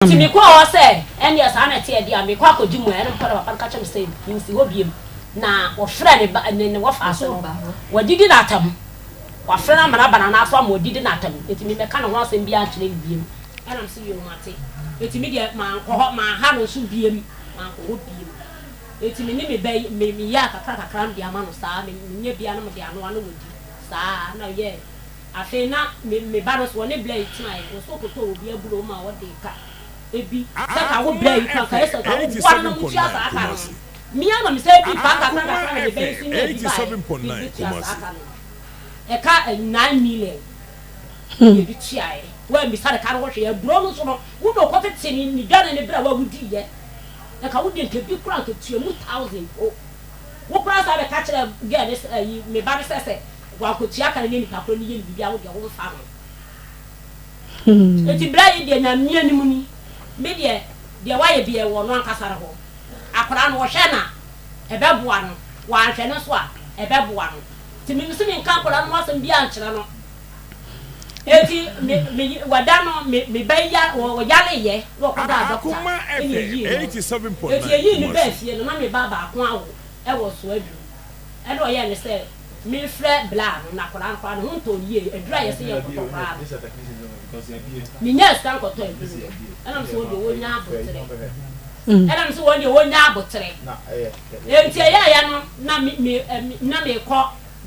Nti mekɔɔ hɔ sɛ, Ɛnneɛ saa na ɛteɛ deɛ a, merekɔ akɔgye mmuaeɛ. Ɛnna mekɔɔ na papa no ka kyerɛɛ me sɛ mensi hɔ bio. Na wɔfrɛɛ ne ba, ne, ne wɔfaase no, wɔadidi no atɛm. Wɔafrɛ no ama no aba n'anan so ama wɔadidi no atɛm. Enti memmɛka ne ho asɛm biara nkyerɛ no bio. Ɛnna mese, Yoo, mate. Enti me deɛ, mankɔ hɔ, manha no nso bio, mankɔ hɔ bio. Enti me ne me ba yi, me, meyɛɛ kakra kakra de ama no saa, me, menyɛ biara na mede anoa na wadi. Saa ara na ɔyɛɛ. Afei na me me ba no so ɔne bla yi tenaeɛ, ɔsɛ ɔkɔtɔɔ obi aburoo ma ɔde ka ebi sɛ ka wo bla yi kora nka yɛ sɛ ka wo boa no na montua saa ka no. Me ara na me san dii paa kakra kakra na me ba yi nso nyaa bi baeɛ de bɛtua saa ka no. Ɛka 9 million na yɛde tuaeɛ. Woammisa no ka no ho hwee. Aburoo no nso no, wo na ɔkɔtete ne ne dwane ne berɛ a wodiiɛ. Nka wo deɛ nka bi koraa nka tua mu thousand mpo. Wo koraa san bɛka kyerɛɛ girl no sɛ ayi me ba no sɛ sɛ Wankotua ka no ne nipa korɔ no yɛ no biribi a wo deɛ wo nfa ho. Enti bra yi deɛ Nyame anim ni me deɛ deɛ wayɛ biaa ɛwɔ ɔno ankasa no hɔ. Akwadaa no ɔhwɛ no a ɛbɛboa no wanhwɛ no nso a ɛbɛboa no. Nti me mese menka akwadaa no ho asɛm biaa nkyerɛ no. Enti me me wada no me me ba yi ya ɔyareeɛ na ɔkɔdaa doctor ɛna ɛyii no. Enti ɛyii no baa fie no na me ba baako awo ɛwɔ Soaduru. Ɛna ɔyɛɛ ne sɛ menfrɛ bla no na akwadaa no koraa ne ho ntɔɔ no yie, aduru a yɛse yɛnkɔtɔ koraa no menyaa sika nkɔtɔ aduru no, ɛna mese wɔn deɛ wɔnya aboterɛ, ɛna mese wɔn deɛ wɔnya aboterɛ, enti ɛyɛɛyɛ no na me me na mekɔ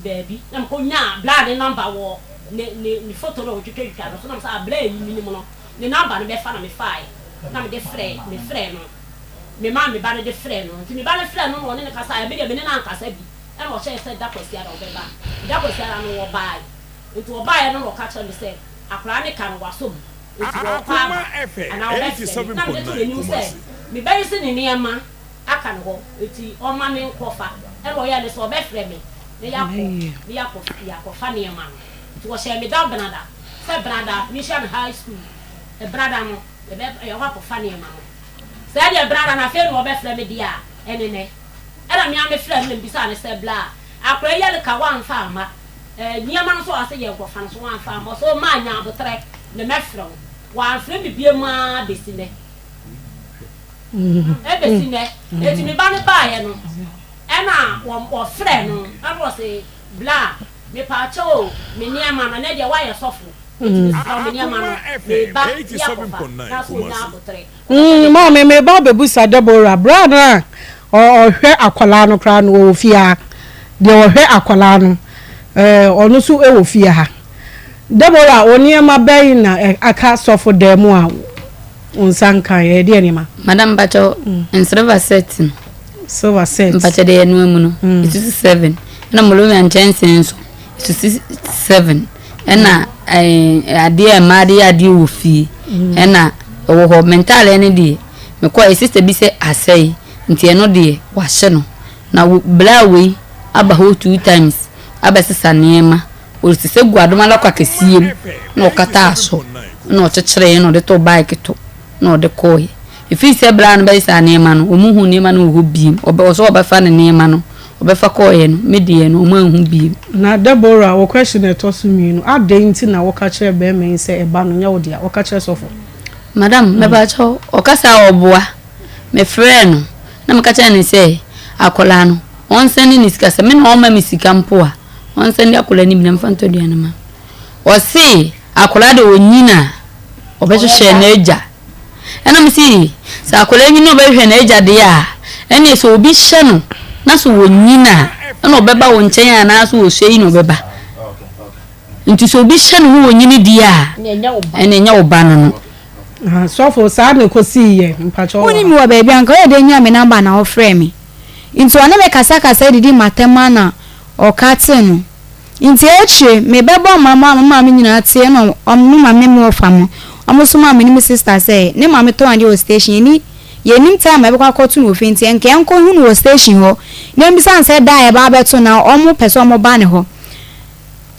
baabi na mekɔ nyaa bla ne nɔmba wɔ ne ne ne foto no a wɔtwitwatwitwa no so na mese ah bla yi menim no ne nɔmba no bɛfa na mefaeɛ na mede frɛ mefrɛ no. Memaa me ba no de frɛɛ no. Nti me ba no frɛɛ no na ɔne no kasaeɛ. Me deɛ me ne no ankasa bi. Ɛna ɔhyɛɛ sɛ da Kwasiada ɔbɛba. Da Kwasiada no ɔbaae. Nti ɔbaeɛ no na ɔka kyerɛɛ me sɛ akwadaa no ka no wasɔ mu. Nti ɔrekɔ aba anaa ɔbɛfrɛ me. Na mede too n'anim sɛ me ba yi se ne nneɛma aka ne hɔ nti ɔmma me nkɔfa. Ɛna ɔyɛɛ ne sɛ ɔbɛfrɛ me na yɛakɔ na yɛakɔ yɛakɔfa nneɛma no. Nti ɔhyɛɛ me da Benada sɛ Benada menhyia no high school. Benada no yɛbɛ yɛkɔ akɔfa nneɛma no. Sɛɛ deɛ bra ara na afei na ɔbɛfrɛ me deɛ a, ɛne nɛ. Ɛna me ara mefrɛɛ no na mebisaa no sɛ, Bla, akwadaa yi alika woamfa amma? Ɛɛ, nneɛma no nso a ɔse yɛnkɔfa no nso woamfa amma? Ɔse, Oh, maa nya aboterɛ na mɛfrɛ wo. Wamfrɛ me biom ara bɛsi nnɛ. Ɛbɛsi nnɛ. Enti me ba no baeɛ no, ɛna ɔfrɛɛ no, ɛna ɔse, Bla, mepaakyɛw o, me nneɛma no, ɛnɛ deɛ woayɛ sɔfo. Maame, meba abɛbusa Deborah, berɛ a na ɔhwɛ akwadaa no koraa no ɔwɔ fie ha. Deɛ ɔhwɛ akwadaa no, ɔno nso wɔ fie ha. Deborah, wo nneɛma bɛn na aka sɔfo dan mu a wo nsa nka? Ɛyɛ deɛ nneɛma? Madam mpakyɛw, nsilver set no. Silver set. Mpakyɛw deɛ yɛnoa mu no, ɛsusu seven. Ɛna molomia nkyɛnsee nso. Susi seven ɛna ɛɛ adeɛ a mmaa de yɛ adeɛ wɔ fie ɛna ɛwɔ hɔ. Me ntaadeɛ no deɛ mekɔɛ sista bi sɛ asɛe nti ɛno deɛ wahyɛ no na bla wei aba hɔ two times abɛsesa nneɛma ɔsesa gu adom alakɔ akɛseɛ mu na ɔkataa so na ɔkyekyereɛ na ɔde too bike to. na ɔde kɔeɛ. Ɛfiri sɛ berɛ a no bɛyɛ saa nneɛma no, wɔnhuu nneɛma no wɔ hɔ bio. Ɔbɛ, ɔsɛ ɔbɛfa ne nneɛma no, ɔbɛfa kɔeɛ no, me deɛ no, wɔanhu bio. Na Deborah, wo question a ɛtɔ so mienu, adɛn nti na woka kyerɛɛ barima yi sɛ ɛba no nyɛ wo dea? Woka kyerɛ sɔfo? Madam, mepakyɛw, ɔkasa a ɔboa. Mefrɛɛ no na meka kyerɛɛ no sɛ akwadaa no, ɔnsɛnde ne sika, sɛ me na ɔmma me sika mpo a, ɔnsɛnde akwadaa no bi na memfa ntɔ aduane mma no. Ɔse akwadaa deɛ ɔnyin a, ɔbɛhwehwɛ n'agya. Ɛna me se sɛ akwadaa nyin na ɔbɛhwehwɛ n'agya deɛ a, ɛneɛ sɛ obi hyɛ no na sɛ ɔnyin a, ɛna ɔbɛba wo nkyɛn anaasɛ ɔsua yi na ɔbɛba. Nti sɛ obi hyɛ no na ɔnyini deɛ a, ɛne ɛnyɛ wo ba no no. Sɔfo, saa na ɛkɔsii yɛ, mpakyɛ Wonni me wɔ baabi a, anka ɔyɛ dɛn nyaa me number na ɔfrɛɛ me. Nti ɔne me kasakasa didi m'atɛm ara na ɔkatee no. Ntsi ekyir me bɛbɔɔ ma maa me maame nyina tsee na me maame ne me wɔfa mo, ɔmo somaa me ne me sister sɛ ne maame tɔn ade wɔ station yɛnni yɛnnim time a yɛbɛkɔ akɔto no wɔ fie ntsi nka yɛnkɔ hu no wɔ station hɔ na yɛmbisa no sɛ da a yɛba abɛto no a ɔmo pɛ sɛ ɔmo ba ne hɔ.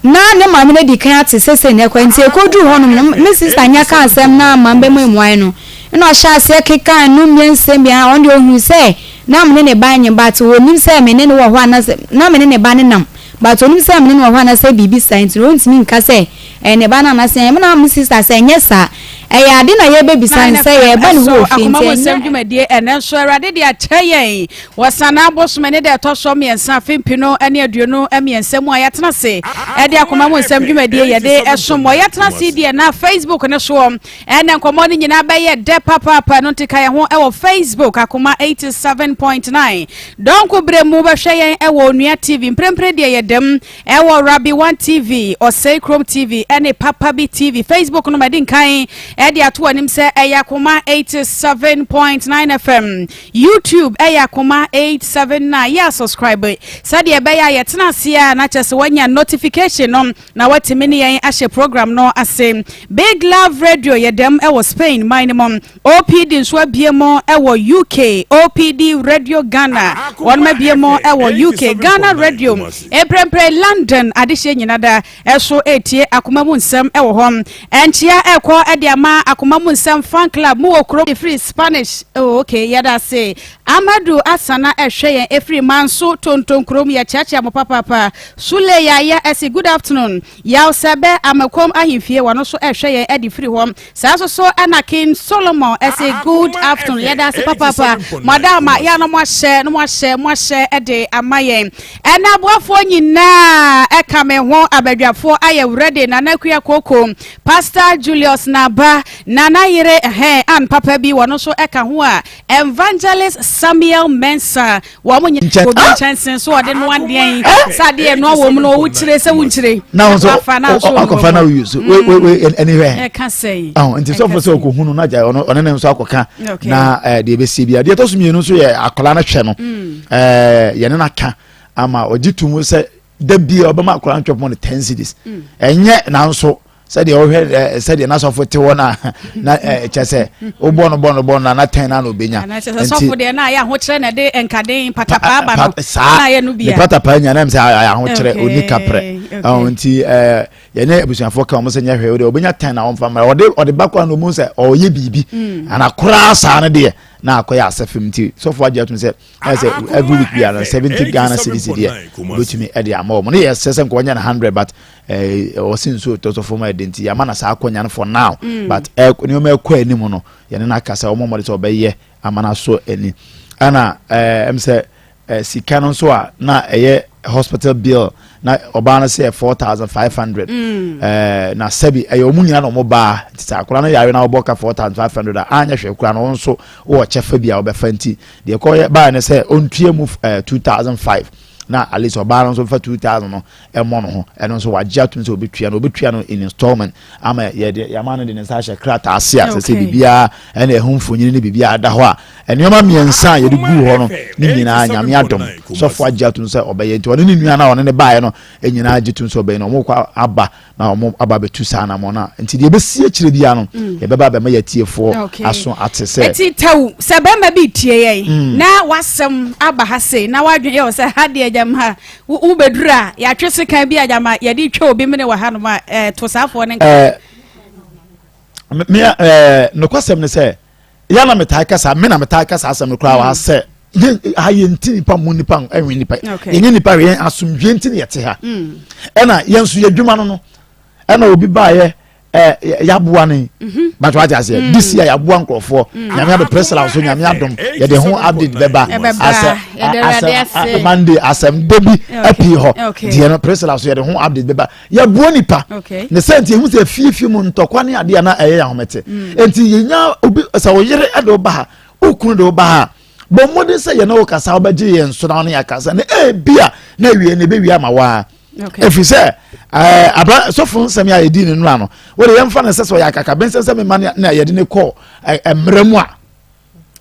Na ne maame no adi kan ate sesei na ɛkɔ ntsi ekodur hɔnom no me sister nya kaa asɛm no ama me bɛma mmuae no nna ɔhyɛɛ aseɛ kekaa nnummeɛ nsɛm bi a ɔno deɛ ohuu sɛ na me ne ne ba nye but onnim sɛ me ne no wɔ hɔ anasɛ na me ne ne ba no nam But onim sɛ mene no wɔ hɔ anasɛ biribi saa nti no ontumi nka sɛ ɛyɛ ne ba no anasɛ ɛyɛ me na me sister sɛ ɛnyɛ saa. Ɛyɛ ade na yɛbɛbisa no sɛ yɛreba ne hɔ So wɔ fie akoma nti mu nsɛm ɛnyɛ dwumadie ɛnɛ nso Awurade de akyɛ yɛn wɔ Sanaa bosome ne da ɛtɔ so mmiɛnsa afe mpenu ne 23 mu a yɛatena ase ɛde akoma mu nsɛm dwumadie yɛde ɛsom wɔ yɛatena ase deɛ na Facebook ne soɔ ɛnɛ nkɔmmɔ no nyinaa bɛyɛ dɛ papaapa ɛno nti ka yɛn ho ɛwɔ Facebook Akoma 87.9 dɔnko berɛ mu bɛhwɛ yɛn ɛwɔ Onua TV mprempren deɛ yɛdam Ɛwɔ Rabbi One TV, Ɔsɛe Kurom TV ɛne Papa Bi TV. Facebook no madi nkan ɛde ato anim sɛ ɛyɛ Akoma 87.9 FM. YouTube ɛyɛ Akoma 879. Yɛ a subscribe sɛdeɛ ɛbɛyɛ a yɛtena ase a na kyerɛ sɛ wanya notification no na watumi ne yɛn ahyɛ program no ase. Big Love Radio yɛ dɛm ɛwɔ Spain man no mu. OPD nso abue mu wɔ UK, OPD Radio Ghana, wɔnom abue mu wɔ UK, Ghana Radio, mprempren London adehyeɛ nyina da ɛso ɛretie Akoma mu nsɛm wɔ hɔ. Nkyea ɛrekɔ de ama Akoma mu nsɛm fan club mu wɔ kurom. Ɛfiri Spanish, oh ok, yɛda ase. Amadu Asana ɛhwɛ yɛn ɛfiri Manso Tonton kurom, yɛkyeakyea mo papaapa. Sule Yaya ɛse good afternoon. Yaw Sɛbɛ Amakom ahemfie, wɔno nso ɛhwɛ yɛn de firi hɔ. Saa nso so na King Solomon ɛse good afternoon yɛda ase papaapa mo ada ama yɛ a na mo ahyɛ na mo ahyɛ mo ahyɛ de ama yɛn ɛna aboafoɔ nyinaa ɛka me ho abadwafoɔ ayɛ ready Nana Akua Koko Pastor Julius Naba Nana yere ɛhɛn an papa bi wɔn nso ɛka ho a Evangelist Samuel Mensah Wɔn nyɛ Nkyɛn. obi Ah! nkyɛnse so ɔde noa deɛn Eh! sɛ adeɛ ɛnoa wɔ mu no owu kyire sɛ wonkyire na wo nso Wafa na nso akɔfa na woyi so wei wei wei ɛni hwɛ ɛka sɛn ɔn nti sɔfo sɛ ɔkɔhu no na gya ɔno ɔne ne nso akɔka Okay. na ɛɛ deɛ ɛbɛsie bia deɛ ɛtɔ so mmienu nso yɛ akwadaa no hwɛ no ɛɛ yɛne no aka ama ɔgye to mu sɛ da bia ɔbɛma akwadaa no twɛ pɔn no ten cedis ɛnyɛ nanso sɛdeɛ ɔhwɛ ɛ sɛdeɛ n'asɔfo te hɔ na na ɛ kyɛ sɛ wobɔ no bɔ no bɔ no na na tɛn na na obenya. nti sɔfo deɛ na ayɛ ahokyerɛ na ɛde nkaden patapaa ba no saa na ayɛ no bia ne patapaa nya na ɛm sɛ ayɛ ahokyerɛ oni kaprɛ ɛho nti ɛɛ yɛne abusuafoɔ ka wɔn sɛ nyɛ hwɛ o deɛ obenya tɛn na wɔmfa mma ɔde ɔde ba kora na ɔmu sɛ ɔyɛ biribi mm. ana koraa saa no deɛ na akɔyɛ asɛ fam nti sɔfo agye atum sɛ ɛyɛ sɛ every week biara 70 Ghana cedis deɛ obetumi ɛde ama wɔn ne yɛ sɛ sɛ nka wɔnyɛ no 100 but ɛɛ ɔsi nsuo tɔ so fam ɛde nti yɛama na saa akɔnya no for now mm. but ɛ nneɛma ɛkɔ anim no yɛne no akasa wɔn mmɔde sɛ ɔbɛyɛ ama no aso ani ɛna ɛɛ ɛm sɛ ɛɛ sika no nso a na ɛyɛ hospital bill na ɔbaa no sɛ 4500 mm. ɛɛ na sɛbi ɛyɛ wɔn nyinaa na wɔn baa nti sɛ akora no yare na wɔbɔ ka 4500 a anyɛ hwɛ kora no wɔn nso wɔ kyɛfa bi a wɔbɛfa nti deɛ kɔyɛ baa no sɛ ɔntua mu ɛɛ 2005 na at least ɔbaa no nso fa 2000 no ɛmmɔ no ho ɛno nso wagye atom sɛ ɔbɛtua no ɔbɛtua no in installment ama yɛde yɛama no de ne nsa ahyɛ krataa ase a sɛ sɛ biribiara ɛna ɛho mfonini ne biribiara da hɔ a nneɛma mmiɛnsa a yɛde guu hɔ no ne nyinaa nyame adom sɔfo agye atom sɛ ɔbɛyɛ nti ɔne ne nua no a ɔne ne baeɛ no nyinaa gye tom sɛ ɔbɛyɛ no ɔmo kɔ aba na wɔn aba abɛtu saa anamɔ no a nti deɛ ɛbɛsi akyire biara no mm. yɛbɛba abɛma yɛatiefoɔ aso ate sɛ ɛti tɛw sɛ bɛrima bi tie yɛn mm. na wasɛm aba ha sei na wadwene yɛ sɛ ha deɛ gyama wobɛduru a yɛatwe sekan bi a gyama yɛde twa obi mene wɔ hanom a eh, to saafoɔ no nka eh, eh, nokwasɛm ne sɛ yɛ na metaa kasa me na metaa kasa asɛm no koraa wɔ ha sɛ yɛn ha yɛn ti nipa mu nipa ɛnwe nipa yɛnyɛ nipa yɛn asomdwe nti na yɛte ha mm. ɛna yɛn nso yɛ adwuma no no ɛna obi baayɛ ɛɛ yaboa ne mhm. bàtò wate aseɛ mm. this year yaboa nkurɔfoɔ mm. nyame adom priscilla nso nyame adom yɛde ho update bɛba asɛ asɛ monday asɛm de bi apii hɔ deɛ no priscilla nso yɛde ho update bɛba yɛboa nipa ne sɛ nti ehu sɛ fiefie mu ntɔkwa ne adeɛ na ɛyɛ yɛn ahomete mm. nti yɛnya obi sɛ ɔyere de ɔba ha okunu de ɔba ha bɔ mmɔden sɛ yɛn wo kasa wobɛgye yɛn so na ɔne akasa na ebi a na ewie na ebewie ama waa efi sɛ ɛɛ abira sɔfo nsɛm yɛ a yɛdi ne nura no wɔde yɛn fa ne sɛ sɛ ɔyɛ akakabensɛm sɛ mema ne yɛde ne kɔ mmerɛ mu a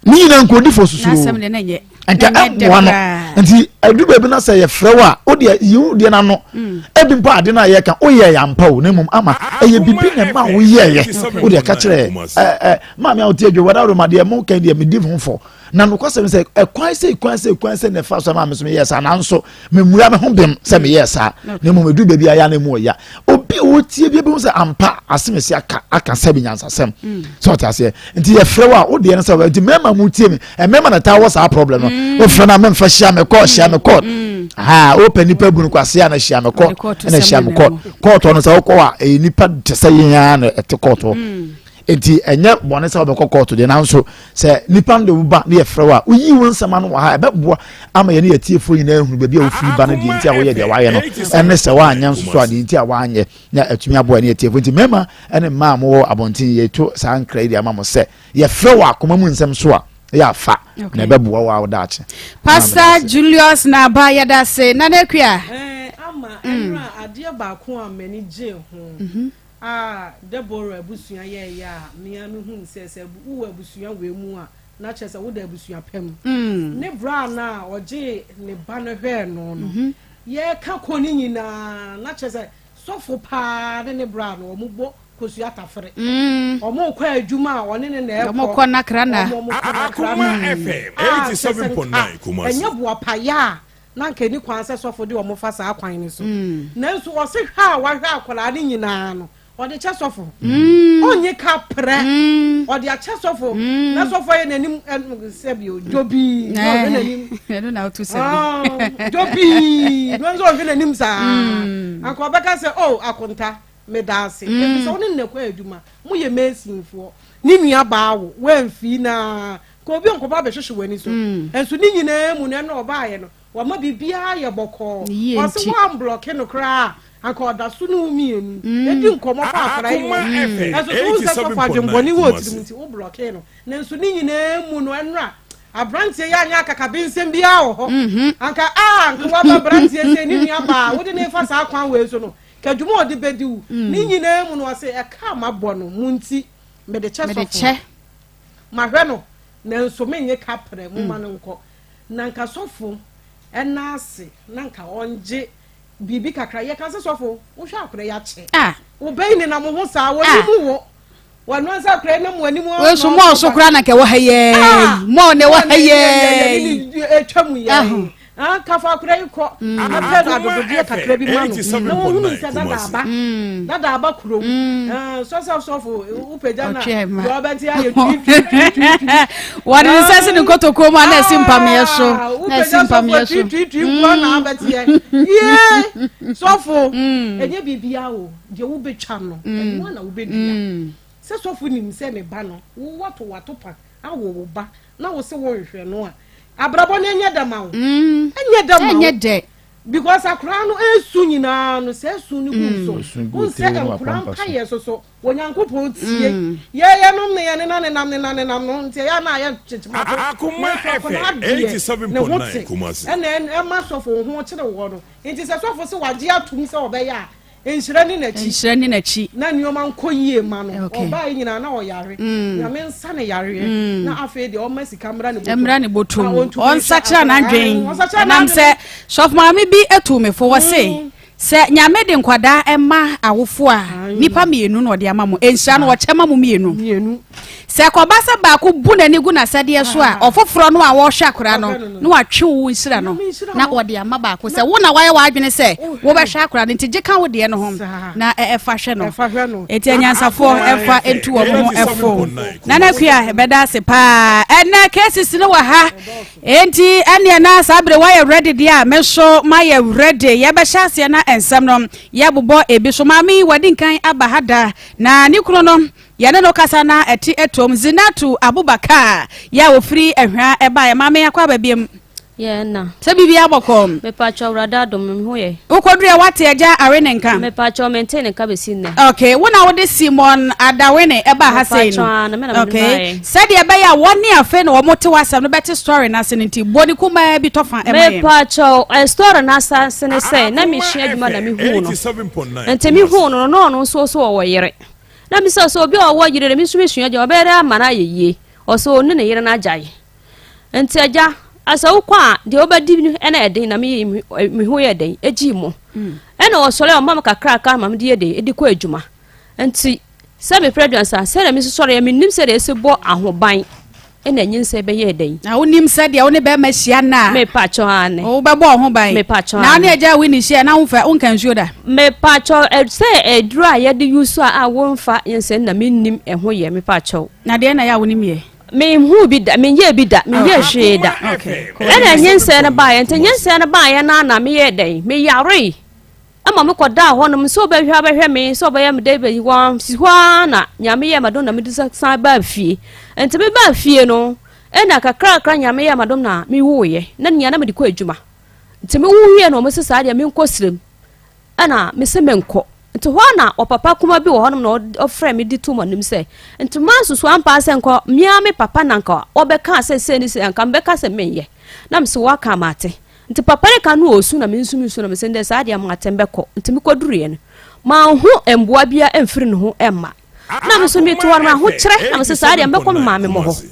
ne nyinaa nkɔdi fo susu nka ɛmmoa no nti ɛdu baabi na sɛ yɛfrɛ wo a wodeɛ yiw deɛ no ano mm. ebi mpo ade no a yɛka woyɛ yɛ ampa o na mmom ama ɛyɛ biribi na ɛma woyɛɛyɛ wodeɛ ka kyerɛ ɛ maame a wote adwa wada roma deɛ mo kan deɛ medi ho fɔ na nokwasɛm sɛ ɛkwan sɛ kwan sɛ kwan sɛ na ɛfa so ma me so meyɛɛ saa nanso memmua me ho bem sɛ meyɛɛ saa na mmom ɛdu baabi a yɛ na mu ɔya obi a ɔtie bi bɛhu sɛ ampa asemesi aka aka sɛ bi nyansasɛm mm. sɛ ɔte aseɛ nti yɛfrɛ wo a wodeɛ no sɛ nti mmarima mu tie me mmarima na taa wɔ saa problem no mm. wofrɛ no a memfa hyia me kɔ hyia me kɔ mm. ha wopɛ nipa bu no kwase a na hyia me kɔ ɛna hyia me kɔ kɔɔtɔ no sɛ wokɔ a ɛyɛ nipa te sɛ yɛn ara na ɛte kɔɔtɔ. Enti ɛnyɛ bɔne sɛ wobɛkɔ kɔɔto deɛ, nanso sɛ nipa no de wo ba ne yɛfrɛ wo a, woyi wo nsɛm ano wɔ ha, ɛbɛboa ama yɛne yɛtiefoɔ nyinaa ahunu baabi a wofiri ba no, deɛ nti a woyɛ deɛ woayɛ no, ɛne sɛ woanyɛ nso so a, deɛ nti a woanyɛ, na atumi aboa yɛne yɛtiefoɔ. Nti mmarima ne mmaa a mowɔ abɔnten, yɛto saa nkra yi de ama mo sɛ yɛfrɛ wɔ akoma mu nsɛm so a, yɛ afa na ɛbɛboa wo a wo daakye. Pastor Julius Naba, yɛda ase. Nana Akua. Ama ɛnora adeɛ baako a m'ani gyee ho a Deborah abusua yɛeɛ a me ara mehuu sɛ, sɛ wowɔ abusua wei mu a, na kyerɛ sɛ woda abusua pa mu. Ne bra no a ɔgyee ne ba no hwɛɛ no no, yɛreka kɔ no nyinaa, na kyerɛ sɛ sɔfo paa ne ne bra no, wɔbɔ kosua tafere. Wɔrekɔ adwuma a, ɔne ne na ɛkɔ. Wɔkɔ Nakrana. Wɔkɔ Nakrana. A kyerɛ sɛ nka ɛnyɛ boapayɛ a na anka enni kwan sɛ sɔfo de wɔn fa saa kwan no so. Nanso ɔse hwɛ a wahwɛ akwadaa no nyinaa no, ɔde kyɛ sɔfo. Ɔnnye ka prɛ. Ɔde akyɛ sɔfo. Na sɔfo ayɛ n'anim sɛbi dwobii. Na ɔhwɛ n'anim. Ɛno na woto sɛbi. Dwobii. Na nso ɔhwɛ n'anim saa. Anka ɔbɛka sɛ, oh, akonta, meda ase. Efisɛ wo ne no na ɛkɔ adwuma. Moyɛ masonfoɔ. Ne nua baa wo, woamfii na Ka obi nkɔba abɛhwehwɛ w'ani so. Nso ne nyinaa mu no, ɛna ɔbaeɛ no, wama biribiara ayɛ bɔkɔɔ. Ne yie Ɔse nti. woamblɔke no koraa a, anka ɔda so ne wo mmienu di nkɔmmɔ fa akwadaa yi ho. Nso so wohu sɛ sɔfo adwemmɔne wɔ tirim nti, woblɔkee no. Nanso ne nyinaa mu no, ɛnora aberanteɛ yi anyɛ akakabensɛm biara wɔ hɔ. Anka a, anka waba aberanteɛ sei, ne nua baa, wode no refa saa kwan wei so no, ka dwuma a ɔde bɛdi wo. Ne nyinaa mu no, ɔse ɛka a mabɔ no mo nti, mede kyɛ Mede sɔfo. kyɛ. Mahwɛ no, nanso mennye kaprɛ, momma no nkɔ. Na nka sɔfo nna ase na nka ɔngye biribi kakra. Yɛka sɛ sɔfo, wohwɛ akora yi akyɛ. Wo bɛn nenam wo ho saa, wɔnim wo. Wɔno ansa akora yi nam w'anim Wei nso mɔɔ so koraa na nka ɛwɔ ha yɛɛ yi. Mɔɔ na ɛwɔ ha yɛɛ yi. Ɛtwa mu yɛɛ yi. Ah, kafa akora yi kɔ na pɛ no adododeɛ kakra bi ma no na wɔhunu sɛ dada aba dada aba kurom sɔsɛ sɔfo wopagya no a deɛ ɔbɛte ayɛ tuituituitui wɔde ne nsa si ne nkotokuo mu a na ɛsi mpameɛ so na ɛsi mpameɛ so tuituitui nkoa na abɛteɛ yie sɔfo ɛnyɛ biribia o deɛ wobɛtwa no ɛno a na wobɛdua sɛ sɔfo nim sɛ ne ba no wowato wato pa awo wo ba na wo se wonhwɛ no a abrabɔ no ɛnyɛ dɛ ma wo mm. ɛnyɛ dɛ ma wo because akora no esu nyinaa no sɛ esu no gu mm. so n sɛ nkora mpayɛ soso onyankopɔn tie mm. yɛyɛ nom ne yɛ nena nenam nena nenam no nti ɛyɛ na ayɛ kyekyemato Akoma akora FM deɛ ne ho 87.9 te Kumasi. ɛna ɛma sɔfo ho kyerɛ wɔ no nti sɛ sɔfo sɛ wagye atum sɛ ɔbɛyɛ a Nhyira ni n'akyi. Nhyira ni n'akyi. Na nneɛma nkɔ yie ma no. Okay. Ɔbaa yi nyinaa na ɔyare. Nyame nsa ne yareɛ. Na afei deɛ ɔmma sika mmra ne bɔtɔm. Mmra ne bɔtɔm. Na ɔntumi nhwɛ Ɔnsakyera akwadaa. n'adwen. Ɔnsakyera Ɛnam n'adwene. sɛ sɔfo maame bi atu me fo wɔ se sɛ Nyame de nkwadaa ma awofo a nipa mmienu na ɔde ama mo. Nhyira no ɔkyɛ ma mo mmienu. Mmienu. Sɛ ɛkɔba sɛ baako bu n'ani gu n'asɛdeɛ so a, ɔfoforɔ no a ɔrehwɛ akwadaa no na watwe wo nhyira no na ɔde ama baako sɛ wo na wayɛ w'adwene sɛ wobɛhwɛ akwadaa no nti gye ka wo deɛ no ho na ɛfa hwɛ no. Enti anyansafoɔ ɛfa ntu wɔn ho ɛfo. Nana Akua ɛbɛda ase paa. Ɛnɛ cases no wɔ ha. Enti ɛneɛ na saa bere woayɛ ready deɛ a me nso mayɛ ready. Yɛbɛhyɛ aseɛ na nsɛm no yɛbobɔ ebi so. Maame yi wadi nkan aba ha da na ne kunu no Yɛne no kasa na ɛte ɛtoom. Zinatu Abubakar yɛ a ofiri Ahwea ɛbaeɛ. Maame akɔ aba biam. Yɛ na. Sɛ biribiara bɔkɔɔ. Mepakyɛw Awurade adom me ho yɛ. Wokɔduru ɛ woate agya awe ne nka? Mepakyɛw mentee ne nka bɛsi nnɛ. Okay, wo na wode Simon Adawene ɛbaa ha sei no? Mepakyɛw aane, me na mede Okay, baeɛ. sɛdeɛ ɛbɛyɛ a wɔne afei na wɔte w'asɛm no bɛte story no ase no nti, bɔ ne kumaa bi tɔfa ɛma yɛn. Mepakyɛw, eh, story no ase ne sɛ, na mesua adwuma na mehuu no. Nti mehuu no no, na ɔno nso so ɔwɔ yere. Na misa sɛ, Obi a ɔwɔ yere no, me nso mesua adwuma, ɔbɛyɛ dɛn ama no ayɛ yie? Ɔsɛ ɔne ne yere no agyae. Nti agya, asɛ wokɔ a, deɛ wobɛdi no ɛna ɛden na meyɛ me ho yɛ dɛn ɛgyii mu. Ɛna ɔsɔre a ɔma me kakraka ma mede yɛ dɛn ɛdi kɔ adwuma. Nti sɛ mepere aduansa, sɛdeɛ me nso sɔre a mennim sɛdeɛ ɛsi bɔ ahoban. Ɛna nyinsɛn bɛyɛɛ dɛn? Na wonim sɛ deɛ wo ne bɛrima hyia nna a. Mepakyɛw aane. Wobɛbɔ wo ho ban. Mepakyɛw aane. Na wo ne agya a Winnie hyia na womfa wonka nsuo da. Mepakyɛw sɛ aduro a yɛde use a a womfa nyinsɛn na mennim ɛho yɛ mepakyɛw. Na deɛn na ɛyɛ a wonim yɛ? Menhuu bi da, menyɛɛ bi da, menyɛɛ hwee da. Okay. Ɛna nyinsɛn no baeɛ, nti nyinsɛn no baeɛ no ara na meyɛɛ dɛn? Meyaree. Ɛma me kɔdaa hɔnom sɛ ɔbɛhwɛ abɛhwɛ me sɛ ɔbɛyɛ me dɛ bɛyi wɔn si hɔ ara na Nyame yɛɛ m'adom na mede san baa fie. Nti me baa fie no ɛna kakrakra Nyame yɛɛ m'adom na me woeɛ na nea na mede kɔ adwuma. Nti me wo wie no wɔn se saa deɛ menkɔ srem ɛna me se menkɔ. Nti hɔ ara na ɔpapa kuma bi wɔ hɔnom na ɔfrɛ me de to m'anim sɛ nti mansusu ampa sɛ nkɔ mea me papa na nka ɔbɛka sɛ sei ne sei anka mebɛka sɛ menyɛ. Na me se waka mate. Nti papa no ka no ɔɔsu na me nso mesu na mese ndɛ saa deɛ matɛm bɛkɔ. Nti mekɔduruiɛ no manhu mboa bia mfiri ne ho mma. Na me nso meto hɔ no mahokyerɛ na mese saa deɛ mɛkɔ me maame mɔ hɔ.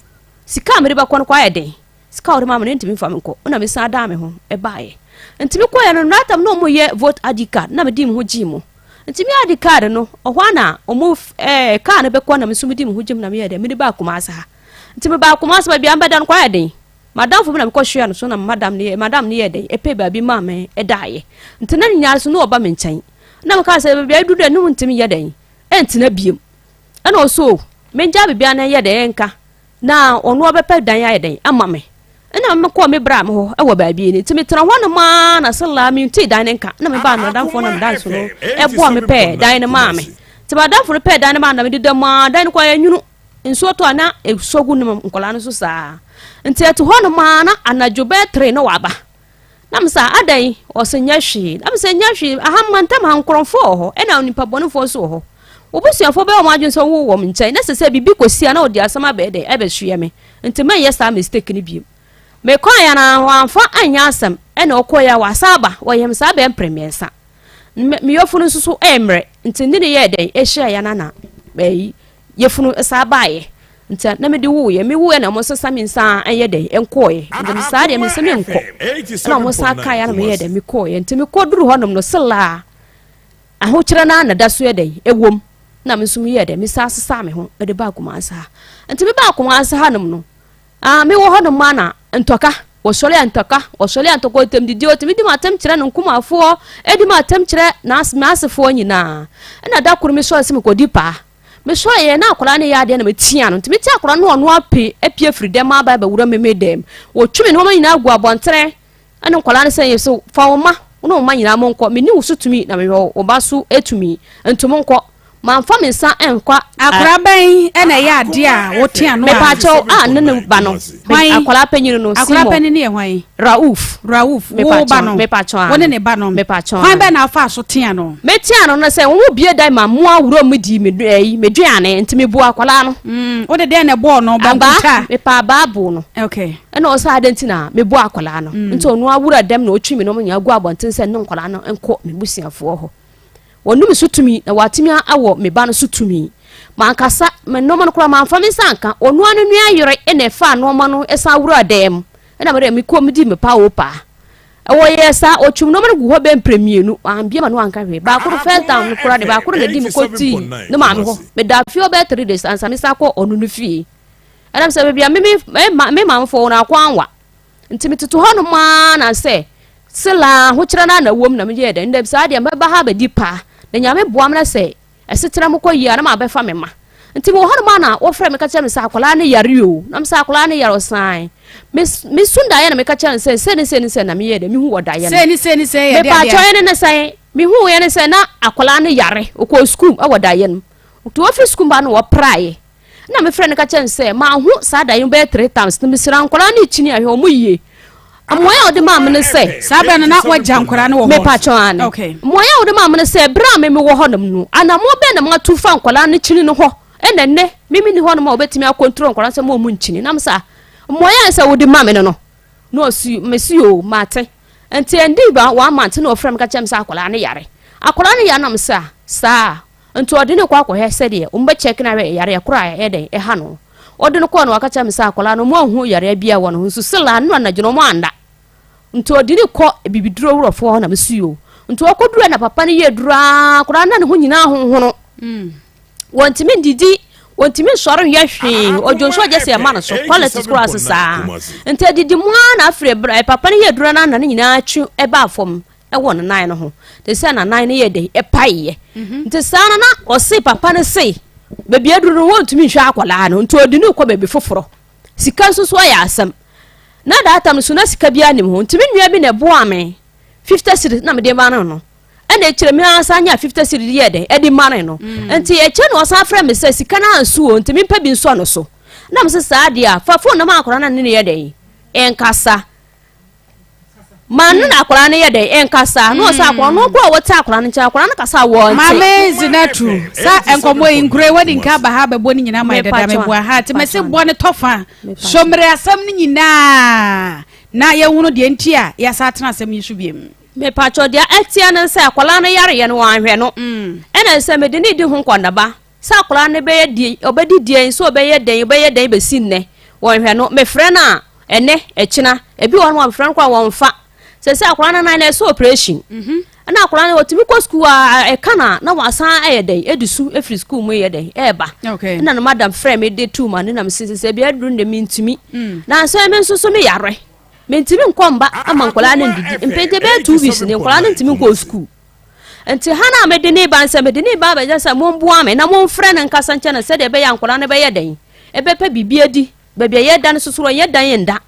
Sika a mede bɛkɔ no kɔ ayɛ den. Sika a wɔde maa me no ntumi mfa me nkɔ. Na mesan daa me ho baeɛ. Nti mekɔeɛ no that time na wɔyɛ vote ID card na mede me ho gyee mu. Nti me ID card no ɔhɔ a na wɔn ɛɛ car no bɛkɔ na me nso mede me ho gyee mu na meyɛɛ dɛ mede baa Kumasi ha. Nti mebaa Kumasi baabi a mebɛda no kɔ ayɛ den. M'adamfo bi na mekɔhyiaa no so na madam no yɛ madam no yɛɛ dɛn ɛpɛɛ baabi maa me daeɛ. Nti na ne nyinaa so na ɔba me nkyɛn. Na mekaa sɛ baabi a aduru dɛ ne wontumi nyɛ dɛn ɛntena biom. Ɛna ɔsɛ o mengyaa biribiara na ɛnyɛ dɛn ɛnka na ɔno ɔbɛpɛ dan ayɛ dɛn ama me. Ɛna mekɔɔ me bra me hɔ ɛwɔ baabi ni. Nti metena hɔ nom ara na sɛ mentee dan no nka. Na mebaa m'adamfo na m'adamfo no ɛboa me pɛɛ dan no maa me. Nti m'adamfo no pɛɛ dan no maa me na mededa mu ara dan no kɔ ayɛ nwunu. Nsuo tɔ a na ɛsɔ gu ne nkwadaa no so saa. Nti ɛte hɔ nom ara na anadwo bɛyɛ tere na waba. Na me sɛ adɛn? Ɔsɛ nyɛ hwee. Na me sɛ nyɛ hwee. Aha mantam ha nkorɔmfoɔ wɔ hɔ ɛna nipa bɔnefoɔ nso wɔ hɔ. W'abusuafoɔ bɛyɛ wɔn adwene sɛ wowɔ wɔn nkyɛn na sɛ sɛ biribi kɔsi a na wɔde asɛm abɛyɛ dɛn ɛbɛsoɛ me. Nti mɛnyɛ saa mistake no bio. Mekɔeɛ no wamfa anyɛ asɛm ɛna ɔkɔeɛ a wasan aba. Wɔyɛ me saa bɛyɛ mprɛ mmiɛnsa. Me yɔfo no nso so ɛmmerɛ nti ne ne yɛɛ dɛn ɛhyiaeɛ no na ɛyi yafunu saa baeɛ nti na mede wuiɛ me wuiɛ na wɔn sesa me nsa ɛyɛ dɛ nkɔɔɛ nti me saa deɛ me nsa me nkɔ ɛna wɔn san kaeɛ na meyɛ dɛ mekɔɔɛ nti mekɔ duru hɔnom no selaa ahokyerɛ no na da so yɛ dɛ ɛwom na me nso meyɛ dɛ me saa sesa me ho ɛde baa Kumasi ha nti me baa Kumasi ha nom no ah mewɔ hɔnom a na ntɔka wɔsɔre a ntɔka wɔsɔre a ntɔka ɔtɛm didi ɔtɛm di ma atɛm kyerɛ no nkumafoɔ ɛdi ma atɛm kyerɛ n'asefoɔ nyinaa ɛna da koro mesɔre sɛ mekɔdi paa Mesɔeɛ na akwadaa no reyɛ adeɛ na metia no. Nti metia akwadaa no na ɔno ape apue afiri dɛm aba abɛwura me me dɛm. Wɔtwi me nneɛma nyinaa gu abɔntene ɛne nkwadaa no sɛ yɛ so fa wo mma wo ne wo mma nyinaa monkɔ. Menni wo so tumi na mehwɛ wo ba so tumi nti monkɔ. Mamfa me nsa nkɔ. Akwadaa bɛn na ɛyɛ adeɛ a wotea no a. Mepaakyɛw a ne ne ba no. Hwan? Akwadaa panyin no, Simon. Akwadaa panyin no yɛ hwan? Rauf. Rauf, wo ba no. Mepaakyɛw Wo ne ne ba no. Mepaakyɛw Hwan bɛn na afaa so tea no? Metea no no sɛ wɔn bie dan ma mmoa wura mu di me ɛyi me duane nti me bu akwadaa no. Mm, wo de dɛn na ɛbɔɔ no? Bankuta. Abaa, mepa abaa boo no. Okay. Ɛna ɔsɛ adɛn nti na me bu akwadaa no. Mm. Nti ɔno awura dɛm na ɔtwi me na ɔmo nyinaa gu abɔnten sɛ ne nkwadaa no nkɔ me busuafoɔ hɔ. Wɔnum so tumi na wɔatumi awɔ me ba no so tumi. Mankasa me nneɛma no koraa mamfa me nsa anka. Ɔno ara ne nua yere na ɛfaa nneɛma no san wuraa dan mu. Ɛna me deɛ mekɔɔ medi me pa o paa. Ɛwɔ yɛɛ saa, ɔtwam nneɛma no gu hɔ bɛyɛ mprɛ mmienu. Wambie ma no anka hwee. Baako no first down no koraa de baako no na ɛdi me kɔtii ne maame hɔ. Medaa fie hɔ bɛyɛ 3 days ansa mesan kɔ ɔno no fie. Ɛnam sɛ baabi a me me maamefoɔ wɔ no akwanwa. Nti metete hɔnom ara na sɛ sela ahokyerɛ no ara na ɛwom na meyɛɛ dɛn ndɛ saa deɛ mɛba ha abɛdi paa na Nyame boa me na sɛ asetena mu kɔ yie a na mabɛfa me ma nti mewɔ hɔnom a na wɔfrɛ me ka kyerɛ me sɛ akwadaa no yare o na mesɛ akwadaa no yare ɔsan mesu daeɛ na meka kyerɛ no sɛ sei ne sei ne sɛ na meyɛɛ dɛ mehu wɔ daeɛ no sei ne sei ne sei yɛ deɛ mepaakyɛ ɛne ne sɛn mehu yɛ ne sɛ na akwadaa no yare ɔkɔɔ sukuu wɔ daeɛ no nti wɔfiri sukuu ba no wɔpraeɛ Ɛna me frɛ no ka kyerɛ no sɛ maho saa da yi bɛyɛ three times na mesrɛ nkwadaa no kyini ahwɛ wɔn yie. Mmoa a wɔde maa me no sɛ. Saa bɛn no na wagya nkwadaa no wɔ hɔ. Mepa kyɛw ane. Okay. Mmoa a wɔde maa me no sɛ bere a me mewɔ hɔnom no anammɔn bɛn na matu fa nkwadaa no kyini no hɔ ɛna nnɛ me menni hɔnom a wɔbɛtumi akɔntro nkwadaa sɛ mo wɔn nkyini nam saa mmoa a sɛ wode ma me no no na ɔsi mesi o mate nti ɛndi ba one month na ɔfrɛ me ka kyerɛ me sɛ akwadaa no yare akwadaa no yare nam sɛ saa Nti ɔde no kɔ akɔhwɛ sɛdeɛ wɔn bɛ check no ahwɛ yareɛ korɔ a ɛyɛ dɛn ɛha no. Ɔde no kɔɔ no waka kyerɛ me sɛ akwadaa no wɔn anhu yareɛ biara wɔ ne ho nso still a no anadwo no wɔn anda. Nti ɔde no kɔ bibiduro wurɔfoɔ hɔ na me si o. Nti ɔkɔduru na papa no yɛ duro aa akwadaa no na ne ho nyinaa honhono. Wɔntumi ndidi, wɔntumi nsɔre nyɛ hwee, ɔdwo nso ɔgye sɛ ɛma no so, politics koraa ase saa. Nti adidi mu ara na afiri papa no yɛ duro no na ne nyinaa twe ɛbaa fam. wɔ ne nan no ho te sɛ nanan no yɛ dɛ ɛpaeɛ mhm. nti saa no na ɔse papa no se baabi aduru no wɔntumi nhwɛ akwadaa no nti ɔde no kɔ baabi foforɔ sika nso so ayɛ asɛm na daatam no so na sika biara nim ho nti me nua bi na ɛboa me 50 cedis na mede ma no no. Ɛna akyire me ara san nyaa 50 cedi de yɛɛ dɛn ɛde mane no. Nti akyire na ɔsan frɛ me sɛ sika no anso o nti mempɛ bi nsɔ no so. Na mese saa deɛ a fa phone no ma akwadaa no na ne ne yɛ dɛn ɛnkasa. Ma no na akwadaa no yɛ dɛn ɛnkasa. Na ɔsɛ akwadaa no koraa wɔte akwadaa no nkyɛn akwadaa no kasa a wɔnte. Maame Zinatu, sa nkɔmmɔ yi nkuro yi wadi nka aba ha bɛbɔ ne nyinaa ma yɛ dada meboa ha nti mese bɔ ne tɔfa sommere asɛm no nyinaa na yɛnhunu deɛ nti a yɛasa atena asɛm yi so biom. Mepakyɛw, deɛ ɛteɛ ne sɛ akwadaa no yareɛ no wanhwɛ no, ɛna sɛ mede no redi ho nkɔnnaba sɛ akwadaa no bɛyɛ deɛ ɔbɛdi deɛn sɛ ɔbɛyɛ dɛn ɔbɛyɛ dɛn bɛsi nnɛ wɔnhwɛ no. Mefrɛ no a ɛnɛ ɛkyena ebi wɔ hɔ nom a mefrɛ no koraa wɔnfa. Sɛ sɛ akwadaa no nan no ɛsɛ operation ɛna akwadaa no ɔtumi kɔ sukuu a ɛka na na wasan ayɛ dɛn ɛde su efiri sukuu mu yɛ dɛn ɛɛba ɛna no madam frɛ me de tu ma ne nam sɛ sɛ bi aduru ne mentumi na sɛ me nso so me yare. Mentumi nkɔ mba ama nkwadaa no ndidi. Mpɛn bɛyɛ 2 weeks ni nkwadaa no ntumi nkɔ sukuu. Nti ha no a mede ne ba nsɛ mede ne ba abɛgya sɛ momboa me na momfrɛ no nkasa nkyɛ no sɛdeɛ ɛbɛyɛ a nkwadaa no bɛyɛ dɛn ɛbɛpɛ biribi adi. Baabi a yɛda no soso ɛnyɛ dan nda.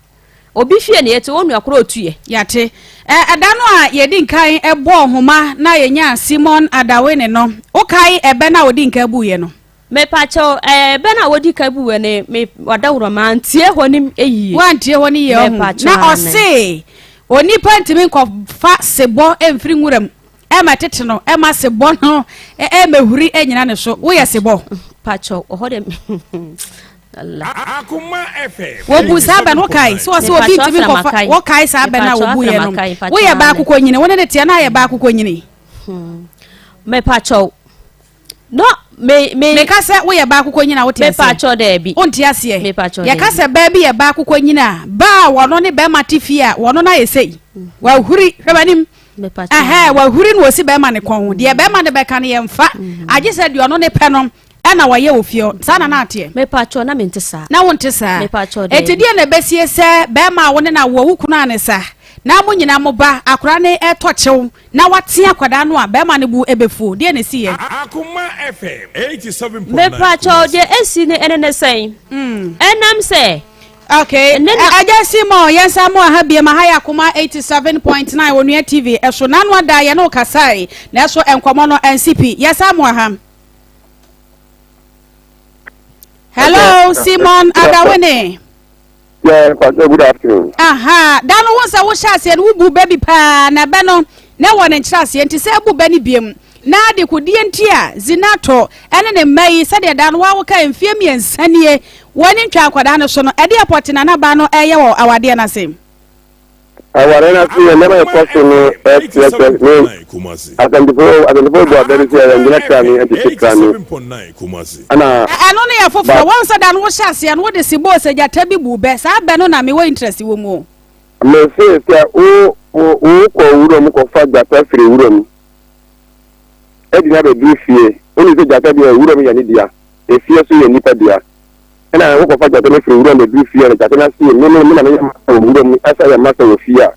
Obi fie na yɛte, onua korɔ ɔtuiɛ. Yɛate. Ɛda no a yɛdi nkan bɔɔ nhoma na yɛnyaa Simon Adawene no, wokae ɛbɛ no a ɔdi nkan buiɛ no? Mepakyɛw, ɛɛ, bɛ no a wodi kan bu wɔ ne me wadaworo mantie hɔ no yie. Woantie hɔ no yie ɔho. Mepakyɛw, Na aane. ɔse onipa ntumi nkɔfa sebɔ mfiri nwura mu ɛmɛtete no ɛma sebɔ no ɛmɛhuri ɛnyina ne so. Woyɛ sebɔ? Pakyɛw, ɔhɔ deɛ Allah. Akoma FM. Wobu saa bɛ no wokae sɛ ɔse obi Mepakyɛw, ntumi afra nkɔfa makae. wokae saa bɛ no a Mepakyɛw, wobuiɛ afra no. makae, mepakyɛw, Woyɛ baa aane. kokonyini, wo ne ne teɛ na ayɛ baa kokonyini. Mepakyɛw, No, me, me. Meka sɛ woyɛ baa kokonyini a wote aseɛ? Mepakyɛw daabi. Wonte aseɛ? Mepakyɛw Yɛka daabi. sɛ baa bi yɛ baa kokonyini a, baa a wɔno ne bɛrima te fie a wɔno no ayɛ sei. Wahuri, hwɛ m'anim. Mepakyɛw. Ɛhɛn, wahuri na ɔsi bɛrima ne kɔn ho. Deɛ bɛrima no bɛka no yɛmfa. Agye sɛ deɛ ɔno ne pɛ no ɛna wɔyɛ wɔ fie hɔ. Saa na na ateɛ? Mepakyɛw, na mente saa. Na wonte saa? Mepakyɛw Enti daabi. deɛ na ɛbɛsie sɛ bɛrima a wo ne no awoɔ, wo kunu a ne sa, na mo nyinaa mo ba, akwadaa no retɔ kyew, Na wate akwadaa no a bɛɛma no bo bɛfuo. Deɛ na ɛsiiɛ? Akoma FM 87.9 Mepakyɛw, Kumasi. deɛ esi no ɛne ne sɛn? Ɛnam sɛ. Okay, Ɛnɛ na. Agya Simon, yɛn nsa mo aha biem, aha yɛ Akoma 87.9 Onua TV ɛso. N'ano ada yɛne wo kasae, nanso nkɔmmɔ no ansi pi. Yɛsan mo aha. Hello, Simon Adawene. Yeah, Pastor, good afternoon. Aha, da no wo sɛ wohyɛ aseɛ no wobu bɛ bi paa na bɛ no na ɛwɔ ne nkyerɛaseɛ nti sɛ abu bɛ no biam na adekodeɛ nti a Zinato ɛne ne mma yi sɛdeɛ da no woawoka mfeɛ mmiɛnsa nie wɔne ntwa akwadaa no so no ɛdeɛ pɔte na na ba no ɛyɛ wɔ awadeɛ no ase. Aware no ase yɛ nneɛma a ɛkɔ so no kyerɛkyerɛ ne Asantefo Asantefo bu abɛ no sɛ yɛngyina krane ntete krane ɛna Ɛno no yɛ foforɔ. but Woahu sɛ da no wohyɛ aseɛ no wode sebɔɔ sɛ gyata bi buu bɛ. Saa bɛ no na mewɔ interest wɔ mu o. Mese sɛ wo wo wokɔ wuram kɔfa gyata firi wuram de no abɛduru fie, wonim sɛ gyata deɛ wuram yɛ ne dea, efie nso yɛ nnipa dea. Ɛna wokɔfa gyata no firi wuram bɛduru fie a na gyata no ase me me me na meyɛ masa wɔ wuram asa yɛ masa wɔ fie a,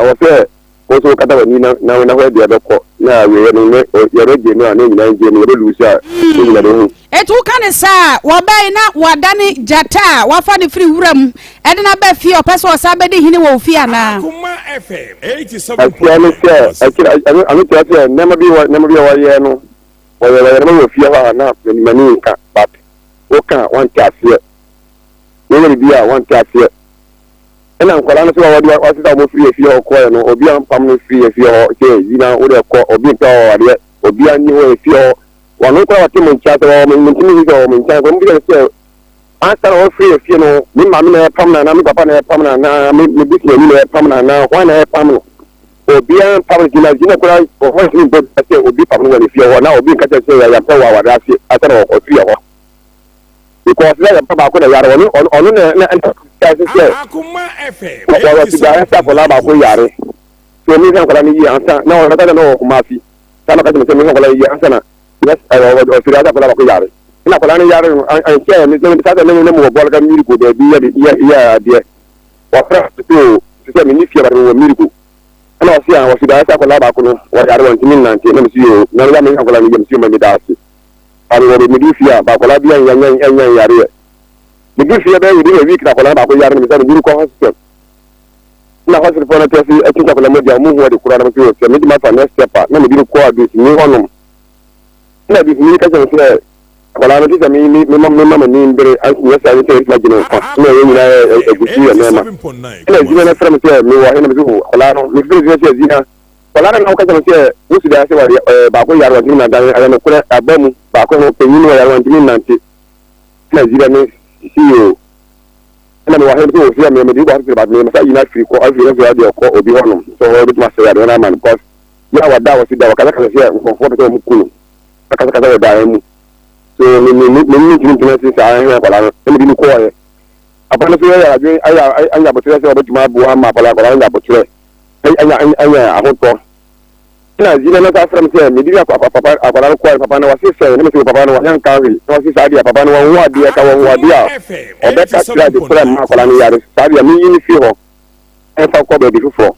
ɛwɔ sɛ wo nso wokata w'ani na na na hɔ deɛ bɛkɔ na awieɛ no ne yɛbɛgye no a ne nyinaa ngye no yɛbɛluusi a ne nyinaa bɛhu. Enti woka no saa a, wɔbɛn na wɔadane gyata a wɔafa no firi wuram de no aba fie a ɔpɛ sɛ ɔsan bɛdi hene wɔ wo fie anaa? Aseɛ ne sɛ, ɛkyerɛ, ɛno, ɛno kyerɛ sɛ nneɛma bi wɔ, nneɛma bi a wɔyɛ no, wɔyɛ, wɔyɛ nneɛma wɔ fie hɔ a na m'ani, m'ani nka, but woka a wɔnte aseɛ. Woyɛ biribi a wɔnte aseɛ. Ɛna nkwadaa no nso a wɔde wɔasesa wɔn firi efie hɔ kɔɛ no, obi ampam no firi efie hɔ sɛ yi na wode kɔ, obi mpɛ hɔ adeɛ, obiara nni hɔ efie hɔ. Wɔn koraa wɔte mo nkyɛn sɛ wɔwɔ mo, mentumi nhu sɛ wɔwɔ mo nkyɛn koraa. Mobisa no sɛ, ansa na wɔfiri efie no, me maame na ɛrepam no anaa me papa na ɛrepam no anaa me me busuani na ɛrepam no anaa hwan na ɛrepam no? Obiara mpam no. Gyina gyina koraa wɔn ntumi mbɔ dua sɛ obi pam no wɔ ne fie hɔ na obi nka kyerɛ sɛ yɛmpɛ wɔ aware ase ansa na wɔfiri hɔ. Because na yɛn ba baako na yare ɔno ɔno ɔno na na ɛna ɛsɛ sɛ wɔwɔ sigara sɛ akwadaa baako yare so omi hwɛ akwadaa no yie ansa na ɔno kasa na ɔwɔ Kumasi saa na ɔka kyerɛ me sɛ mehwɛ akwadaa no yie ansa na ɔfiri ase akwadaa baako yare ɛna akwadaa no yare no ankyɛ me sɛ saa sɛ ne ne mu wɔ bɔɔl ka miriko baabi yɛ yɛ yɛ adeɛ wɔfrɛ me sɛ o sɛ me ne fie abade wɔ miriko ɛna ɔse a wɔfiri ase akwadaa baako no wɔyare wɔntumi nnante na mesi o na meyɛ mehwɛ akwadaa no yie mesi o ma meda ase ame wɔ medu fie a baakwadaa bi anya anya yareɛ medu fie bɛyɛ within a week na akwadaa baako yare no mesɛ mede no kɔ hospital. Na hospital no tɛsi ɛtwitwa akwadaa mogya ɔmo hu ade koraa na mo sɛ sɛ mede ma fa next step a na mede no kɔ adosini hɔnom na adosini no ka kyerɛ me sɛ akwadaa no te sɛ me me me ma m'ani mbere nyɛ saa sɛ ɛtuma gyina nkwa na ɛyɛ nyinaa agusi yɛ nneɛma ɛna zina no frɛ me sɛ mewɔ he na me sɛ o akwadaa no mefrɛ zina sɛ zina akwadaa no na woka kyerɛ me sɛ wosi daa sɛ wɔyɛ baako yare wantumi nante ayɛ nokorɛ aba mu baako no panyin wɔ yare wantumi nante na zina no si o Ɛna mewɔ he sɛ ofie a meyɛ mede kɔ hospital but meyɛ masa yi no afiri kɔ afiri hospital deɛ ɔkɔ obi hɔ nom sɛ hɔ bɛtumi asɛ yadeɛ no ama no because yɛ a wɔda a wɔsi da wɔkasakasa sɛ nkurɔfoɔ pɛ sɛ wɔn ku no akasakasa wɔ dan mu so me me me me me ntumi ntena ase saa ɛhwɛ akwadaa no na mede no kɔɔɛ papa no so yɛ adwene ayɛ anya aboterɛ sɛ ɔbɛtumi aboa ama akwadaa akwadaa no anya aboterɛ anya anya ahotɔ Ɛna Zina no san frɛ me sɛ mede bi akɔ papa akwadaa no kɔɛ papa no wase sɛn na mese papa no wanyɛ nka hwee na wase saa deɛ papa no wanhu adeɛ ka wahu adeɛ a ɔbɛka kyerɛ ade korɛ mma akwadaa no yare saa deɛ meyi no firi hɔ ɛmfa kɔ baabi foforɔ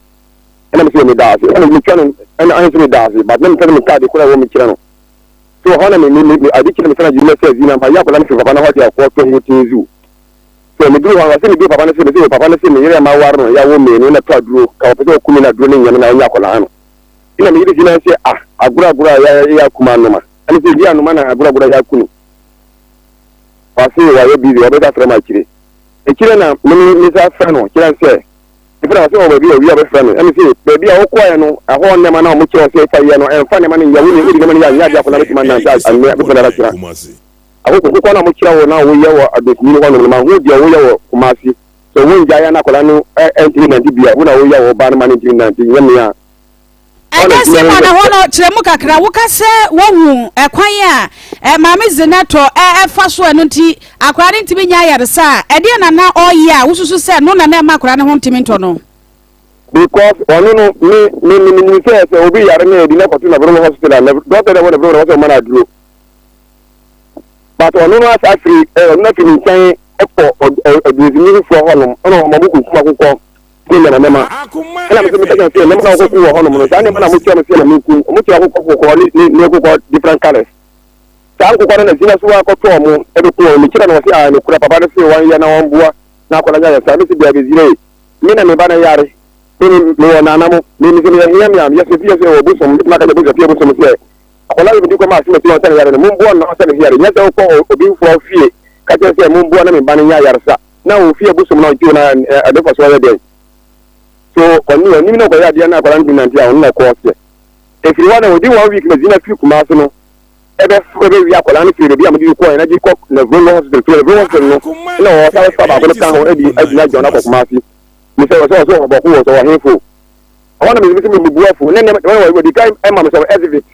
ɛna mese meda ase ɛna metwa no ɛna ayɛ sɛ meda ase but na mepɛ sɛ meka ade korɛ wɔ me kyerɛ no so hɔ na me me me ade kyerɛ me sɛ na Zina sɛ Zina ma yɛ akwadaa no firi papa no hɔ deɛ akɔ tɔ ngotin zoo so meduru hɔ a wɔse meduru papa no se mese papa no se me yere a maware no yɛawo mmienu na tɔ aduro ka wɔpɛ sɛ ɔku me na aduro no nyɛ me na ɔnyɛ akwadaa no Nna me yere gyina sɛ ah agorɔ agorɔ a yɛ yɛ akum anoma ɛne sɛ bi anoma na agorɔ agorɔ a yɛ aku no wase wayɛ busy ɔbɛsa frɛ m akyire akyire na me me me sa frɛ no kyerɛ sɛ mefrɛ no sɛ wɔ baabi a ɔwie a ɔbɛfrɛ me ɛne sɛ baabi a wokɔɛ no ɛhɔ nneɛma na ɔmo kyerɛ sɛ fa yɛ no ɛmfa nneɛma no nyɛ wo ne wode nneɛma no yɛ anyɛ adeɛ akɔla bɛtumi anante anɛ bɛtumi dada kyerɛ akoko kokɔ na ɔmo kyerɛ wo na woyɛ wɔ adosini hɔ nom no ma ho deɛ woyɛ wɔ Kumasi sɛ wongyae a na akwadaa no ntumi nante bi a, wo na woyɛ wo ba no ma no ntumi nante, nyɛ me a. Ɛnyɛ Simon ɛhɔ no kyerɛ mu kakra woka sɛ woahu ɛkwan a maame Zenatɔ ɛfa so ɛno nti akwadaa no ntumi nya ayaresa a ɛdeɛ na na ɔyɛ a wosusu sɛ no na na ɛma akwadaa no ho ntumi ntɔ no. Because ɔno no me me me menim sɛ sɛ obi yare na yɛde no akɔto Navrongo hospital a doctor na ɛwɔ Navrongo na wɔsɛ ɔma no aduro. But ɔno no asa afiri ɛ ɔno afiri ne nkyɛn kɔ ɔdunsinyifoɔ hɔnom ɛna ɔma mo kunkum akokɔ ne nneɛma nneɛma ɛna mesɛ meka kyerɛ sɛ nneɛma na wɔkɔku wɔ hɔnom no saa nneɛma na mokyerɛ me sɛ na menkum ɔmo kyerɛ akokɔ kɔkɔɔ ne ne ne akokɔ different colours saa nkokɔ no na gyina so akɔtɔ ɔmo ɛbɛku wɔn mekyerɛ no wɔse a nokora papa no se wɔnyɛ na wɔmboa na akɔla nyɛ ayɛ saa mese deɛ bɛgyina yi me na me ba no yare me mewɔ nana mo me mesɛ meyɛ hia me a meyɛ sɛ fie sɛ wɔ bosom metumi aka kyerɛ bosom fie bosom sɛ Akwadaa yi mede kɔma asɛm a ɛsi hɔ sɛ ne yare no, momboa no na ɔnsa ne yare. Nyɛ sɛ wokɔ obi foforɔ fie ka kyerɛ sɛ momboa na me ba no nya ayaresa na wo fie bosom na ɔgye wo na ɛde mfasoɔ ayɛ dɛn? So ɔne ɔnim na ɔkɔyɛ adeɛ na akwadaa no tumi nante a ɔno na ɛkɔɔ seɛ. Ɛfiri hɔ na wɔdi one week na Zina firi Kumasi no ɛbɛ ɛbɛwie akwadaa no firi baabi a mede no kɔɛ na gye kɔ Navrongo hospital firi Navrongo hospital no na ɔsa bɛfa baako no ka ho ɛde agyina John akɔ Kumasi. Mesɛ wɔ sɛ ɔsɛ ɔbɔko wɔ sɛ ɔhemfo. Ɛhɔ na mede me bo afuw. Ne nneɛma wɔn wɔde kan ma me sɛ exhibit.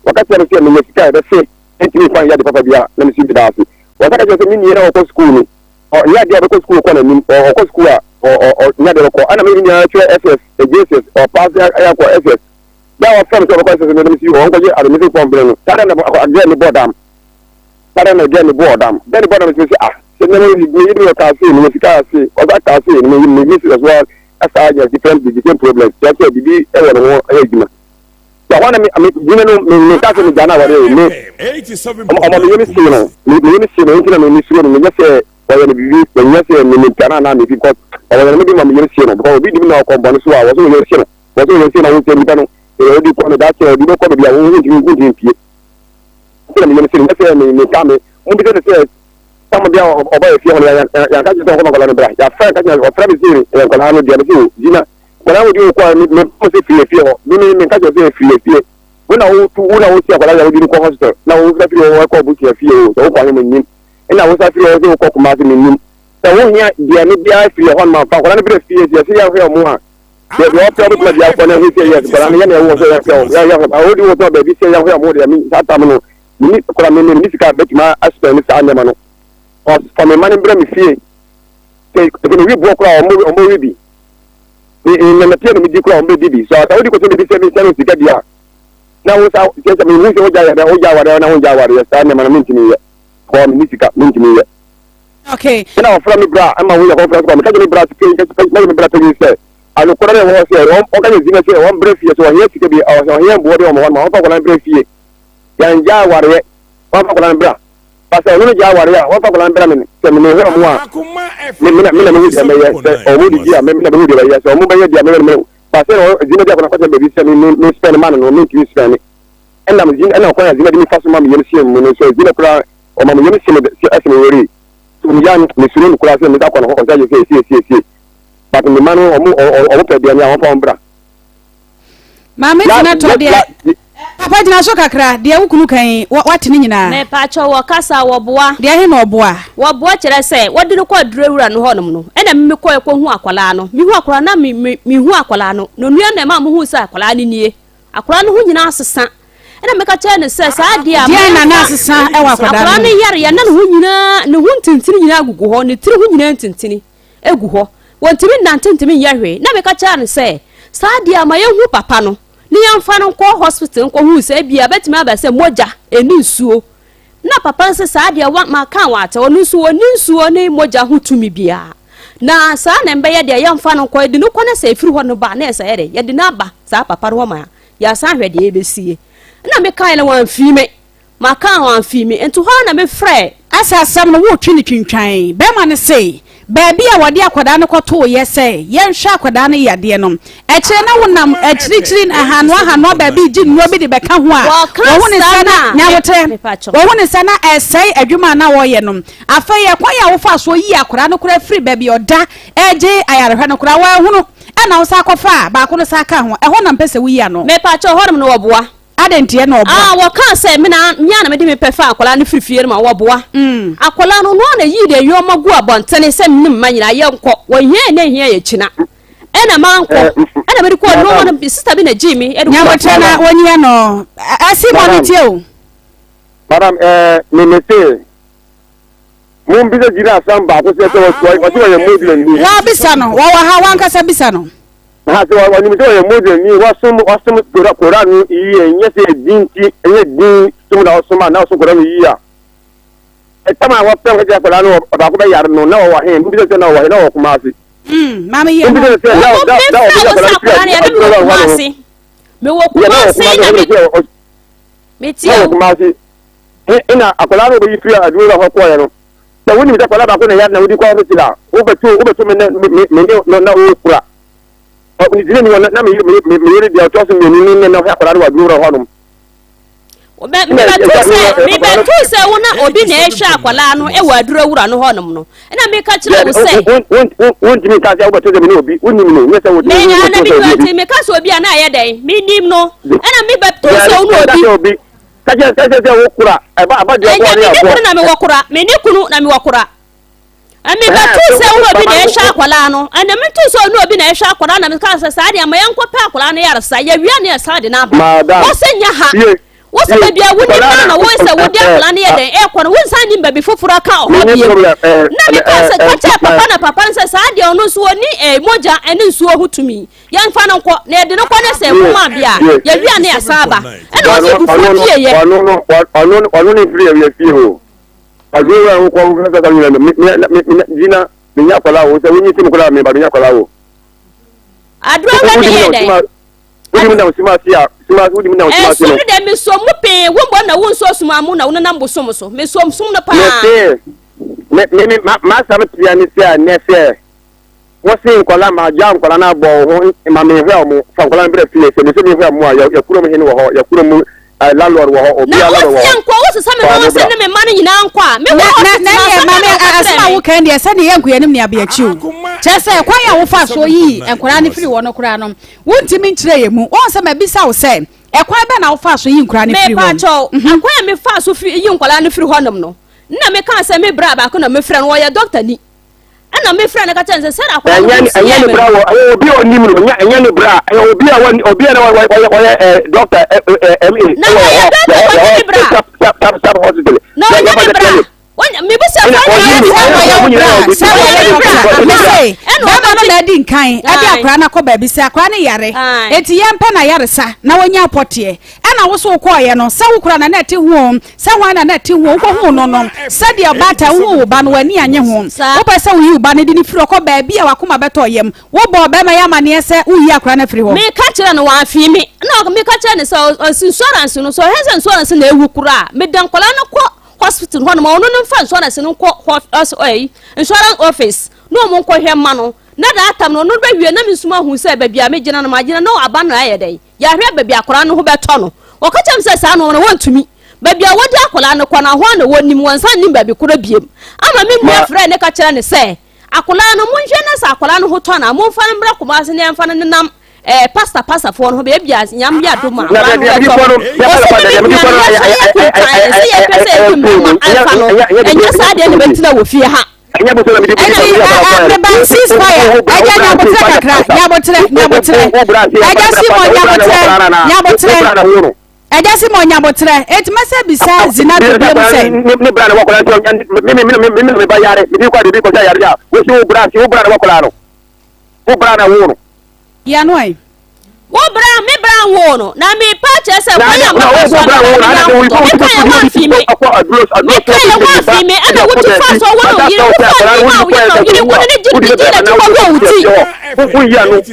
Wɔka kyerɛ me sɛ menya sika a ɛbɛfe ntumi mfa nyɛ ade papa biara na mesi meda ase. Wɔsan ka kyerɛ sɛ me nua na ɔkɔ sukuu no ɔnyɛ adeɛ a ɔbɛkɔ sukuu kɔ n'anim ɔkɔ sukuu a ɔnyɛ adeɛ ɔbɛkɔ ɛna me nua kyerɛ SS JSS ɔpaase ayɛ akɔ SS da a wɔfrɛ me sɛ ɔbɛkɔ SS no na mesi ɔnkɔgye admission form brɛ no saa da na agɛ me bɔ dam. Saa na gɛɛ no bɔɔ dam. Gɛɛ no bɔɔ dam nti mese ah sɛ nneɛma yi me yere no kaa sei menya sika sei ɔsan kaa sei me me me sɛ so asa anya different the same problems kyerɛ sɛ biribi wɔ ne ho ɛyɛ adwuma. Sɛ hɔ na me me gyina no me me ka sɛ me gya no aware o me ɔma me yɛ me sei no me me yɛ me sei no nti na me me suro no menyɛ sɛ ɔyɛ no biribi menyɛ sɛ me me pia no anaa me fi because ɔyɛ no me de ma me yɛ me sei no because obi di mi na ɔkɔ bɔne so a wɔ so yɛ sei no wɔ so yɛ sei na wo sɛ nipa no ɛyɛ ɔdi kɔ no daakye ɔdi bɛkɔ baabi a wo ntumi ntumi mpie. Nti na meyam sɛ nyɛ sɛ me meka me mombisa no sɛ tam bia ɔba yɛ fie hɔ no yɛanka kyerɛ sɛ ɔnkɔma nkwadaa no bra yɛafrɛ nka kyerɛ ɔfrɛ me sɛ ɛyɛ nkwadaa no deɛ me sɛ o gyina nkwadaa wodi wo kɔ me me mo sɛ firi fie hɔ me me menka kyerɛ sɛ firi fie wo na wotu wo na wosi akwadaa yɛ wodi no kɔ hospital na wo sa firi hɔ kɔ busua fie o sɛ wokɔ ahe mo nnim ɛna wo sa firi hɔ sɛ wokɔ Kumasi me nnim sɛ wohia deɛ ne biara firi hɔ no ma fa nkwadaa no brɛ fie sɛ yɛsɛ yɛhwɛ ɔmo a deɛ deɛ ɔpɛ ɔbɛtuma deɛ akɔ na ɛho sɛ yɛ nkwadaa no yɛ na ɛwɔ sɛ yɛhwɛ ɔmo yɛ yɛhwɛ ɔmo de wɔ sɛ baabi sɛ yɛhwɛ ɔmo deɛ mi saa tam no mi ni kora mi mi ni sika bɛtuma asopɛ ne saa nneɛma no ɔfa mi ma ne brɛ mi fie sɛ sɛ mi wi boɔ kora ɔmo ɔmo wi bi mi nnɛmɛteɛ na mi di kora ɔmo bɛ di bi so asa wodi kɔsɛ mi bi sɛ mi sɛ mi sika di a na wo sa kyɛ sɛ mi hu sɛ wogya yɛ dɛ wogya awareɛ na wogya awareɛ saa nneɛma no mi ntumi yɛ kɔɔ mi ni sika mi ntumi yɛ. Okay. Ɛna ɔfrɛ me bra ɛma wo yɛ kɔfrɛ so meka kyerɛ me bra sɛ me bra panyin sɛ anokorɛ no ɛwɔ hɔ sɛ ɔka yɛ zina sɛ wɔn brɛ fie sɛ ɔhia sika bi ɔhia mboɔ bi wɔn hɔ no ma wɔmfa akwadaa no brɛ fie yɛn gya awareɛ wɔmfa akwadaa no bra. Ba sɛ ɔno no gyae aware a, wɔmfa akwadaa no mbra me sɛ me mehwɛ ɔmo a, me me na me na mehu deɛ mɛyɛ. Sɛ ɔmo didi a, me me na mehu deɛ bɛyɛ. Sɛ ɔmo bɛyɛ deɛ a, me me na ba sɛ ɔ Zina de akwadaa no akɔtena baabi sɛ me me me spɛn ma no no, mentumi nspɛne. Ɛnam Zina ɛnam kwan a Zina de me fa so ma me yam sie me no sɛ Zina koraa ɔma me yam sie me sɛ ɛsɛ me wɛree. So me ya no mesuro no koraa sɛ meda kɔ no hɔ ɔsɛ ayɛ sɛ esie esie esie. But me ma no ɔmo ɔ ɔmo pɛ aduane a wɔmfa wɔn bra. Maame gyina tɔ deɛ papa gyina so kakra deɛ wo kunu kan yi wate ne nyinaa. Mepakyɛw wɔkasa wɔboa. Deɛ he na ɔboa. Wɔboa kyerɛ sɛ wɔde no kɔ aduro wura no hɔnom no ɛna me mekɔɛ kɔ hu akwadaa no mehu akwadaa na me me mehu akwadaa no na onua na ɛma mehu sɛ akwadaa no nie akwadaa no ho nyinaa asesa ɛna meka kyerɛ no sɛ saa adeɛ a deɛ na na asesa ɛwɔ akwadaa no yareɛ na ne ho nyinaa ne ho ntintini nyinaa gugu hɔ ne tiri ho nyinaa ntintini gu hɔ. Wɔntumi nnante ntumi nyɛ hwee. Na meka kyerɛɛ no sɛ, saa deɛ a ma yɛnhu papa no na yɛmfa no nkɔ hospital nkɔhu sɛ ebia ɛbɛtumi aba sɛ mogya ɛni nsuo. Na papa no sɛ saa deɛ wa maka wɔ atɛ ɔno nso ɔnni nsuo ne mogya ho tumi biara. Na saa na ɛbɛyɛ deɛ yɛmfa no nkɔ yɛde no kɔ na sɛ ɛfiri hɔ no ba na ɛsɛ yɛde yɛde no aba saa papa no hɔ ma yɛasan ahwɛ deɛ ɛbɛsie. Na mekaeɛ no wamfii me. Makaa ho amfii me nti hɔ ara na me frɛɛ. Asɛ asɛm no woretwe no twintwan. Bɛrima no se, baabi a wɔde akwadaa no kɔtooeɛ sɛ yɛnhwɛ akwadaa no yadeɛ no, akyire na wonam akyirikyiri ahanoa ahanoa baabi regye nnuro bi de bɛka ho a, wɔhu ne sɛ na, nyaboterɛ, wɔhu ne sɛ na ɛresɛe adwuma a na wɔreyɛ no. Afei ɛkwan a wofaa soɔ yii akwadaa no koraa firi baabi a ɔda regye ayarehwɛ no koraa, wɔanhunu, ɛna wosan kɔfaa baako no san kaa ho. Ɛhɔ na mepɛ sɛ woyi ano. Mepakyɛw, hɔnom no wɔboa. Adɛn nti na ɔboa? Ah, wɔkaa sɛ, Me na, me ara na mede me pɛ faa akwadaa no firi fie no ma wɔboa. Akwadaa no, ɔno ara na yii ne nneɛma guu abɔntene sɛ me ne me mma nyinaa yɛnkɔ. Wɔhia yɛn na ɛhia yɛn kyina. Ɛna mankɔ. Ɛna mede kɔɔ nneɛma no, sista bi na gyee me de kɔɔ. Nyabotrɛ na wɔnyia no. Ɛsi mɔ no tie o. Madam, eh, me me se, mo mbisa gyina asam baako sɛ sɛ wɔsi wɔyɛ Muslim ni. Wɔabisa no, wɔwɔ ha, wankasa bisa no. Na sɛ ɔnim sɛ ɔyɛ Muslimni, wasom wasom Kora Koran no yie, nyɛ sɛ din nti, ɛnyɛ din som na ɔsom a, na ɔsom Koran no yie a, ɛtam a wɔpɛ nkɛkyɛ akwadaa no ɔbaako bɛyare no, na ɔwɔ he? Mobisa sɛ na ɔwɔ he? Na ɔwɔ Kumasi. Mm, maame yɛ no. Mobisa sɛ na na na ɔbɛyɛ akwadaa no firi aduro hɔ no. Mewɔ Kumasi na me. Metie o. Na wɔ Kumasi. Ɛna akwadaa no ɔbɛyi firi aduro hɔ kɔɔɛ no. Sɛ wonim sɛ akwadaa baako na ɛyare na wodi kɔ hospital a, wobɛto wobɛto me ne me me ne no na wokura. Ne gyina ni hɔ na me me me me yere deɛ ɔtɔ so mmienu ne ne na ɔhwɛ akwadaa no wɔ aduro wura hɔnom. Mebɛto sɛ mebɛto sɛ wo na obi na ɛhwɛ akwadaa no wɔ aduro wura no hɔnom no ɛna meka kyerɛ wo sɛ. Wontumi nka sɛ wobɛto sɛ me ne obi wonim no nyɛ sɛ wotumi wobɛto sɛ obi. Meka sɛ obi a na ayɛ dɛn menim no ɛna mebɛto sɛ wo ne obi. Ka kyerɛ ka kyerɛ sɛ wo kora ɛba aba deɛ Ɛnyɛ bɔɔ ne me ne aboɔ. kunu na mewɔ kora me ne kunu na mewɔ kora ɛmi bɛto sɛ wo obi na ɛhwɛ akwadaa no ɛna mi to sɛ ɔne obi na ɛhwɛ akwadaa na mi ka sɛ saa deɛ ma yɛn nkɔ pɛ akwadaa no yaresa yɛwia ne ɛsan de n'aba Madam. wɔsɛ nyɛ ha Tie. wɔsɛ Tie. baabi a wonim Akwadaa no na no wɔsɛ wode akwadaa no yɛ dɛn ɛkɔ no wonsan nim baabi foforɔ aka ɔhɔ Menni biem problem, eh, na mi ka eh, sɛ eh, ka kyerɛ eh, papa na papa no sɛ saa deɛ ɔno nso ɔni eh, mogya ɛne nsuo ho tumi Yɛmfa no nkɔ, na yɛde no kɔ ne sɛ nwoma bi a, yɛwie a ne yɛsan aba. Ɛna ɔse abufuo pie yɛ. Ɔno no, ɔno no, ɔno ne mfiri yɛ fie o. Ɔdwe wura ho kɔ ho sɛ sɛ nyina no, me me me me gyina, me nya akwadaa o, sɛ wonyi ti mu koraa me ba me nya akwadaa o. Aduro wura ne yɛ dɛn? Wodi mu na osima ase a, sima ase wodi mu na osima ase no. Ɛsom no dɛ mesom mu pee, wo mbɔ na wo nso sum amu na wo nenam bosom so. Mesom som no paa. Me se, me me ma m'asɛm tea ne sɛ nɛ sɛ. Wo se nkwadaa ma gyaa nkwadaa no abɔ wo ho ma me nhwɛ ɔmo fa nkwadaa no brɛ fie sɛ me se me nhwɛ ɔmo a yɛ yɛ kurom hene wɔ hɔ yɛ kurom mu eh, landlord wɔ hɔ Na obiara landlord wɔ ɔse hɔ yɛnkɔ wo sesa me fa ma ɔmo ɔse bra. ne me mma no nyinaa nkɔ a me wɔ Na hɔ na tete na na ɛneɛ asɛm bɛn maame na woka asɛm kyerɛɛ a me. woka yi deɛ sɛdeɛ yɛnko yɛnim nea abɛakyi o kyerɛ sɛ kwan a wofaa soɔ yii nkwadaa no firi hɔ no koraa no wontumi nkyerɛ yɛn mu woahu sɛ mabisa wo sɛ ɛkwan bɛn na wofaa so yii nkwadaa no firi hɔ Mepakyɛw, ɛkwan a mefaa so fi yi nkwadaa no firi hɔnom no na mekaa sɛ me bra baako na mefrɛ no ɔyɛ dɔktani Ɛnna mefrɛɛ no ka kyerɛɛ no sɛ, Sɛdeɛ akwadaa no Ɛnyɛ ho si ɛnyɛ yɛɛ ne me bra no. wɔ ɛyɛ obi a ɔnim no nyɛ ɛnyɛ ne bra ɛyɛ obi a wɔn obi a na wɔyɛ wɔyɛ wɔyɛ ɛ dɔkta ɛ ɛ MA Na ɛwɔ ɔyɛ hɔ dɔkta, yɛ ɔnyɛ hɔ ne bra. sub sub sub sub hospital Na yɛ ɔnyɛ yɛ ne yɛ bra. clinic Wɔnyɛ mebisa ɛna sɛ ɔnyɛ ɔnyɛ ne ne sɛ bra. wɔyɛ wo ɔmo bra nyinaa yɛ obi sɛ Ɔnyɛ wɔyɛ ne bra. dɔkta me se Ɛna bɛrima ɔka no na adi nkan ɛde Ae. akwadaa no akɔ baabi sɛ akwadaa no yare Ae. eti yɛmpɛ na yaresa na wɔnya apɔteɛ ɛna wo so wokɔɔyɛ no sɛ wo kora na na ɛte ho o Sɛ hwan na na ɛte ho? Wokohuu no no, sɛdeɛ ɔbaatan wohuu wo ba no, w'ani annye ho. Wopɛ sɛ woyi wo ba no de no firi hɔ kɔ baabi a w'akoma bɛtɔ yam. Wobɔɔ ɔbarima yi amanneɛ sɛ woreyi akwadaa no afiri hɔ. Meka kyerɛɛ no, wamfee me. Ɛnna meka kyerɛɛ no sɛ, ɔsi insurance no, sɛ ɔhwɛ sɛ insurance na awu koraa a, mede nkwadaa no kɔ. hospital hɔnom a ɔno no mfa insurance no nkɔ hɔ ɛyi insurance office na ɔmo nkɔhwɛ mma no na that time no ɔno bɛwie na me nso mahu sɛ baabi a megyina no magyina na aba no ayɛ dɛn yɛahwɛ baabi akwadaa no ho bɛtɔ no. Wɔka kyerɛ me sɛ saa nnoɔma no wɔntumi. Baabi a wɔde akwadaa no kɔ no ahoa na wɔnim, wɔn nsa nnim baabi korɔ biem. Ama me nua frɛɛ ne ka kyerɛ ne sɛ akwadaa no monhwɛ na sɛ akwadaa no ho tɔ no a momfa no mmra Kumasi na yɛmfa no nenam eh, pasta pastafoɔ no ho baabi a nyame yɛ adom a akwadaa no ho bɛtɔ no. Ɔsɛ me me nua no yɛsɔ yɛ kuntan sɛ yɛpɛ sɛ yɛde mmarima ɛfa no ɛnyɛ saa deɛ na bɛtena wɔ fie ha. Enti meba ceasefire ɛgya nyabotrɛ kakra nyabotrɛ nyabotrɛ ɛgya Simon nyabotrɛ nyabotrɛ ɛgya Simon nyabotrɛ eti mɛsɛ bisa Zinato biom sɛ. Ne bra na wakɔla nti me me me me me ba yare me bi kɔ de bi kɔ sɛ yare a wosi wo bra si wo bra na wakɔla no wo bra na wo no. Yɛ ano ɛ. Wo bra, me bra nwoo no, na merepa akyerɛ sɛ kwan a mɛfa so ama maame no ahotɔ. Meka yɛ woamfii me, meka yɛ woamfii me, ɛna wotu faa so wo ne wo yere, wofaa nneɛma a wo yere na wo yere wo ne no gye gyee n'akyi kɔbɔɔ wo ti. Woka yɛ woamfii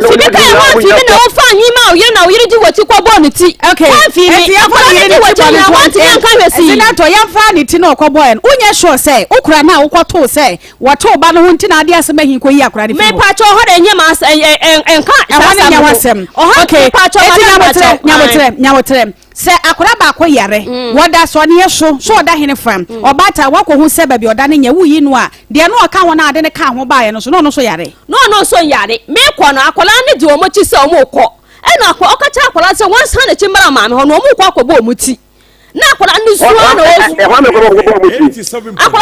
me, meka yɛ woamfii me na wofaa nneɛma a wo yere na wo yere gye w'akyi kɔbɔɔ ne ti. Okay, Woamfii me, enti yɛmfa akwadaa ne no yere gye ne ti w'akyi bɔ ne nyinaa to woantumi anka hwɛ sii. Senator, yɛmfa ne ti na ɔkɔbɔɔɛ no, wonyɛ sure sɛ wokura no a wokɔtoo sɛ Wɔto ba no ho nti na ade asɛm ahi kɔyi akora no firi hɔ. Mepakyɛw hɔ deɛ nyɛ m'asɛm ɛ ɛ nka saa Ɛhɔ no asɛm nyɛ no. w'asɛm. Ɔhɔ Okay, mepakyɛw eti madam nyabotrɛ mepakyɛw. nyabotrɛ nyabotrɛ. Sɛ akora baako yare, wɔda sɔneɛ so, so ɔda hene fa, ɔbaatan wakɔhu sɛ baabi ɔda no nyɛ, woyi no a, deɛ na ɔka ho no a ade no kaa ho baeɛ no nso, na ɔno nso yare. Na ɔno nso yare. Mekɔ no, akwadaa no di wɔn akyi sɛ wɔrekɔ. Ɛna akwa ɔka kyerɛ akwadaa no sɛ wɔnsan n'akyi mmra maame hɔ na wɔrekɔ akɔbɔ wɔn ti. na akwadaa no su ara na ɔresu akwadaa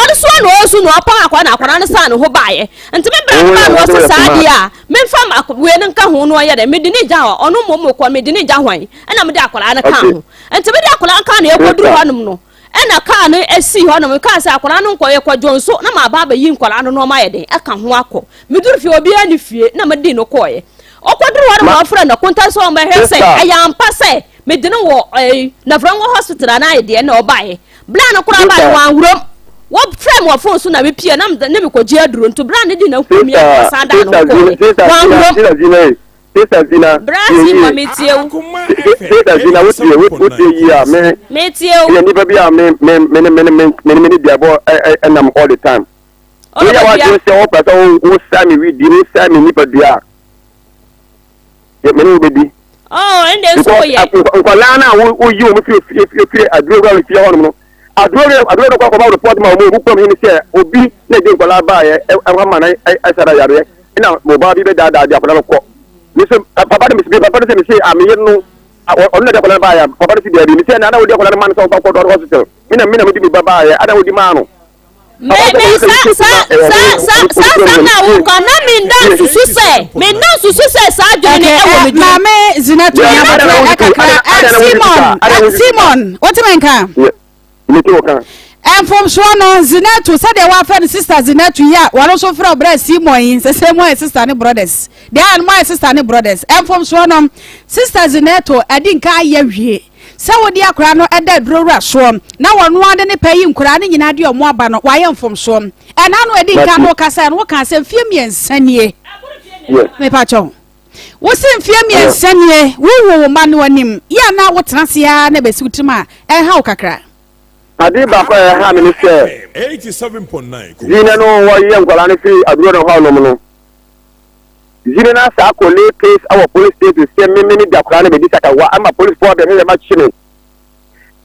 no su ara na ɔresu na ɔpɔn akwadaa na akwadaa no san ne ho baeɛ nti me bra no baa na ɔse saa deɛ a memfa wei no nka ho no ɔyɛ dɛ mede ne gya hɔ ɔno mmom kɔ mede ne gya hwan ɛna mede akwadaa no ka ho nti mede akwadaa no ka na ɛkɔduru hɔnom no ɛna kaa no esi hɔnom kaa sɛ akwadaa no nkɔ yɛkɔ dwonso na ma aba abɛyi nkwadaa no nneɛma ayɛ den ɛka ho akɔ meduru fie obiara ne fie na mede no kɔɔeɛ ɔkɔduru hɔnom na ɔfrɛ no konta sɛ ɔmmɛhwɛ sɛ ɛyɛ ampa sɛ Mede no wɔ ɛyi Navrongo hospital anaa ayɛ deɛ na ɔbaeɛ. Bla no koraa baeɛ wanwuram. Wɔfrɛ me wɔ phone so na mepie na ne mekɔgye aduro nti bra no de na hu me a ɔsan da no kɔɛ. Wanwuram. Sister Zina, Bra Simon metie wo. Sister Zina, wotie wotie yi a me. Metie wo. Yɛ nipa bi a me me me ne me ne me ne me ne duabɔ ɛnam all the time. Woyɛ w'adwene sɛ wopɛ sɛ wo sa me widi, wo sa me nipadua a. Me ne wo bɛdi. Oh, ɛnde nso woyɛ. Because nkwadaa no a woyi wɔn firi fie fie fie aduro wura fie hɔnom no, aduro no aduro no kɔ akɔma report ma wɔn wɔn kurom hene sɛ obi na ɛde nkwadaa baayɛ ɛhɔ ma na ɛsara yareɛ ɛna ɔbaa bi bɛdaadaa de akwadaa no kɔ. Me sɛ papa no me papa no sɛ me sɛ a me yere no ɔno na de akwadaa no baayɛ papa no sɛ daabi me sɛ na na wode akwadaa no ma no sɛ ɔmfa kɔ hospital me na me na mede me ba baayɛ ana wode maa no. Me me sa sa sa sa sa asɛm na woka na menda nsusu sɛ menda nsusu sɛ saa adwene no ɛwɔ me dwene. Maame Zinatu Nyabotrɛ ɛkakra Simon Simon wotumi nka. Mfomsoɔ no Zinatu sɛdeɛ wafɛ no sister Zinatu yi a wɔn nso frɛ ɔbrɛ Simon yi sɛ sɛ mo ayɛ sister ne brothers deɛ ayɛ no mo ayɛ sister ne brothers mfomsoɔ no sister Zinatu adi nka ayɛ wie. Sɛ wode akwadaa no da aduro wura soɔ na wɔno ara de ne pɛ yi nkwadaa no nyinaa de wɔn aba no, wayɛ mfomsoɔ. Ɛna ano ɛdi nkan no wokasaeɛ no wokaa sɛ mfeɛ mmiɛnsa nie. Mepa kyɛw. Wose mfeɛ mmiɛnsa nie wowo wo mma no anim yɛ a na wotena ase ara na ɛbɛsi wo tirim a ɛha wo kakra. Ade baako a ɛha me ne sɛ, Zina no wɔyɛ nkwadaa no firi aduro no hɔ nom no, Zine na saa kɔ lay case wɔ police station sɛ me me ne dakora no bɛdi sakawa ama police foɔ abɛhwehwɛ makye me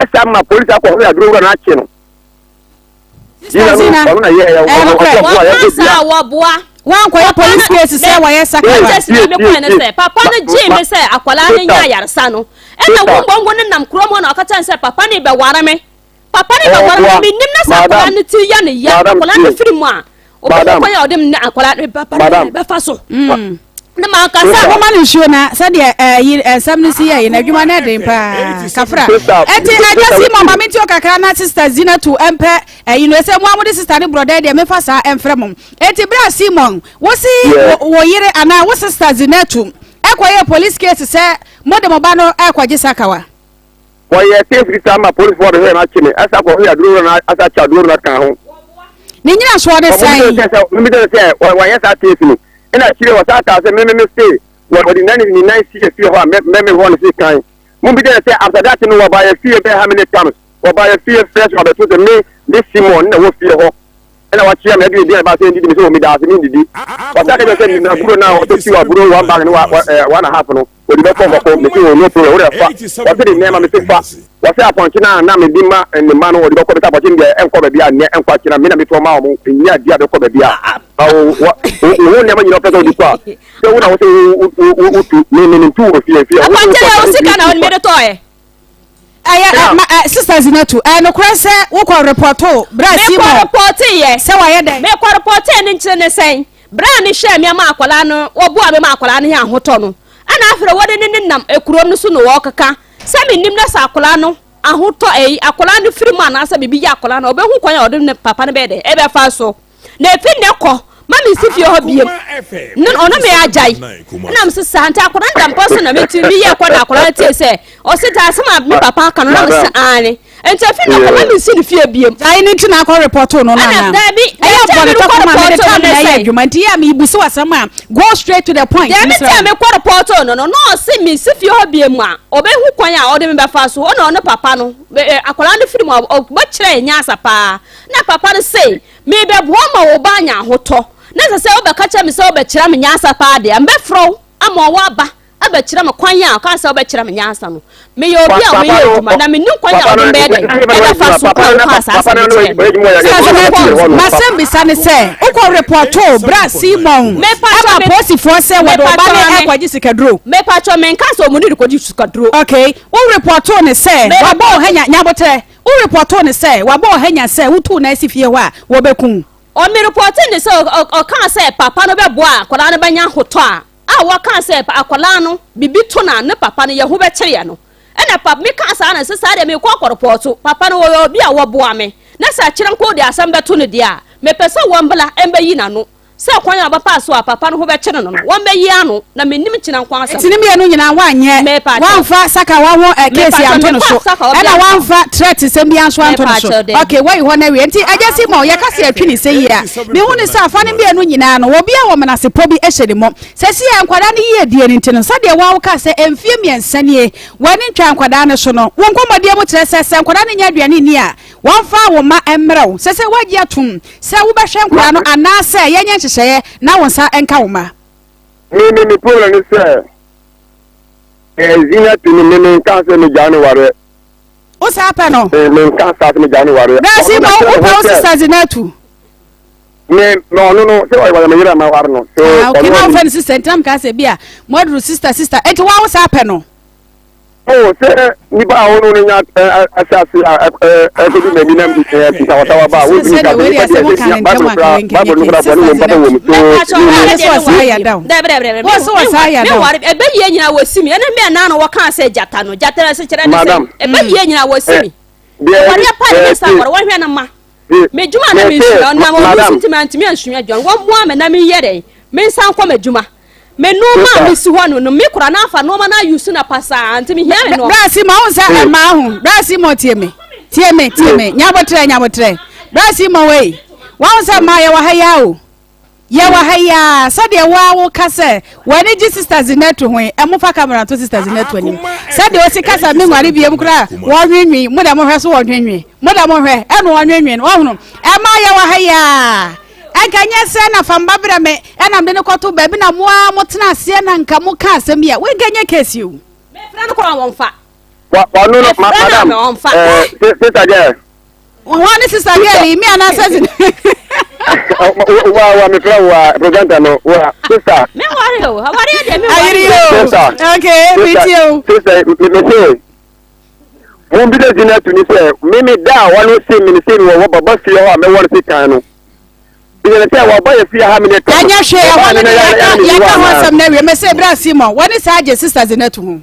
ɛsa ma police akɔ hwehwɛ aduro wura no akye no. Sister Zina, ɔno na yɛ ɛyɛ ɔsɛ ɔboa yɛ Wɔka saa wɔboa. Wankɔyɛ police case sɛ wɔyɛ sakawa. Wɔkyɛ sika me kɔɛ ne sɛ papa no gyee me sɛ akwadaa no nya ayaresa no ɛna wo mbɔngo no nam kurom hɔ na ɔka kyerɛ sɛ papa no bɛware me. Papa ne bɛware no menim na sɛ akwadaa no ti yɛ ne ya akwadaa no firi mu a ɔbɛhu kwan a ɔde ne akwadaa no papa no bɛfa so mm. ne ma ankasa. Moma no nsuo na sɛdeɛ ɛyi nsɛm no si yɛ yi na adwuma no ɛden paa kafra ɛti ɛgya si ma maame nti ɔkakra na sista zina tu ɛmpɛ ɛyi no ɛsɛ mo a mo de sista ne borɔdɛ deɛ mefa saa ɛmfrɛ mo ɛti bere a Simon wosi wo yere anaa wo sista zina tu ɛkɔyɛ police case sɛ mo de mo ba no ɛkɔgye sakawa. Wɔyɛɛ case bi saa ma polisifo abɛhwɛ na akye me, asa akɔhwɛ aduro wura no asa akye aduro wura no aka ho. Ne nyinasoɔ ne sɛn? Mebisa no sɛ wɔanyɛ saa case no. Ɛna akyire wɔsan kaa sɛ meme me se wɔde nan ne nan si efie hɔ a mɛmɛ hɔ no se kan. Mobisa no sɛ after that no wɔbaa yɛ fie bɛyɛ how many times? Ɔbaa yɛ fie fresh ɔbɛto sɛ me ne Simon na ɛwɔ fie hɔ ɛna wakyea me ɛde aduane ba sɛ ndidi me sɛ wɔ meda ase mendidi. Ɔsan ka kyerɛ sɛ na aburo na ɔtɔ siw aburo one bag ne one and a half no ɔde bɛkɔ kɔkɔ me se wɔ no problem wode fa. Ɔse de nneɛma me se fa. Ɔse apɔnkye no a na mede ma ne mma no ɔde bɛkɔ me sɛ apɔnkye no deɛ ɛnkɔ baabi a nnɛ ɛnkɔ akyena me na metɔ ma wɔn ɛnyɛ adeɛ a bɛkɔ baabi a ba wo wo wo nneɛma nyina ɔpɛ sɛ wode kɔ a sɛ wo na wo sɛ wo wotu me me mentu wɔ fie fie. Apɔnkye deɛ wo sika na wode mede tɔɔɛ. Ɛyɛ ɛ ma ɛ sista Zinatu ɛyɛ nokorɛ sɛ wokɔ repɔto bra Simon Mekɔ repɔte yɛ. sɛ wayɛ dɛn? Mekɔ repɔte ne nkyerɛ ne sɛn? Bra ne hwɛɛ me ama akwadaa no wɔboa me ma akwadaa no yɛ ahotɔ no ɛna afei wɔde ne nenam ekuro no so na wɔkeka sɛ menim na sɛ akwadaa no ahotɔ ɛyi akwadaa no firi mu anaasɛ biribi yɛ akwadaa no ɔbɛhu kwan a ɔde ne papa no bɛyɛ dɛ ɛbɛfa so. Na efi nnɛ kɔ, ma mensi fie hɔ biom. Ne ɔno me agyae. Ɛna mese saa nti akwadaa no da mpa so na meti meyɛ kɔ na akwadaa no tie sɛ ɔse gya asɛm a me papa aka no na mese aane. Nti efi nnɛ kɔ ma mensi ne fie biom. Gyae no nti na akɔ repɔto no no Ɛna anaa? daabi, Ɛyɛ deɛ nti a bɔ ne merekɔ tɔfo ma mede repɔto no time ne na ɛyɛ sɛ adwuma nti yɛ a mebusa wo asɛm a go straight to the point Deɛ mesrɛ mete a wo. mekɔ repɔto no no na ɔse mensi fie hɔ biom a ɔbɛhu kwan a ɔde me bɛfa so ɔna ɔne papa no akwadaa no firi mu a ɔbɛkyerɛ yɛn nyansa paa na papa no se Merebɛboa ma wo ba anya ahotɔ, na ɛsɛ sɛ wobɛka kyerɛ me sɛ wobɛkyerɛ me nyansa paa deɛ a, mɛfrɛ wo ama woaba abɛkyerɛ me kwan a ɔkaa sɛ wobɛkyerɛ me nyansa no. Meyɛ obi a meyɛ adwuma, na mennim kwan a wode me bɛyɛ dɛn ɛbɛfa so na wokaa saa asɛm no kyerɛɛ me. Sɛ Report. M'asɛm bisa ne sɛ, wokɔ repɔtoo bra Simon Mepakyɛ ama me- apolisifoɔ sɛ wɔde wo ba Mepakyɛ no ame. rekɔgye sikaduro? Mepakyɛ menkaa sɛ wɔn ne rekɔgye sikaduro. Okay, wo repɔtoo no sɛ Me wabɔ wo repɔto- hanya, nyaboterɛ. Wo repɔtoo no sɛ wabɔ ɔhanya sɛ wotuu no asi fie hɔ a, wɔbɛku wo. Ɔ Me repɔtee no sɛ ɔkaa sɛ papa no bɛboa a akwadaa no bɛnya ahotɔ a, a wɔkaa sɛ akwadaa no biribi to no a ne papa no yɛ ho bɛkyere no. Ɛna pap me kaa saa na sɛ saa deɛ mekɔ akɔrepɔɔto papa no ɔyɛ obi a wɔboa me na sɛ akyerɛ nko de asɛm bɛto no deɛ a mepɛ sɛ wɔmbla ɛmbɛyi n'ano. Sɛ kwan a ɔbɛfa so a papa no ho bɛkyere no no, wɔmmɛyi ano, na mennim nkyena nko asɛm. Enti ne mmienu nyinaa woanyɛ, Mepakyɛw. woamfa sakawa ho eh, case Mepakyɛw, anto no memfaa so, sakawa ɛna biara anto woamfa threat sɛm biara nso anto no so. Mepakyɛw, dabi. Okay, woayi hɔ no awie. Enti Agya Simon, yɛka sɛ yɛtwe ne sɛ yie a, mehu ne sɛ afa no mmienu nyinaa no, obiara wɔ menasepɔ bi hyɛ ne mu. Seesei a nkwadaa no yiedie no nti no, sɛdeɛ wo ara wokaa sɛ mfeɛ mmiɛnsa nie, w'ani ntwaa nkwadaa no so no, wo nkɔmmɔdie mu kyerɛ sɛ, sɛ nkwadaa no nnya aduane nni a, wɔmfa wo mma mmrɛ wo. Seesei woagye atom Sɛ wobɛhwɛ nkwadaa no anaasɛ yɛnyɛ nhyehyɛeɛ na wo nsa nka wo mma. Me me me problem ne sɛ ɛɛ zina tu no me me nka sɛ me gyaa ne wareɛ. Wo saa pɛ no. Me me nka saa sɛ me gyaa ne wareɛ. Brasi ma wo pɛ wo sista zina tu. Me na ɔno no sɛ ɔyɛ wɔyɛ me yere a ma ware no. So ah okay na wofɛ no sista ntina mi ka sɛ bi a mo aduru sista sista eti wa wo saa pɛ no. Oh, sɛ nipa a ɔno no nya asase a ɛkɔdu baabi na ntawatawa ba a wontumi nka sɛ nipa deɛ sɛ Bible kora Bible no kora bɔne wɔ mu papa wɔ mu so ɛbɛyie nyina wɔ si mi ɛne mmea naa no wɔkaa sɛ gyata no gyata no kyerɛ ne sɛ ɛbɛyie nyina wɔ si mi awareɛ pa ne ne sa aware wɔhwɛ no ma Me dwuma na mesua ɔnam ɔno so nti mantumi ansua adwuma no wɔmmoa me na menyɛ dɛn mensan nkɔ m'adwuma me nnoɔma a mesi hɔ no no me kora no afa nnoɔma no ayi so na pasaa nti mehia me nnoɔma. Bra Simon wohu sɛ ɛmaa ho Bra Simon tie me tie me tie me nyabotrɛ nyabotrɛ Bra Simon wei wahu sɛ mmaa yɛwɔ ha yi ara o Yɛwɔ ha yi ara, sɛdeɛ wo ara woka sɛ w'ani gye Sista Zinatu ho yi, momfa camera nto Sista Zinatu anim. Sɛdeɛ ɔsi ka sɛ menware biom koraa a, wɔnwenwen, mo deɛ mohwɛ so wɔnwenwen, mo deɛ mohwɛ, ɛna wɔnwenwen no, woahunu. Ɛmaa yɛwɔ ha yi ara, ɛnka nyɛ sɛ na fa mba brɛ me, ɛna mede no kɔto baabi na mo ara motena aseɛ na nka moka asɛm yi a, wei nka nyɛ case o. Mefrɛ no koraa wɔmfa. Ɔno no, madam, eh, sister girl. Wɔn ne sister girl yi mi anaasɛ zi. Wa wa mi fira wa presenter no wa sister. Mi wari o, awari yɛ deɛ mi wari. Ayiri o, sister. Okay, mi ti o. Sister, mi mi se, mo bi de gyina tu ni sɛ mi mi da a wɔn se mi ni se mi wɔ wɔ baba fie hɔ a mɛ wɔn se kan no. Yɛn sɛ wɔba yɛ fie ha mi ne tɔ. Ɛnyɛ hwee ɛhɔ no de yɛka yɛka ho asɛm na awie mɛ sɛ ebira Simon wɔne saa gye sister Zinatu ho.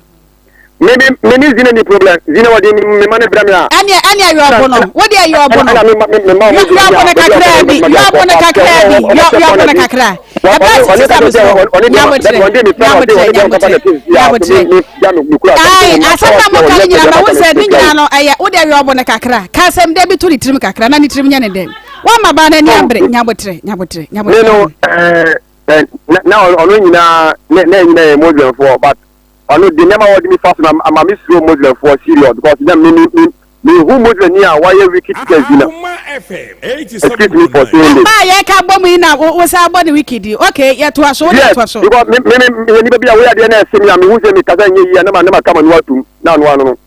Me me me ne zina ni problem zina wɔde me ma ne brɛ me a. Ɛneɛ ɛneɛ yɛ ɔbo no wo deɛ yɛ ɔbo no yɛ ɔbo no kakraa bi yɛ ɔbo no kakraa bi yɛ yɛ ɔbo no kakra ɛbɛ sisi sɛ mesoro nyabotrɛ nyabotrɛ nyabotrɛ nyabotrɛ ayi asɛm na mo ka ne nyinaa ma wo sɛ ne nyinaa no ɛyɛ wo deɛ yɛ ɔbo no kakra ka asɛm dɛ bi to ne tirim kakra na ne tirim nyɛ ne dɛm wɔn ma baa n'ani abere nyabotrɛ nyabotrɛ nyabotrɛ. Ne no ɛɛ na ɔno nyinaa ne na nyinaa yɛ muslimfoɔ but. Ɔno de nneɛma a ɔde me fa so no ama me suro Muslimfoɔ serious because na me me me Mehu Muslimni a wayɛ wicked te sɛ Zina. Excuse me for saying this. Ba a yɛka bɔ mu yi na wo san bɔ ne wicked yi. Okay, yɛtoa so, wo deɛ toa so. Yes, because me me me meyɛ nipa bi a woyɛ adeɛ na ɛse me a mehu sɛ mekasa nyɛ yie a na ma na maka m'ano atum na ano ano no.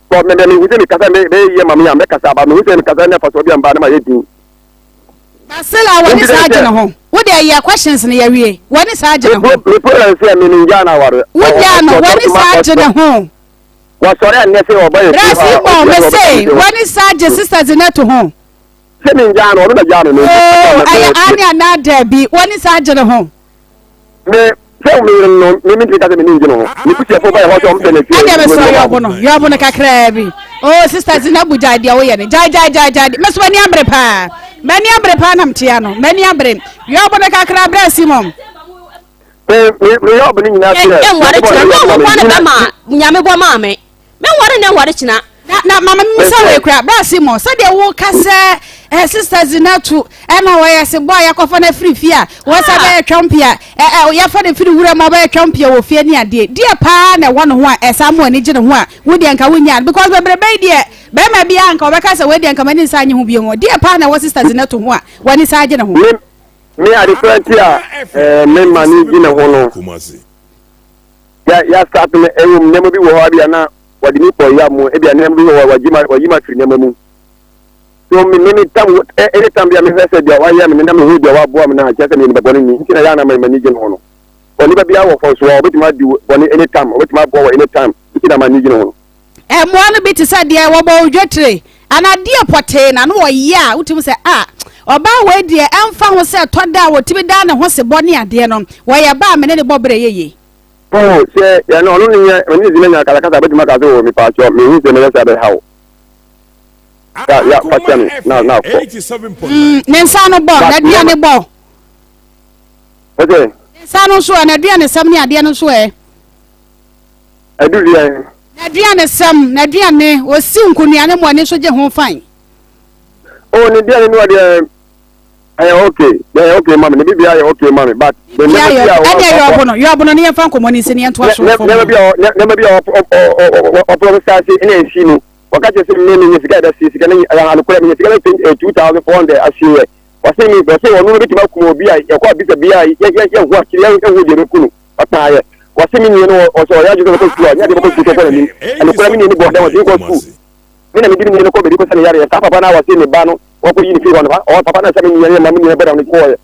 Because me me mehu sɛ mekasa bɛyɛ yie ma me a mɛkasa ba mehu sɛ mekasa na ɛfa so bi a mba na mayɛ din. Basila w'ani saa gye ne ho. Wo deɛ yɛ questions no yɛwie. W'ani saa gye ne ho. Me problem sɛ me mengyaa no aware. Wogyaa no w'ani saa gye ne ho. Wɔsɔre ɛnnɛ sɛ ɔba yɛ fie hɔ a, Brɛ me se w'ani saa gye sister Zineto ho. Sɛ mengyaa no, ɔno na gyaa no no. Oo, ɛyɛ aane anaa daabi, w'ani saa gye ne ho. Me sɛ me yere no, me mentumi ka sɛ m'ani ngye ne ho. Me busuafoɔ ba yɛ hɔ sɛ ɔmpɛ no fie. Ɛdeɛ mesrɛ yɔbo no, yɔbo no kakraa bi. Oh, sister Zinabu gyae deɛ woyɛ no. Gyae gyae gyae gyae. Me so m'ani abere paa. M'ani abere paa na metea no. M'ani abere. Yɔbo no kakra brɛ Simon. Me me me yɔbo no nyinaa sɛ. Ɛnware kyena. Nyɛ ɔno nko na bɛma Nyame bɔ maa me. Menware na ɛnware kyena. Na na mama misa wei kura bra Simon sɛdeɛ woka sɛ eh, sister Zinatu ɛna wɔyɛ se bɔ a yɛakɔfa no afiri fie a wɔsa ah. bɛyɛ twɔmpea ɛ ɛ yɛfa no firi wura mu ɔbɛyɛ twɔmpea wɔ fie ne adeɛ deɛ paa na ɛwɔ ne ho a ɛsa mo ani gye ne ho a wo deɛ nka wonya no because bebrebe yi deɛ bɛrima bi a nka ɔbɛka sɛ wei deɛ nka m'ani nsa nye ho bio ho deɛ paa na ɛwɔ sister Zinatu ho a w'ani sa agye ne ho. Me me adekora nti a ɛɛ me ma ne gye ne ho no yɛ yɛ start no ɛwɔ mu nneɛma bi wɔ hɔ a bi a na wɔde me kɔ ya mu ebia nneɛma bi wɔ hɔ a wɔgye ma wɔyi ma firi nneɛma mu so me me me tam ɛne tam bi a mehwɛ sɛ deɛ wayɛ me na mehu deɛ waboa me na kyerɛ sɛ meyɛ nipa bɔne ni nti na yɛ ana m'ani gye ne ho no onipa biara wɔ fɔ so a ɔbɛtumi adi bɔne any time ɔbɛtumi aboa wɔ any time nti na m'ani gye ne ho no. Mmoa no bi te sɛ deɛ wɔbɔ wo dwetire anaa deɛ pɔtee na no wɔyɛ a wotumi sɛ a ɔbaa wei deɛ ɛmfa ho sɛ ɛtɔ da a wɔtumi daa ne ho sebɔ ne adeɛ no wɔyɛ ba a me ne ne bɔ berɛ yɛye. Oh, sɛ yɛn ɔno ne yɛ ɔne ne nya kasakasa bɛtumi aka sɛ wɔ mepa akyɛ mehu sɛ mɛyɛ sɛ abɛha wo ya ya fa kyɛ me na na akɔ. Ne nsa no bɔ n'aduane bɔ. Okay. Ne nsa no nso ɛ n'aduane sɛm ne adeɛ no nso ɛ. Aduane. N'aduane sɛm n'aduane osi nkonuane mu ani nso gye ho fan. Oh ne duane no adeɛ. Ɛyɛ okay, ɛyɛ okay ma me, ne biribiara yɛ okay ma me, but ne nneɛma bi a ɛdeɛ yɔɔbo no, yɔɔbo no ne yɛmfa nkɔmmɔ no nsi ne yɛntoa so wɔ fam. Nneɛma bi a nneɛma bi a ɔpromise ase ɛna nsi no, wɔka kyerɛ sɛ me menya sika yɛda sie sika no ɛyɛ anokorɛ menya sika bɛ 2400 asieɛ. Wɔse me wɔse ɔno no bɛtumi akum obi a yɛkɔ abisa bi a yɛnhu akyiri yɛnhu deɛ bɛku no ɔtaayɛ. Wɔse me nua no ɔsɛ ɔyɛ adwene sɛ ɔbɛkɔ sukuu a nyɛ adeɛ bɛkɔ sukuu kɔkɔ n'anim. Ɛnokorɛ me nua no bɔɔ dɛn ɔde nkɔ sukuu. Me na mede me nua no kɔ baabi kɔsa ne yareɛ. Saa papa no a wɔse ne ba no wɔkɔyi no firi hɔ no, ɔwɔ papa no a sɛ me nua no ma me nua bɛda no kɔɔɛ.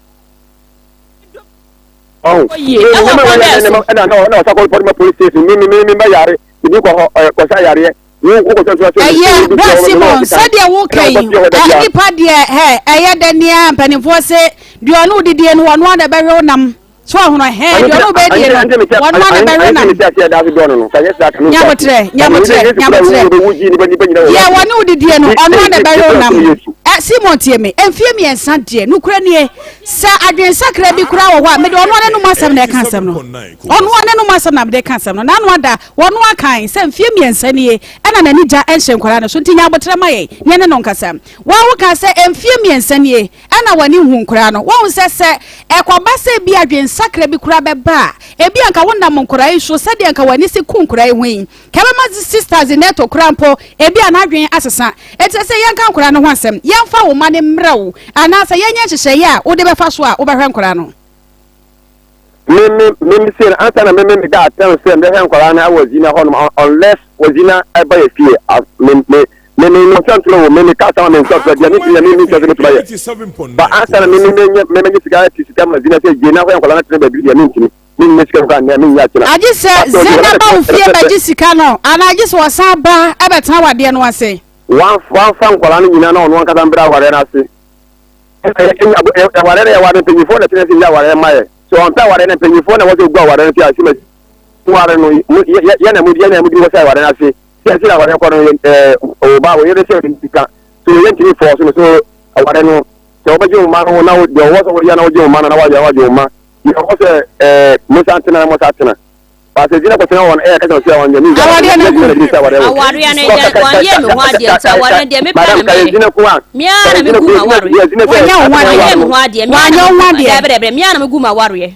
Ɔho. Ɛwɔ kwan bɛɛ so. Ɛna na ɔsa kɔ report ma police station. Me me me me ba yare. Me kɔ hɔ ɛ kɔsa yareɛ. Wo wo kɔsa so asɛ. Ɛyɛ bra Simon sɛdeɛ woka yi nipa deɛ hɛ ɛyɛ dɛ nea mpanimfoɔ se deɛ ɔne wodidie no wɔn ara na ɛbɛwe wo nam. So ɔhono hɛn deɛ ɔno bɛdie no wɔn a na bɛwe nam. Nyabotrɛ nyabotrɛ nyabotrɛ deɛ wɔne wo didie no ɔno a na bɛwe nam. Ɛ Simon tie me mfie mmiɛnsa deɛ nukura nie sɛ adwensakra bi koraa wɔ hɔ a mede ɔno a n'anum asɛm na ɛka asɛm no ɔno a n'anum asɛm na mede ka asɛm no n'ano ada wɔn akan sɛ mfie mmiɛnsa nie ɛna n'ani gya ɛnhyɛ nkwadaa no so nti nyabotrɛ ma yɛn yɛne no nkasa wɔn a woka sɛ mfie mmiɛnsa nie Ɛna w'ani nhu nkoraa no. Woahu sɛ sɛ ɛkɔba sɛ ebia adwensakra bi koraa bɛba a, ebia anka wonam nkoraa yi so sɛdeɛ anka w'ani si ku nkoraa yi ho yi, nka ɛbɛma Sista Zineto koraa mpo ebia n'adwene asesa. Enti ɛsɛ sɛ yɛnka nkoraa no ho asɛm. Yɛmfa wo mma no mmrɛ wo anaasɛ yɛnyɛ nhyehyɛeɛ a wode bɛfa so a wobɛhwɛ nkoraa no. Me me me me sei no ansa na me me meda atɛn sɛ mɛhwɛ nkwadaa no wɔ Zina hɔnom unless wɔ Zina ɛba yɛ fie as me me me me me ntwa ntorɔ wɔ me me ka asɛm a me ntwa ntorɔ deɛ me deɛ me me ntwa sɛ mɛtumi ayɛ ba ansa na me me me nye me me nye sika ati sika ma Zina sɛ gye na hwɛ nkwadaa no tena baabi deɛ me ntumi me nye sika nkwadaa nnɛ me nyɛ akyena. Agye sɛ Zina ba wo fie bɛgye sika no anaa agye sɛ ɔsan ba bɛtena w'adeɛ no ase. Wamfa nkwadaa no nyinaa na ɔno ankasa mbra awareɛ no ase. Awareɛ no yɛware no mpanyinfoɔ na ɛtena ase yɛ awareɛ ma yɛ sɛ ɔmpɛ awareɛ no mpanyinfoɔ na ɛwɔ sɛ ogu awareɛ no sɛ asɛm asi ware no yɛ na mudi yɛ na mudi wɔ sɛ awareɛ no ase sɛ ɛsɛ awareɛ kɔ no yɛ ɛɛ ɔba wɔyɛ no sɛ sika so yɛ ntumi fɔɔ so no so awareɛ no sɛ wɔbɛgye wo ma no na deɛ ɔwɔ sɛ wɔyɛ na wɔgye wo ma no na wɔayɛ wɔagye wo ma deɛ ɔwɔ sɛ ɛɛ mosa ntena na mosa tena. Pastor gyina kɔtena wɔn ɛyɛ kasa ɔsɛ wɔn nyɛ awadeɛ no gu awadeɛ no yɛ wɔn yɛ me ho adeɛ nti awadeɛ deɛ me pɛ na meyɛ mea na me gu ma awareɛ wɔnyɛ wo ho adeɛ wɔnyɛ me ho adeɛ wɔanyɛ wo ho adeɛ dɛbɛ dɛbɛ mea na me gu ma awareɛ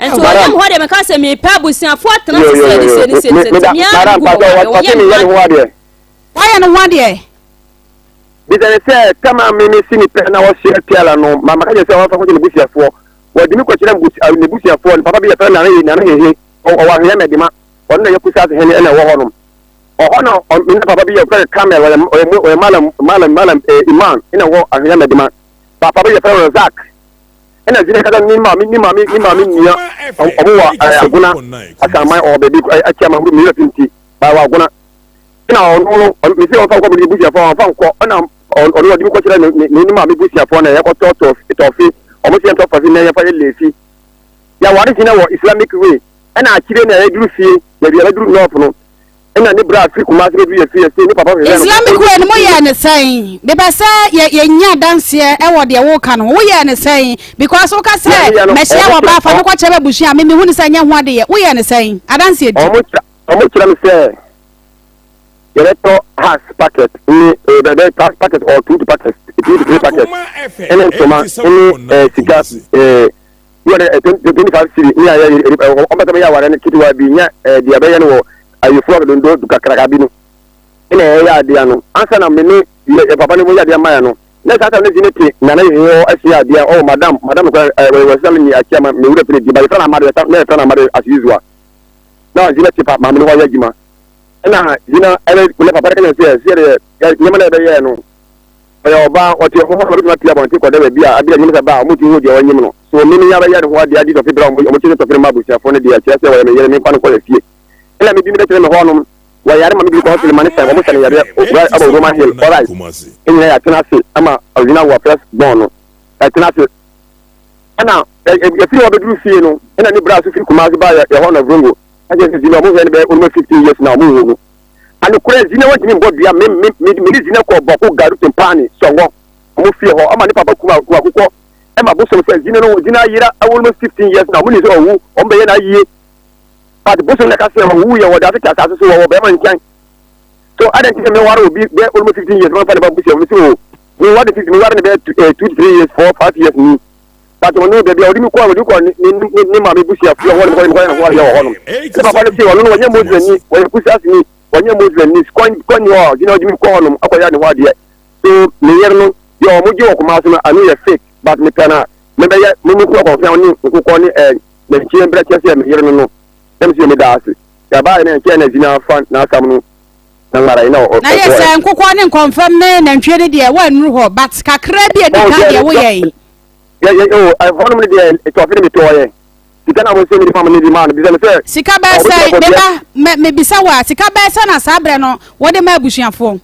nti wɔnyɛ me ho adeɛ meka sɛ mepɛ abusuafoɔ atena sɛ sɛ ne sɛ ne sɛ ne sɛ mea na me gu ma awareɛ wɔnyɛ me ho adeɛ. Wayɛ ne ho adeɛ. Bisa no sɛ, Tam a me mesi ne pɛ na ɔsoɛ piala no, ma maka kyerɛ sɛ ɔmfa nkɔkyerɛ n'abusuafoɔ. Wɔde me kɔkyerɛ n'abusuafoɔ, ne papa bi yɛfrɛ no Nana Nana Hehe, ɔwɔ Ahwea Mɛdema, ɔno na ɛyɛ Kusase hene na ɛwɔ hɔnom. Ɔhɔ na me ne papa bi yɛfrɛ no Kamel, ɔyɛ ɔyɛ ɔyɛ Malam Malam Malam eh, Iman na ɛwɔ Ahwea Mɛdema. Papa bi yɛfrɛ no Razak, ɛna Zina kasa ne maame ne maame ne maame nua ɔmo wɔ Agona Asaman ɔwɔ baabi akyɛ ama me werɛ fi nti, ba wɔ Agona. Ɛna ɔno no, mese ɔmfa nkɔ ne busuafoɔ, ɔmfa nkɔ. Ɛna ɔno ɔde me kɔkyerɛ ne ne ne maame busuafoɔ na yɛkɔtɔ tɔfe. Ɔmo se yɛntɔ tɔfe na yɛmfa yɛ lefi. Yɛaware gyina wɔ Islamic way. Ɛna akyire na yɛduru fie, baabi a yɛbɛduru North no, ɛna ne bra firi Kumasi bɛduru yɛ fie, se ne papa hwehwɛ no. Islamic way no moyɛɛ no sɛn? Mepɛ sɛ yɛ yɛnya adanseɛ ɛwɔ deɛ woka no ho. Woyɛɛ no sɛn? Because woka sɛ mɛhyia wɔ baa fa me kɔkyerɛ m'abusua a, me mehu no sɛ ɛnyɛ ho adeyɛ. Woyɛɛ no sɛn? Adanseɛ di. Ɔmo kyerɛ me sɛ yɛbɛtɔ has packet ne eh, bɛbɛ has packet or two to packet two to three packet ɛne ntoma ɛne eh, sika eh, 225 cedi ne ayɛ ɔmo sɛ bɛyɛ aware no ketewa bi nyɛ eh, deɛ ɛbɛyɛ no wɔ ayeforɔ dondo kakraka bi no ɛna ɛyɛ adeɛ no ansa na me ne yɛ papa no mo yɛ adeɛ mayɛ no na saa time no gyina te nana yɛ hɔ asua adeɛ ɔwɔ madam madam kora ɛwɔ wɔ sɛ ne akyia ma me wura firi di ba yɛfrɛ no amade na yɛfrɛ no amade as usual na Zina te pa maame no hɔ yɛ adwuma ɛna Zina ɛbɛ ne papa no ka kyerɛ sɛ sɛ deɛ nneɛma na ɛbɛyɛɛ no ɔyɛ ɔbaa ɔte hɔ hɔ na ɔbɛtumi apue abɔnten kɔda baabi a abira nyim sɛ ba a ɔmo tumi hu deɛ ɔnyim no so me menya bɛyɛ ne ho adeɛ adi tɔfe berɛ a ɔmo kyerɛ tɔfe no ma abusuafoɔ no deɛ kyerɛ sɛ wɔyɛ me yere memfa no nkɔ yɛ fie ɛna mebi mebɛkyerɛ me hɔ nom wɔyare ma mebi kɔ hospital ma ne sɛn ɔmo sɛ ne yareɛ owura ɛbɔ Roman Hill alright ɛnyina yɛatena ase ama ɔgyina wɔ first born no ɛtena ase Ɛna yɛfiri hɔ bɛduru fie no, ɛna ne bra so firi Kumasi baa yɛ hɔ Navrongo. Ɛkyɛ sɛ Zina ɔmo hwɛ no bɛyɛ almost 15 years na ɔmo nhu no. Anokorɛ Zina wantumi mbɔ dua, me me me me ne Zina kɔɔ Bɔko Garu Tempane Sɔngɔ ɔmo fie hɔ ɔma ne papa kum kum akokɔ ɛma bosom sɛ Zina no Zina ayera almost 15 years na ɔmo nim sɛ ɔwu ɔmo bɛyɛ no ayie but bosom na ɛka sɛ ɔwu yɛ wɔ daase te asase so wɔwɔ bɛrima nkyɛn so adɛn nti sɛ meware obi bɛyɛ almost 15 years mamfa ne ba busua mu sɛ o Me ware sisi me ware no bɛyɛ two eh, 2 to 3 years 4 5 years ni but ɔno baabi a ɔde me kɔ ɔde kɔ ne ne ne maame busuafoɔ hɔ no mekɔ mekɔ yɛ ne ho adeɛ wɔ hɔ nom ne papa no se ɔno no wɔnyɛ muslim ni wɔyɛ kusas ni wɔnyɛ muslim ni kɔn kɔn ni hɔ gyina ɔde me kɔ hɔ nom akɔyɛ ne ho adeɛ so me yere no deɛ ɔmo gye wɔ kɔma so no ano yɛ fake but mepɛ no a mebɛyɛ me mu kɔ kɔnfɛn ne nkokɔ ne ɛɛ nantwie mbrɛ kyɛ sɛ me yere no no na me sɛ meda ase yɛbaayɛ no nkyɛn na gyina fa n'asɛm no Na yɛ sɛ nkokɔ ne nkɔmfam ne nantwie no deɛ woannuru hɔ but kakra bi a ɛdi kan deɛ woyɛe. Ɛhɔnom no deɛ tɔfe no metɔɔyɛ sika na mo sɛ mede ma mo ne de maa no bisa me sɛ. Sika bɛyɛ sɛ meba mebisa wo a sika bɛyɛ sɛ na saa berɛ no wode ma abusuafoɔ.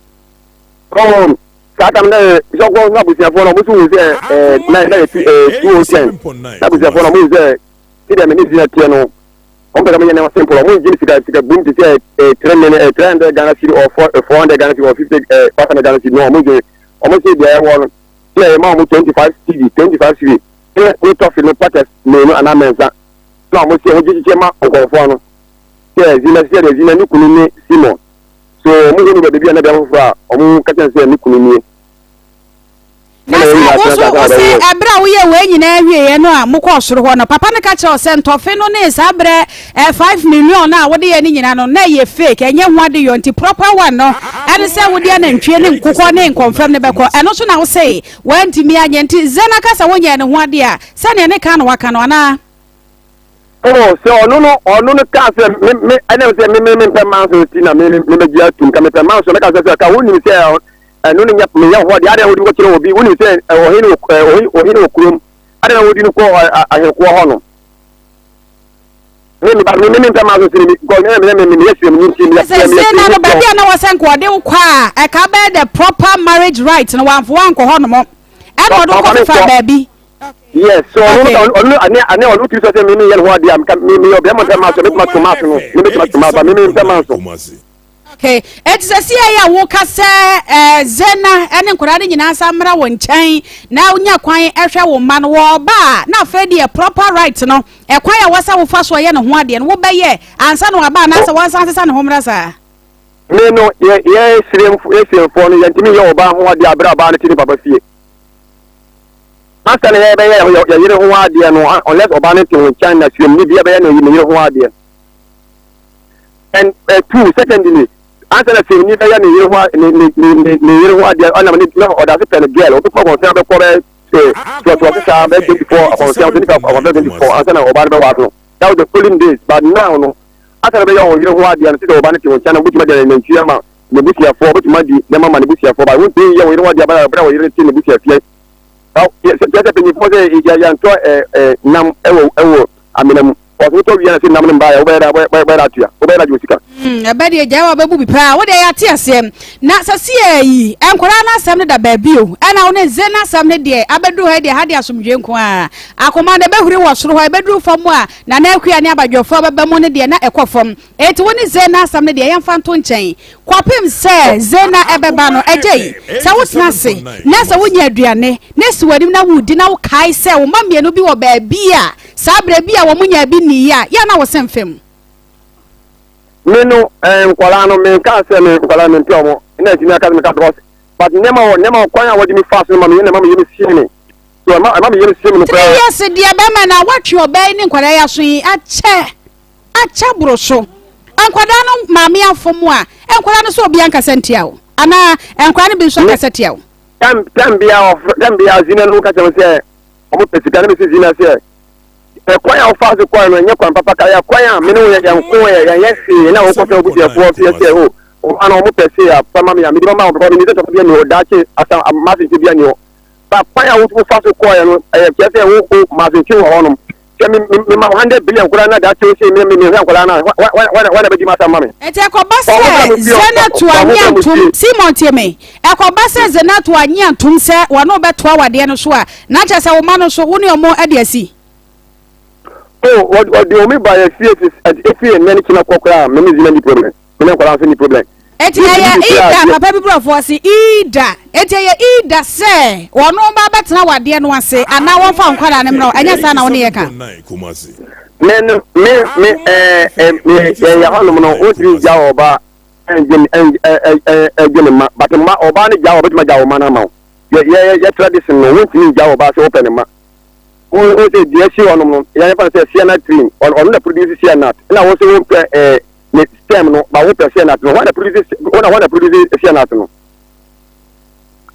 Oh, saa tam na sɛ ɔkɔ na abusuafoɔ no ɔmo so hu sɛ na na yɛ 210 na abusuafoɔ no ɔmo hu sɛ sɛdeɛ me ne gyina teɛ no Wɔn pɛ sɛ wɔyɛ nneɛma simple. Wɔn ngye sika sika boom te sɛ eh, 3 million, 300 Ghana cedi or 400 Ghana cedi or 50 500 Ghana cedi. No, wɔn ngye. Wɔn se deɛ ɛwɔ no, sɛ yɛ ma wɔn 25 cedi, 25 cedi. Ne ne tɔfe no packets mmienu anaa mmiɛnsa. Na wɔn se wɔn gye kyekyɛ ma nkurɔfoɔ no. Sɛ zina sɛ deɛ zina ne kunu ne Simon. So wɔn hu no baabi a na bɛn foforɔ a wɔn ka kyɛn sɛ ne kunu nie. Na sɛ wo nso wo se ɛberɛ a woyɛɛ wei nyinaa wieɛ no a mokɔɔ soro hɔ no, papa no ka kyerɛɛ wo sɛ ntɔfe no ne saa berɛ eh, 5 million no a wode yɛ no nyinaa no na ɛyɛ fake, ɛnyɛ ho adeyɔ nti proper one no ɛne sɛ wode anantwie ne nkokɔ ne nkɔmfam no bɛkɔ. Ɛno nso na wo se woantumi anyɛ nti Zena ka sɛ wonyɛɛ ne ho adeɛ a, sɛdeɛ ne ka na waka no anaa? Oh, sɛ ɔno no ɔno no kaa sɛ me me ɛnam sɛ me me me mpɛ mmaa so ti na me me mɛgye atum ka mepɛ mmaa so mɛka sɛ sɛ ka wonim sɛ ɛno no nyɛ meyɛ hɔ deɛ adeɛ wode kɔkyerɛ obi wonim sɛ ɔhene wɔ ɔhene wɔ kurom adeɛ na wodi no kɔ ahenkoɔ hɔ no me me ba me me mpɛ mmaa so sini mi kɔ me me me me yɛ sirem ni nti me yɛ sɛ sɛ na no baabi a na wɔsɛ nka ɔde wo kɔ a ɛka bɛyɛ the proper marriage right no wamfo wankɔ hɔ nom ɛna ɔde wo kɔ fefa baabi. Yes, so ɔno okay. Ɔno ane ane ɔno tiri sɛ sɛ mimi yɛ ne ho adeɛ a meka mimi yɛ ɔbɛrima mpɛ maa so mɛtuma to maa so no mimi tuma to maa ba mimi mpɛ maa so. Okay, eti sɛ si yɛ a woka sɛ ɛɛ Zena ɛne nkwadaa no nyinaa nsa mmra wɔn nkyɛn na wonya kwan ɛhwɛ wo mma no wɔ ɔba a na afei deɛ proper right no ɛkwan a wɔsɛ wofa so ɛyɛ ne ho adeɛ no wobɛyɛ ansa na waba anaasɛ wɔnsan sesa ne ho mmra saa. Me no yɛ yɛ siremfo yɛ siremfoɔ no yɛntumi yɛ ɔbaa ho adeɛ abere ɔbaa no ti ne papa fie. Ansa na yɛbɛyɛ yɛ yere ho adeɛ no, unless ɔbaa no te wo nkyɛn na sremni bi bɛyɛ ne yere ho adeɛ. And two, secondly, Ansa na sɛmni bɛyɛ ne yere ho ne ne ne ne yere ho adeɛ ɔnam ne na ɔda ase pɛ no girl ɔbɛkɔ akɔnfɛn abɛkɔ bɛ sɛ toatoa so saa bɛ 24 akɔnfɛn ɔsɛ nipa akɔnfɛn 24 ansa na ɔbaa no bɛware no. That was the olden days, but now no ansa na bɛyɛ ɔyere ho adeɛ no sɛ ɔbaa no te wo nkyɛn na wobɛtumi adi nantwie ama n'abusuafoɔ, wobɛtumi adi nneɛma ama n'abusuafoɔ, but wontumi nyɛ wo yere ho adeɛ abere a ɔyere te n'abusuafie. Kyerɛ sɛ mpanyinfoɔ sɛ yɛntɔ nam ɛwɔ ɛwɔ amena mu. Ɔsɛ wotɔ wia na sɛ nam no mbaeɛ wobɛyɛ dɛ wobɛyɛ dɛ atua wobɛyɛ dɛ agye wo sika. Mm, ɛbɛ deɛ gyae wa bɛbu bi paa wo deɛ yɛate aseɛ na sɛsiɛ yi nkwadaa no asɛm no da baabi o ɛna wo ne ze no asɛm no deɛ abɛduru ha deɛ ha deɛ asomdwe nko a akoma no ɛbɛhuri wɔ soro hɔ ɛbɛduru fam a nana akua ne abadwofoɔ bɛba mu no deɛ na ɛkɔ fam enti wo ne ze no asɛm no deɛ yɛmfa nto nkyɛn kɔpem sɛ ze na ɛbɛba no ɛgye yi sɛ wotena ase na sɛ wonya aduane na si w'anim na wodi na wokae sɛ wo mma mmienu bi wɔ baabi a Saa berɛ bi a wɔn nyaa bi nniiɛ a, yɛ a na wo se mfem. Me no eh, nkwadaa no menkaa sɛ me nkwadaa no mempɛ wɔn na ɛtumi aka sɛ meka because but nneɛma wɔ nneɛma wɔ kwan a wɔde me fa so no ma me na ɛma me yam sie me so ɛma ɛma me yam sie me no koraa. 3 years deɛ bɛrima na watwe ɔbaa yi ne nkwadaa yi aso yi akyɛ akyɛ boro so. Nkwadaa no maame afom a nkwadaa no sɛ obi ankasa ntia wo anaa nkwadaa no bi nso akasa tia wo. Tam tam bia ɔfrɛ tam bia zina no ka kyerɛ me sɛ wɔn pɛ sika na mesi zina sɛ ɛkwan a wofaa so kɔɛ no ɛnyɛ kwan papa ka yɛ kwan a me ne wo yɛ yɛn ko yɛ yɛn yɛ hwee na wokɔ sɛ obusuafoɔ fie sɛ o ɔba no wɔn pɛ se a fa ma me a mede bɛma wo because menim sɛ tɔfa bi ani hɔ daakye asa masenkye bi ani hɔ ba kwan a wofa so kɔɛ no ɛyɛ kyerɛ sɛ wo wo masenkye wɔ hɔnom sɛ me me ma 100 billion koraa na daakye wo se me me mehwɛ nkwadaa no a wana bɛdi m'asɛm ma me. Enti ɛkɔba sɛ Zenato annye antom, Simon tie me, ɛkɔba sɛ Zenato annye antom sɛ wɔne wo bɛtoa w'adeɛ no so a, na kyerɛ sɛ wo mma no nso, wo ne wɔn de asi. Oh, wɔde wɔn ba yɛ fie efie nnɛ ne kyina kɔ koraa, me ne Zena ni problem. Me ne nkwadaa nso ni problem. Eti ɛyɛ ida papa bi brɔfoɔ se ida eti ɛyɛ ida sɛ wɔn ba bɛtena wadeɛ no ase anaa wɔn fa nkwadaa no mmerɛ ɛnyɛ saa na wɔn yɛ ka. Me no me me ɛɛ ɛ me yɛ yɛ hɔnom no wotumi gya ɔba ɛngye ɛ ɛ ɛgye ne ma but mma ɔbaa no gya ɔbɛtumi agya ɔma no ama wo yɛ yɛ yɛ tradition no wontumi gya ɔbaa sɛ wopɛ ne ma wo wo sɛ deɛ si hɔnom no yɛn fa no sɛ siana tree ɔno na produce siana ɛna wo sɛ wompɛ ɛɛ ne stem no ba wo pɛ shea nut no hwan na produce hwan na hwan na produce shea nut no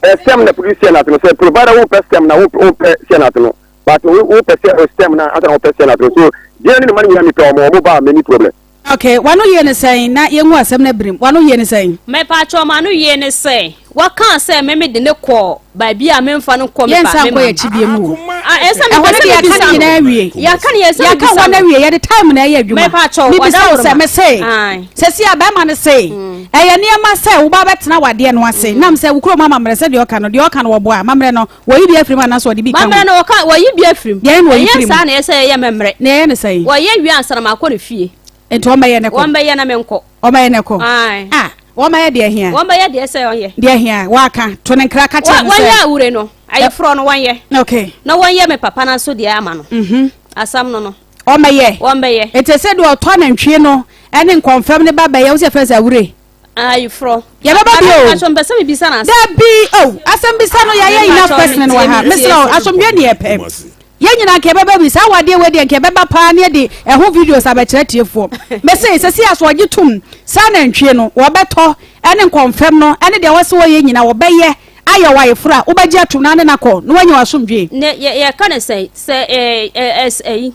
ɛ stem na produce shea nut no sɛ provider wo pɛ stem na wo wo pɛ shea nut no but wo wo pɛ sɛ stem na ansa na wo pɛ shea nut no so gyina ne ne ma no nyinaa mepɛ ɔmo ɔmo ba many problem. Okay, wano yie ne sɛn na yɛngu asɛm no abirim wano yie ne sɛn. Mepatwɔ mano yie ne sɛ wɔkaa sɛ me mede ne kɔɔ baabi a memfa no nkɔ me ba me ma. Yɛnsan nkɔ yɛn akyi bio mu o. Ah, ɛsɛ Ɛhɔ mepɛ no sɛ deɛ yɛaka mebisa ne no. nyinaa awie. Yɛaka ne yɛ sɛ Yɛaka mebisa hɔ no no. awie. Yɛde time na ɛyɛ adwuma. Mepa kyɛw, Mebisa wo sɛ, ɔdawuroma. mese, Ae. sɛsi a bɛrima no se, ɛyɛ nneɛma sɛ wo ba bɛtena w'adeɛ no ase. Nam sɛ wo kurom amammerɛ sɛdeɛ ɔka no, deɛ ɔka no wɔboa. Amammerɛ no, wɔyi bi afiri mu anaasɛ wɔde bi ka ho? Mammerɛ no wɔka wɔyi bi afiri mu. Deɛn na wɔyi Ɛnyɛ firi mu? saa na ɛyɛ sɛ yɛyɛ mɛmmerɛ. Na ɛyɛ ne sɛn? Wɔyɛ wie ansa na makɔ ne fie. Nti wɔmmɛyɛ ne kɔ? Wɔmmɛyɛ na menkɔ. Wɔmmɛyɛ ne kɔ? Ae. Ah, wɔmmɛyɛ deɛ hia? Wɔmmɛyɛ deɛ sɛ ɔnyɛ. Deɛ hia, wɔaka. To ne nkra ka kyerɛ no sɛ. Wɔnyɛ awure no, ayeforɔ no wɔnyɛ. Okay. Na wɔnyɛ me papa no nso deɛ ama no. Mhm. Asɛm no no. Wɔmmɛyɛ. Wɔmmɛyɛ. Nti sɛ deɛ ɔtɔ nantwie no ne nkɔmfɛm no ba bɛyɛ, wo sɛ yɛfrɛ sɛ awure? Ayeforɔ. Yɛbɛba bio. Maame mpatsɔ mpɛ sɛ mebisa no asɛm. Dabi o, oh, asɛm bisa no yɛayɛ enough question wɔ ha. Mesrɛ wo, asomdwe ne yɛpɛ. Yɛn nyinaa nka yɛbɛba bi saa awadeɛ wei deɛ nka yɛbɛba paa ne yɛde ɛho videos abɛkyerɛ tiefoɔ. Mese sɛsi aso ɔgye tom saa nantwie no wɔbɛtɔ ɛne nkɔmfɛm no ɛne deɛ wɔse wɔyɛ nyinaa wɔbɛyɛ ayɛ wɔ ayeforɔ a wobɛgye atom na ne no akɔ na woanya w'asomdwe. Ne yɛ yɛka ne sɛn sɛ ɛɛ ɛɛ ɛyi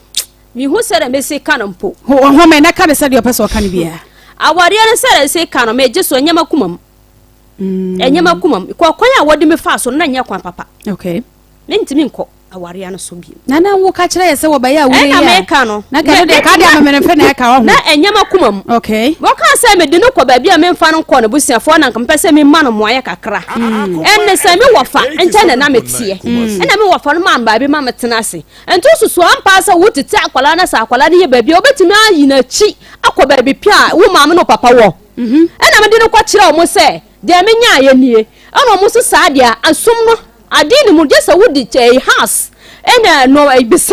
mehu sɛdeɛ mesi ka no mpo. Ho home na ka ne sɛdeɛ ɔpɛ sɛ ɔka no biara. Awadeɛ no sɛdeɛ ɛsi ka no megye so ɛnyɛ m'akoma mu. Ɛnyɛ m'akoma mu. Kɔ kwan a wɔde me faa so no na ɛnyɛ kwan papa. Okay. Mentumi nkɔ awareɛ no so bio. Na na wo ka kyerɛ yɛ sɛ wɔbɛyɛ awure yi a. Ɛna meka no. Na ka no deɛ ka deɛ amemene mfe na ɛka ɔho. Na ɛnyɛ m'akoma mu. Okay. Wɔkaa sɛ mede no kɔ baabi a memfa no nkɔ n'abusuafoɔ na nka mepɛ sɛ mema no mmoayɛ kakra. Ɛnne sɛ me wɔfa nkyɛn na na meteɛ. Ɛna me wɔfa no maa me baabi ma metena ase. Nti wosusu ampa ara sɛ wotete akwadaa na sɛ akwadaa no yɛ baabi a wobɛtumi ayi n'akyi akɔ baabi pɛ a wo maame ne wo papa wɔ? Ɛna mede no kɔkyerɛɛ wɔn sɛ deɛ menyaeɛ nie. Ɛna wɔn nso saa deɛ asom no adeɛ ne mu gye sɛ wode ɛyi house ɛna no bese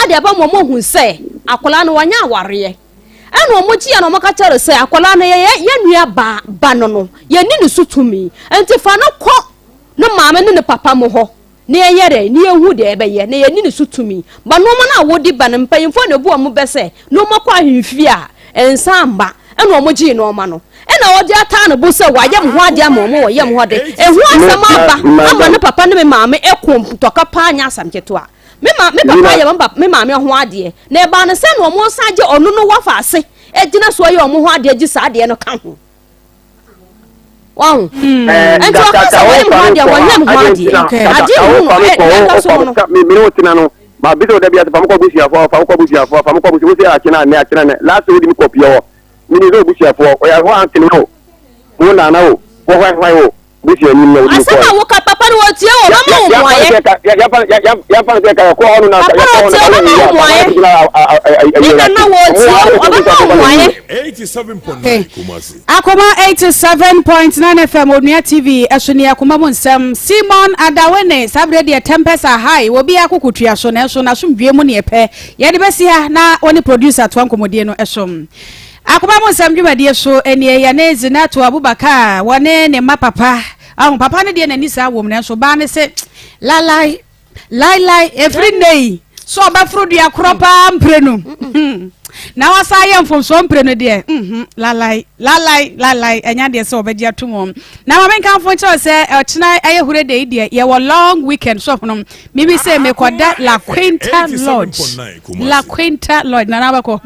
ade aba ma wɔn ahu sɛ akwadaa no wanya awareɛ. Ɛna wɔn gyeɛ na wɔn ka kyerɛ no sɛ akwadaa no yɛ yɛn nua ba ba no no yɛnni ne so tumi nti fa no kɔ ne maame ne ne papa mo hɔ. Na yɛnyɛ dɛn na yɛnhu deɛ yɛbɛyɛ, na yɛnni ne so tumi? Ba nnoɔma no a wode ba no, mpanyimfoɔ na ɛbu wɔn bɛ sɛ nnoɔma kɔ ahemfie a, nsa mma. Ɛnna wɔgyee nnoɔma no. Ɛna ɔde ataa ne bo sɛ wayɛ me ho adeɛ ama wɔn wɔyɛ me ho adeɛ. Ɛho asɛm aba ama ne papa ne me maame ɛko ntɔka paa nyɛ asɛm ketewa. Me ma me papa yɛ me maame ho adeɛ na ɛbaa no sɛ na wɔn san gye ɔno no wafa ase gyina so yɛ wɔn ho adeɛ gye saa adeɛ no ka ho. Wahu? Nti ɔka sɛ wɔyɛ me ho adeɛ wɔnyɛ me ho adeɛ. Adeɛ hu no ɛ ɛka so no. Me ne wo tena no ma bi sɛ ɔda bi ase fa mo kɔ abusuafoɔ fa mo kɔ abusuafoɔ fa mo kɔ abusuafoɔ sɛ akyena nɛ akyena nɛ last wodi me kɔ pie hɔ. Menim sɛ obusuafoɔ, ɔyɛ hɔ antene o, wo nana o, wo hwan hwan o, busuani no na wode me Asɛm kɔɔe. a woka, papa no wɔtie o, ɔbɛma wo mmuaeɛ. Yɛmfa no sɛ ka yɛkɔɔ hɔ no na Papa no yɛkɔɔ hɔ no ɔtie o, na ɔbɛma wo yɛkɔɔ mmuaeɛ. Me nana wɔtie o, ɔbɛma wo mmuaeɛ. Okay. Akoma 87.9 FM Onua TV ɛso ne akoma mu nsɛm. Simon Adawene saa berɛ deɛ Tempest Ahai wɔ bi akoko tua so nanso n'asomdwie mu ne ɛpɛ. Yɛde bɛsi ha na wɔne producer toa nkɔmmɔdie no so. Akoma mu nsɛm dwumadie so nie yɛne Zinato Abubakar wɔne ne mma papa. Ahu papa no deɛ n'ani saa wom nanso baa ne se lalai Laelae, ɛfiri nnɛ yi, sɛ ɔbɛforo dua korɔ paa mprenu na wasan ayɛ mfomsoɔ mprenu deɛ, mhm, lalae, lalae, lalae, ɛnyɛ adeɛ sɛ ɔbɛgye ato mu. Na ma menkamfo nkyerɛ sɛ ɔkyena ɛyɛ hure de yi deɛ, yɛwɔ long weekend so honom. Mimi sɛ mekɔda La Quinta Lodge, La Quinta Lodge, nana wobɛkɔ.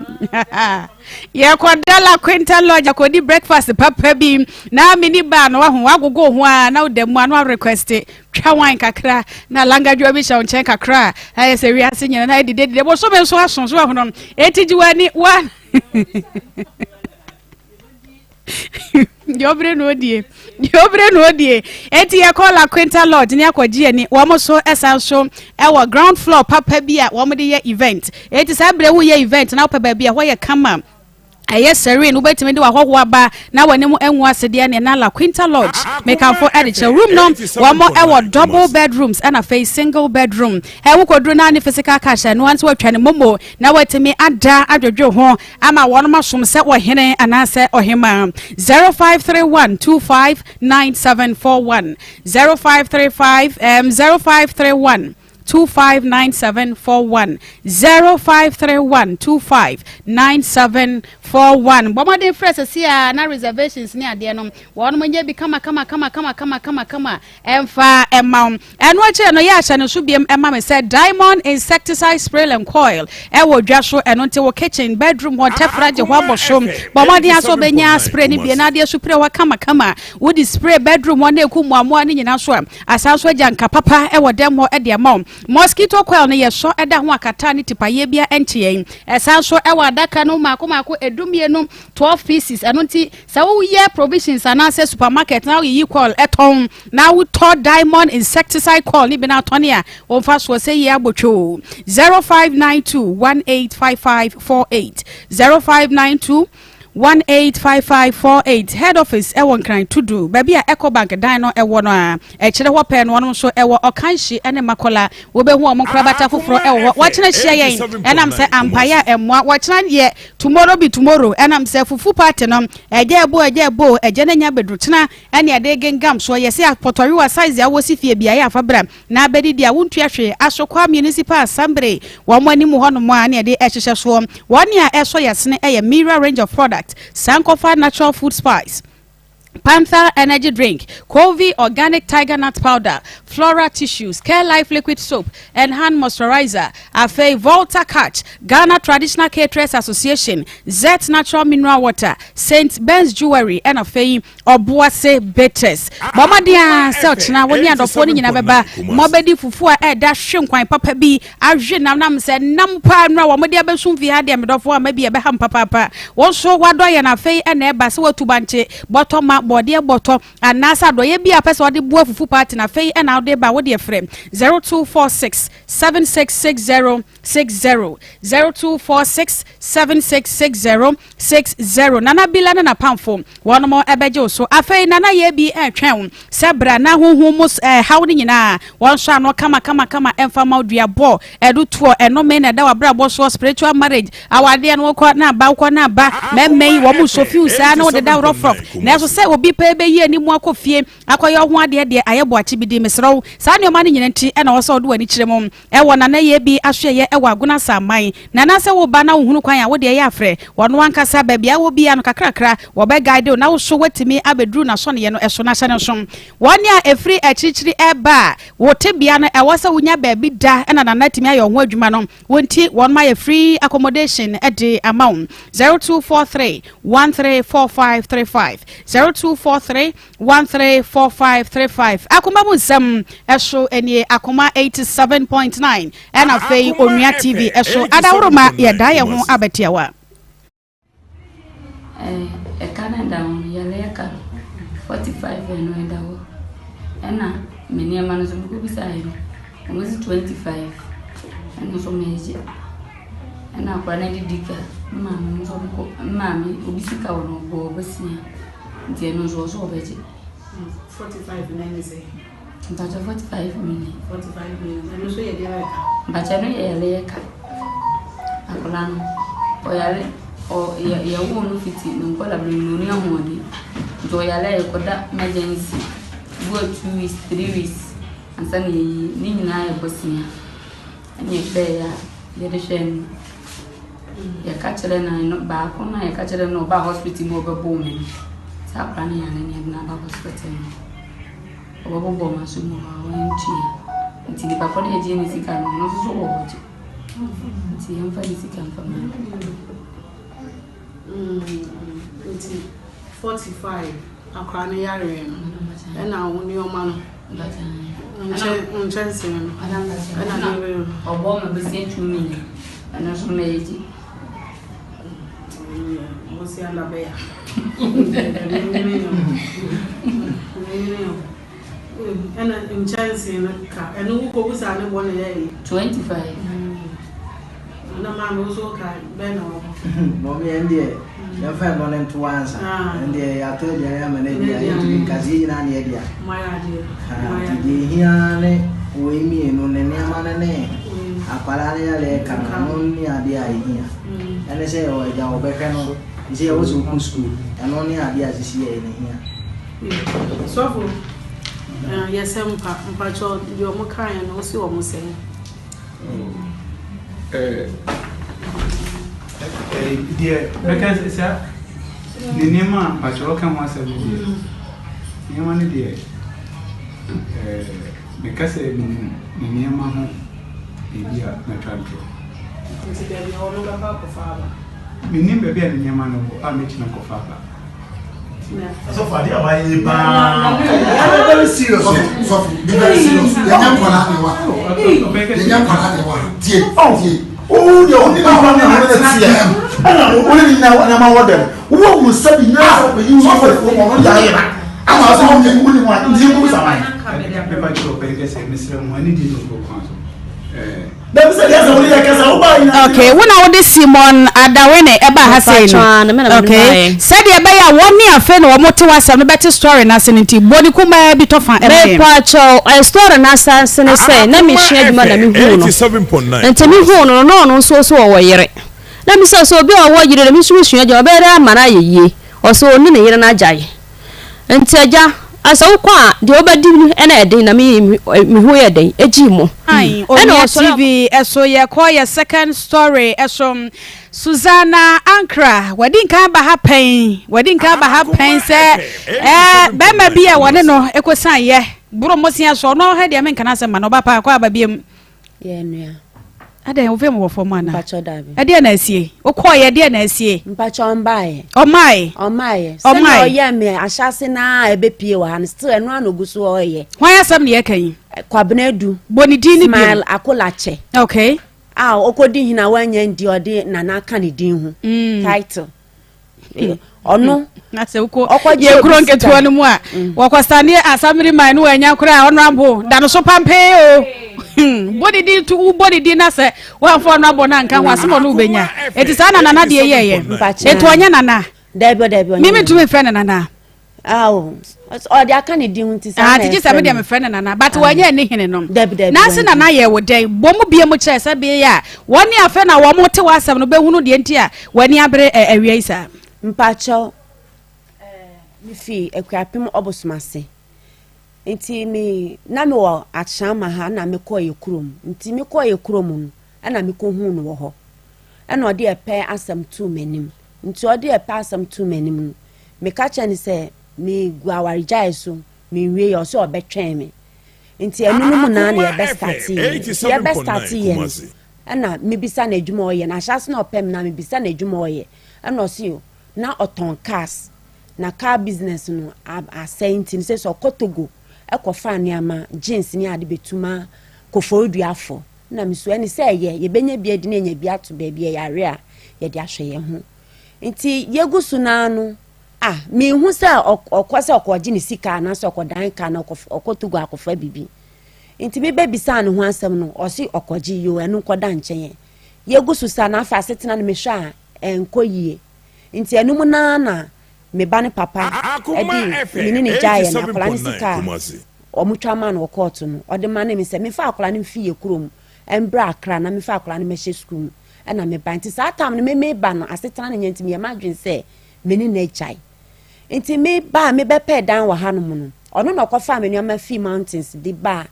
Yɛkɔda La Quinta Lodge akɔdi breakfast papa bi na mini bar no waho wagogo ho a na woda mu a na warequest Twa wine kakra na langadwoa bi hyɛ wo nkyɛn kakra a ayɛ sɛ wiase nyina na dide dide bosome nso aso so ahono eti gye w'ani wa deɛ ɔbere na odie deɛ ɔbere na odie eti yɛkɔ La Quinta Lodge ne akɔgye ani wɔn so ɛsan so ɛwɔ ground floor papa bi a wɔn de yɛ event eti saa bere wo yɛ event na wopɛ baabi a ɛhɔ yɛ kama. Ɛyɛ serene, wobɛtumi de w'ahɔhoɔ aba na w'anim angu ase deɛ neɛ na La Quinta Lodge mekamfo de kyerɛ. Room no wɔn wɔ double bedrooms ɛna afei single bedroom. Ɛ wokɔduru na ne physical cash ɛno ara nso watwa ne momo na watumi ada adwodwo ho ama wɔn asom sɛ ɔhene anaasɛ ɔhema. 0531 259741 0535 um, 0531 259741 0531 259741 Bɔ mmɔden frɛ sɛsi a na reservations ne adeɛ no wɔnom nyɛ bi kama kama kama kama kama kama kama ɛmfa ɛma wo. Ɛno akyire no yɛ ahyɛ no so biam ɛma me sɛ Diamond insecticide spray and coil ɛwɔ dwa so ɛno nti wo kitchen bedroom hɔ ntɛfra gye hɔ abɔ so. Bɔ mmɔden aso bɛnya spray no bie na adeɛ so pire hɔ kama kama. Wode spray bedroom hɔ na ɛku mmoamoa no nyinaa so a Asan nso agya nka papa wɔ dɛm hɔ de ama wo. Mosquito coil no yɛsɔ da ho akata ne tipaeɛ biara nkye yɛn. Ɛsan nso wɔ adaka no mmaako mmaako edumienu, 12 pieces. Ɛno nti sɛ woyɛ provisions anaasɛ supermarket na woyiyi coil tɔn na wotɔ diamond insecticide coil no bi na atɔne a, wo mfasoɔ sɛ yie abotwoo. 0592 185548 0592 185548 Head office ɛwɔ Nkran Tudu, baabi a Ecobank dan no ɛwɔ no a, ɛkyerɛ hɔ pɛɛ no wɔnom nso ɛwɔ Ɔkanhyi ɛne Makola. Wobɛhu wɔn nkorabata foforɔ ɛwɔ hɔ. Wɔkyena hyia yɛn ɛnam sɛ ampaeɛ a ɛmmoa. Wɔkyena deɛ tomorrow be tomorrow ɛnam sɛ fufu party no ɛgya ɛbo ɛgya ɛbo ɛgya no anya abɛduru kyena ɛne ɛde gengam soɔ. Yɛse apɔtɔwewa size a wowɔ si fie biaeɛ a fa bra Na abɛdidi a wontua hwee, Asokwa Municipal Assembly, wɔn anim hɔnom a ne yɛde rehyehyɛ soɔ. Wɔn a ɛsɔ yɛn asene yɛ Mira Range of Products, Sankofa Natural Food Spice, Panther Energy Drink, Covey Organic Tiger Nut Powder, Flora Tissues, Care Life Liquid Soap and Hand Moisturizer, afei Volta Catch, Ghana Traditional Caterers Association, Zet Natural Mineral Water, Saint Ben's Jewelry, ɛna afei Ɔboase Bitters. Bɔ mmɔden ara sɛ ɔkyena wo ne adɔfoɔ no nyinaa bɛba ma wɔbɛdi fufuo a ɛda hwe nkwan papa bi ahwe nam nam sɛ nam paa nnura wɔn de abɛsum fie ha deɛ medɔfoɔ ama bi ɛbɛha m papaapa. Wo nso wadɔ yɛn afei ɛna ɛba sɛ watu bankye bɔtɔ ma bɔɔdeɛ bɔtɔ anaasɛ adɔeɛ bi a pɛ sɛ wɔde boa fufu party na afei ɛna wode ba wo deɛ frɛ 0246 7660 60 0246 7660 60 Nana Bila ne n'apamfo wɔnom bɛgye wo so. Afei Nana Yebi retwɛn wo sɛ bra na honhom mu haw no nyinaa wɔnsɔ ano kama kama kama ɛmfa ma wo dua bɔ ɛdo toɔ ɛnome na ɛda w'abrabɔ soɔ spiritual marriage awadeɛ no wokɔ na aba wokɔ na aba mɛmɛ yi wɔn sɔ fiw saa na wɔdeda rɔfrɔf nanso sɛ obi pɛ bɛyi anim akɔ fie akɔyɛ ho adeɛ deɛ ayɛ boakye bi di. Mesrɛ wo, saa nneɛma no nyina nti ɛna wɔ sɛ wode w'ani kyerɛ mu ɛwɔ Nana yɛ bi ahwɛyɛ ɛwɔ Agona Saman. Nana, sɛ woba na wohunu kwan a wode ɛyɛ afrɛ wɔno ankasa, baabi a wɔ bia no kakrakra wɔbɛ guide wo na wo so woatumi abɛduru n'asɔneɛ no ɛso. No ahyɛ no nso, wɔne a ɛfiri akyirikyiri ɛba a wo tebea no ɛwɔ sɛ wonya baabi da ɛna Nana atumi ayɛ wo ho adwuma no, wɔn nti wɔn ma yɛ free accommodation ɛde ama wo. 0243 134535, 0243 134535. Akoma mu nsɛm ɛso nie, Akoma 87.9 ɛna afei Onua TV ɛso. Adaworoma yɛda yɛn ho abɛtiawa. Ɛka no da ho no, yare ɛka no 45 ɛno ɛda hɔ, ɛna me nneɛma no nso mekɔbisaeɛ no, wɔn si 25, ɛno nso megye. Ɛna akwadaa no de di ka, me maame nso ɔmokɔ, me maame obi sika wɔ no ɔbɔ ɔbɛsia, nti ɛno nso ɔso ɔbɛgye. 45 na ɛne sɛ? Mpakyɛ, 45 million. 45 million, ɛno nso yɛ deɛ ɛka? Mpakyɛ, no yɛ yare yɛ ka. Akwadaa no ɔyare, ɔ yɛ yɛwoo no fiti ne nkɔla bere mu na ɔni ahoɔden, nti ɔyare a yɛkɔda emergency bi wɔ 2 weeks, 3 weeks ansa na yɛyi ne nyinaa yɛ bɔsia. Ɛna ɛpɛɛ a yɛde hwɛ no, yɛka kyerɛ no no baako no a yɛka kyerɛ no ɔbaa hospital mu, ɔbɛbɔ me no saa akwadaa no yare no, yɛde no aba hospital no, ɔbɛbobɔ ma so mu hɔ a wɔntua, nti nipa kɔ no yɛgye ne sika no, ɔno nso so wɔ hɔ gye, nti yɛmfa ne sika mfa ma no. Nti 45, akwadaa no yareɛ no, ɛna wo nneɛma no, nkyɛnsee no, ɛna ne ɔbɔ ma bɛsia 2 million, ɛno nso mɛgye. Bosia na bɛya. Ɛna nkyɛnsee no ka, ɛno wokɔbu saa ne bɔ na ɛyɛ 25. Na maame, wo so ka bɛn na wɔ hɔ? Mɔmi, ɛn deɛ yɛmfa ɛno ne nto ansa. Ɛn deɛ yɛatɔ aduane ama no adi a, yɛntumi nka sɛ yɛn nyinaa ne yɛdea. Mayɛ adeɛ. Nti deɛ ɛhia ne wei mmienu ne nneɛma no ne akwadaa no yɛlɛ ka no, ɛno ne adeɛ a ɛhia. Ɛne sɛ yɛwɔ agya wɔbɛhwɛ no sɛ yɛwɔ sɛ wokɔ sukuu, ɛno ne adeɛ a sisi yɛ ne hia. Sɔfo, yɛsɛ mpa mpakyɛ deɛ ɔmo kaeɛ no, wo se ɔmo sɛn? Deɛ bɛka sɛ ne nneɛma a mpakyɛ ɔka ho asɛm no deɛ, nneɛma no deɛ, meka sɛ menim ne nneɛma ho biribi a, mɛtwa ntorɔ. Nti baabi a ɔno bɛkɔ akɔfa aba? Menim baabi a ne nneɛma no wɔ a mɛgyina kɔfa aba. Sɔfo, ade a wayɛ yi paa, very serious. Sɔfo, be very serious. Yɛnyɛ nkwadaa ne wa, yɛnyɛ nkwadaa ne wa. Tie, tie. Wo deɛ, wo ne nipa ne ho ne teɛ, ɛna wo ne ne nyina nneɛma wɔ dɛm, wowɔ mu sɛ bi nyina sɛ ɔbɛyi wo sɔfo wɔ ɔno de ayera ama sɛ wo ne wo ne mu a nti yɛnkɔ bisa man. Mepa kyerɛ ɔpɛn kɛsɛ, mesrɛ mo ani di no kwan so. Dabi, sɛ deɛ sɛ wo ne yɛ kasa wo baa nyina. Okay, wo na wode Simon Adawene ɛba ha sei no. Okay, sɛdeɛ ɛbɛyɛ a wɔn ne afei na wɔn te w'asɛm no bɛte story no ase no nti, bɔ ne kumaa bi tɔ fa ɛma yɛn. Mepakyɛw, story no asanse ne sɛ na mesua adwuma na mehuu no. Nti mehuu no no, na ɔno nso so ɔwɔ yere. Na misa sɛ obi a ɔwɔ yere na me nso mesua adwuma, ɔbɛyɛ dɛn ama no ayɛ yie? Ɔsɛ ɔne ne yere no agyae. Nti agya, sɛ wokɔ a, deɛ wobɛdi no na ɛden na me me ho yɛ dɛn gyee mu. Ɛna Onua ɔsɔre a. TV so yɛkɔ yɛ second story so. Susanna Ankra wadi nkan aba ha pɛn, wadi nkan aba ha pɛn sɛ ɛɛ bɛrima bi a wɔne no ɛkɔsan yɛ boro mmosea so, ɔno ha deɛ menka n'asɛm ma no, ɔba paa kɔ aba biam. Yɛ nua. Adɛn, wo fam wɔ fam ana? Mpakyɛ dabi. Ɛdeɛ na asie? Wokɔɔ yɛ deɛ na asie? Mpakyɛ ɔmbaayɛ. Ɔmaae. Ɔmaaeɛ. Sɛnea ɔyɛ me ahyɛase naa a ɛbɛpie wɔ ha no, still ɛno ara na ogu so ɔyɛ. Hwan asɛm na yɛka yi? Kwabena Adu. Bɔ ne din ne bio. Smile Akolakyɛ. Okay. A ɔkɔdi hene a wanya ndi ɔde Nana aka ne din ho. Title. Ɔno. Na sɛ wokɔ yɛ kuro nketewa no mu a, wɔkɔsane asamiri man no wɔanya koraa, ɔnoabo da no so pampee o. Bɔ ne din to, wobɔ ne din na sɛ woamfa ɔnoabo no anka ho asɛm ɔno wobɛnya. Ɛti saa na Nana deɛ yɛɛyɛ. Ɛti ɔnyɛ Nana. Dabi dabi, ɔnyɛ. Mimi ntumi mfrɛ no Nana. Awo, ɔde aka ne din nti saa na ɛfrɛ no. Gye sɛ me deɛ mefrɛ no Nana, but wɔnyɛ ne hene no. Dabi dabi. Nansi Nana yɛ wo dɛn? Bɔ mu bie mu kyerɛ sɛ bee a wɔn ne afɛ na wɔn te w'asɛm no bɛhunu deɛ nti a w'ani abere awia yi saa. Mpakyɛw. Mefi Akuapem Ɔbosomase. Nti me na mewɔ Akyerama ha na mekɔɔ yɛ kurom. Nti mekɔɔ yɛ kurom no ɛna mekɔhuu no wɔ hɔ. Ɛna ɔde ɛpɛ asɛm too m'anim. Nti ɔde ɛpɛ asɛm too m'anim no, meka kyerɛ no sɛ megu awaregyaeɛ so menwie yɛ, ɔsɛ ɔbɛtwɛn me. Nti ɛno no mu naa na yɛbɛ starte yɛ. Nti yɛbɛ starte yɛ no, ɛna mebisa no adwuma ɔyɛ no. Ahyɛase na ɔpɛ me na mebisa no adwuma ɔyɛ. Ɛna ɔse na ɔtɔn cars. Na car business no asɛe nti no sɛ sɛ ɔkɔ Togo ɛkɔfa nneɛma jeans ne ade bɛtu ma Koforidua-fo. Na me so ɛne sɛ ɛyɛ yɛbɛnya bi adi na yɛanya bi ato baabi a yɛawe a yɛde ahwɛ yɛn ho. Nti yɛgu so no ara no ah menhu sɛ ɔkɔ sɛ ɔkɔgye ne sika anaasɛ ɔkɔdan ka na ɔkɔ Togo akɔfa biribi. Nti mebɛbisaa ne ho asɛm no ɔse ɔkɔgye yoo ɛno nkɔda nkyɛn. Yɛgu so saa na afei asetena no mehwɛ a ɛnkɔ yie. Nti ɛno mu no ara na me ba no papa de me ne no gyaeɛ no, akwadaa no sika a wɔtwa maa no wɔ kɔɔto no, ɔde ma ne me sɛ memfa akwadaa no mfi yɛ kurom mbra Accra na memfa akwadaa no mɛhyɛ sukuu mu ɛna meba. Nti saa tam no me meba no asetena no nyɛ nti meyɛ m'adwene sɛ me ne no agyae. Nti meba a mebɛpɛɛ dan wɔ hanom no, ɔno na ɔkɔfaa me nneɛma fii mountains de baa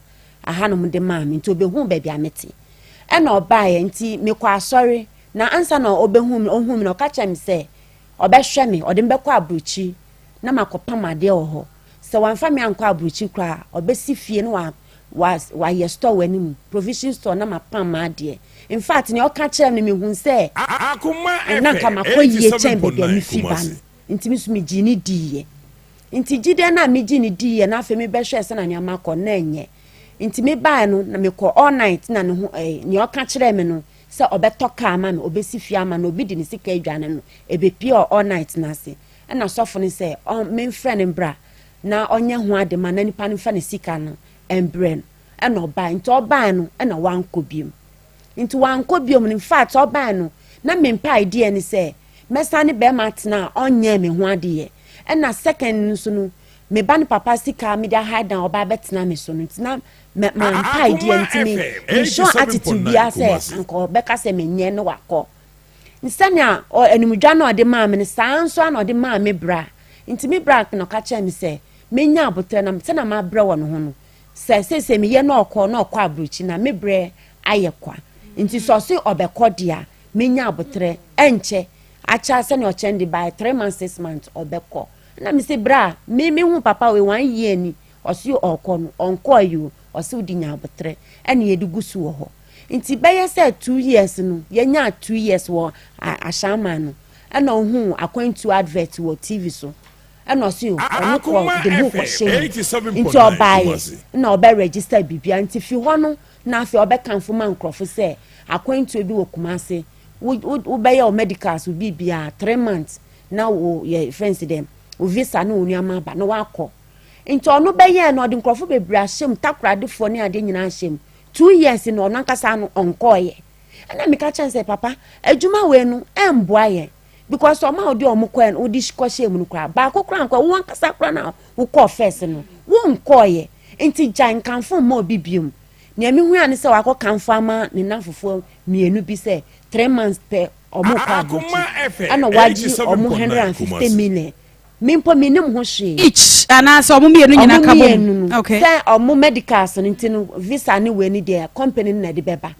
ahanom de maa me nti ɔbɛhuu baabi a mete. Ɛna ɔbaeɛ nti mekɔ asɔre na ansa na ɔbɛhu me, ɔhuu me no ɔka kyerɛɛ me sɛ Ɔbɛhwɛ me, ɔde me bɛkɔ aburokyiri na makɔpam adeɛ wɔ hɔ. Sɛ wamfa me ankɔ aburokyiri koraa a, ɔbɛsi fie na wa, wa, wayɛ store wɔ anim, provision store na mapam m'adeɛ. In fact, nea ɔka kyerɛɛ me no, mehuu sɛ na anka makɔ yie kyɛn baabi a mefi ba no. Nti me nso megyee no diiɛ. Nti gyidie no a megyee no diiɛ no, afei mebɛhwɛɛ sɛnea nneɛma kɔ no, na ɛnyɛ. Nti mebaeɛ no, na mekɔ all night na ne ho, eh, nea ɔka kyerɛɛ me no, sɛ ɔbɛtɔ car ama me, ɔbɛsi fie ama no, obi de ne sika adwane no, ɛbɛpie ɔ all night no ase. Ɛna sɔfo no sɛ ɔ memfrɛ no mbra na ɔnyɛ ho ade ma na nipa no mfa ne sika no mbrɛ no. Ɛna ɔbae. Nti ɔbae no ɛna wankɔ biom. Nti wankɔ biom no, in fact ɔbae no na me mpaedeɛ ne sɛ mɛsan ne bɛrima atena a ɔnyɛɛ me ho adeyɛ. Ɛna second no nso no, me ba no papa sika a mede ahide down ɔba abɛtena me so no nti na mɛ mampae deɛ nti me me show attitude biara sɛ anka ɔbɛka sɛ menyɛ ne wakɔ sɛnea animdwa na ɔde maa me no saa nso na ɔde maa me bra nti me bra na ɔka kyerɛ me sɛ menya abotrɛ na sɛnea mabrɛ wɔ ne ho no sɛ sɛsɛ meyɛ na ɔkɔ na ɔkɔ aburokyi na me brɛ ayɛ kwa nti sɛ ɔse ɔbɛkɔ deɛ menya abotrɛ ɛnkyɛ akyɛ sɛnea ɔkyɛn de by 3 months 6 months ɔbɛkɔ. Na me se bra me me hu papa wei one year ni ɔse ɔkɔ no ɔnkɔɔ yi o ɔse wode nya abotrɛ ɛne yɛde gu so wɔ hɔ nti bɛyɛ sɛ 2 years no yɛnya 2 years wɔ Ahyɛnman no ɛna ɔhu akwantuo advert wɔ TV so ɛna ɔse ɔno kɔ de ho kɔhyɛ mu nti ɔbaeɛ na ɔbɛ register biribia nti fi hɔ no na afei ɔbɛkamfo ma nkurɔfo sɛ akwantuo bi wɔ Kumase wobɛyɛ wo medicals wo biribia 3 months na wo yɛ friends dɛm wo visa ne wo nneɛma aba na wakɔ nti ɔno bɛyɛɛ no ɔde nkurɔfo bebree ahyɛ mu takoradefoɔ ne adeɛ nyinaa ahyɛ mu 2 years na ɔno ankasa no ɔnkɔɔyɛ. Ɛna meka kyɛn sɛ papa adwuma wei no ɛmboa yɛn because ɔmo a ɔde ɔmo kɔɛ no ɔde kɔhyɛ mu no koraa baako koraa nkɔɛ wo ankasa koraa na wokɔɔ first no wonkɔɔyɛ nti gya nkanfo mma obi biom. Nea mehu a ne sɛ wakɔ kanfo ama ne namfofoɔ mmienu bi sɛ 3 months pɛ ɔmo kɔ aburokyi ɛna wagye ɔmo 150 million. Me mpo menim ho hwee. Each anaasɛ ɔmo mmienu nyinaa ka bom? Ɔmo mmienu no. Sɛ ɔmo medicals no nti no visa ne wei no deɛ company no na ɛde bɛba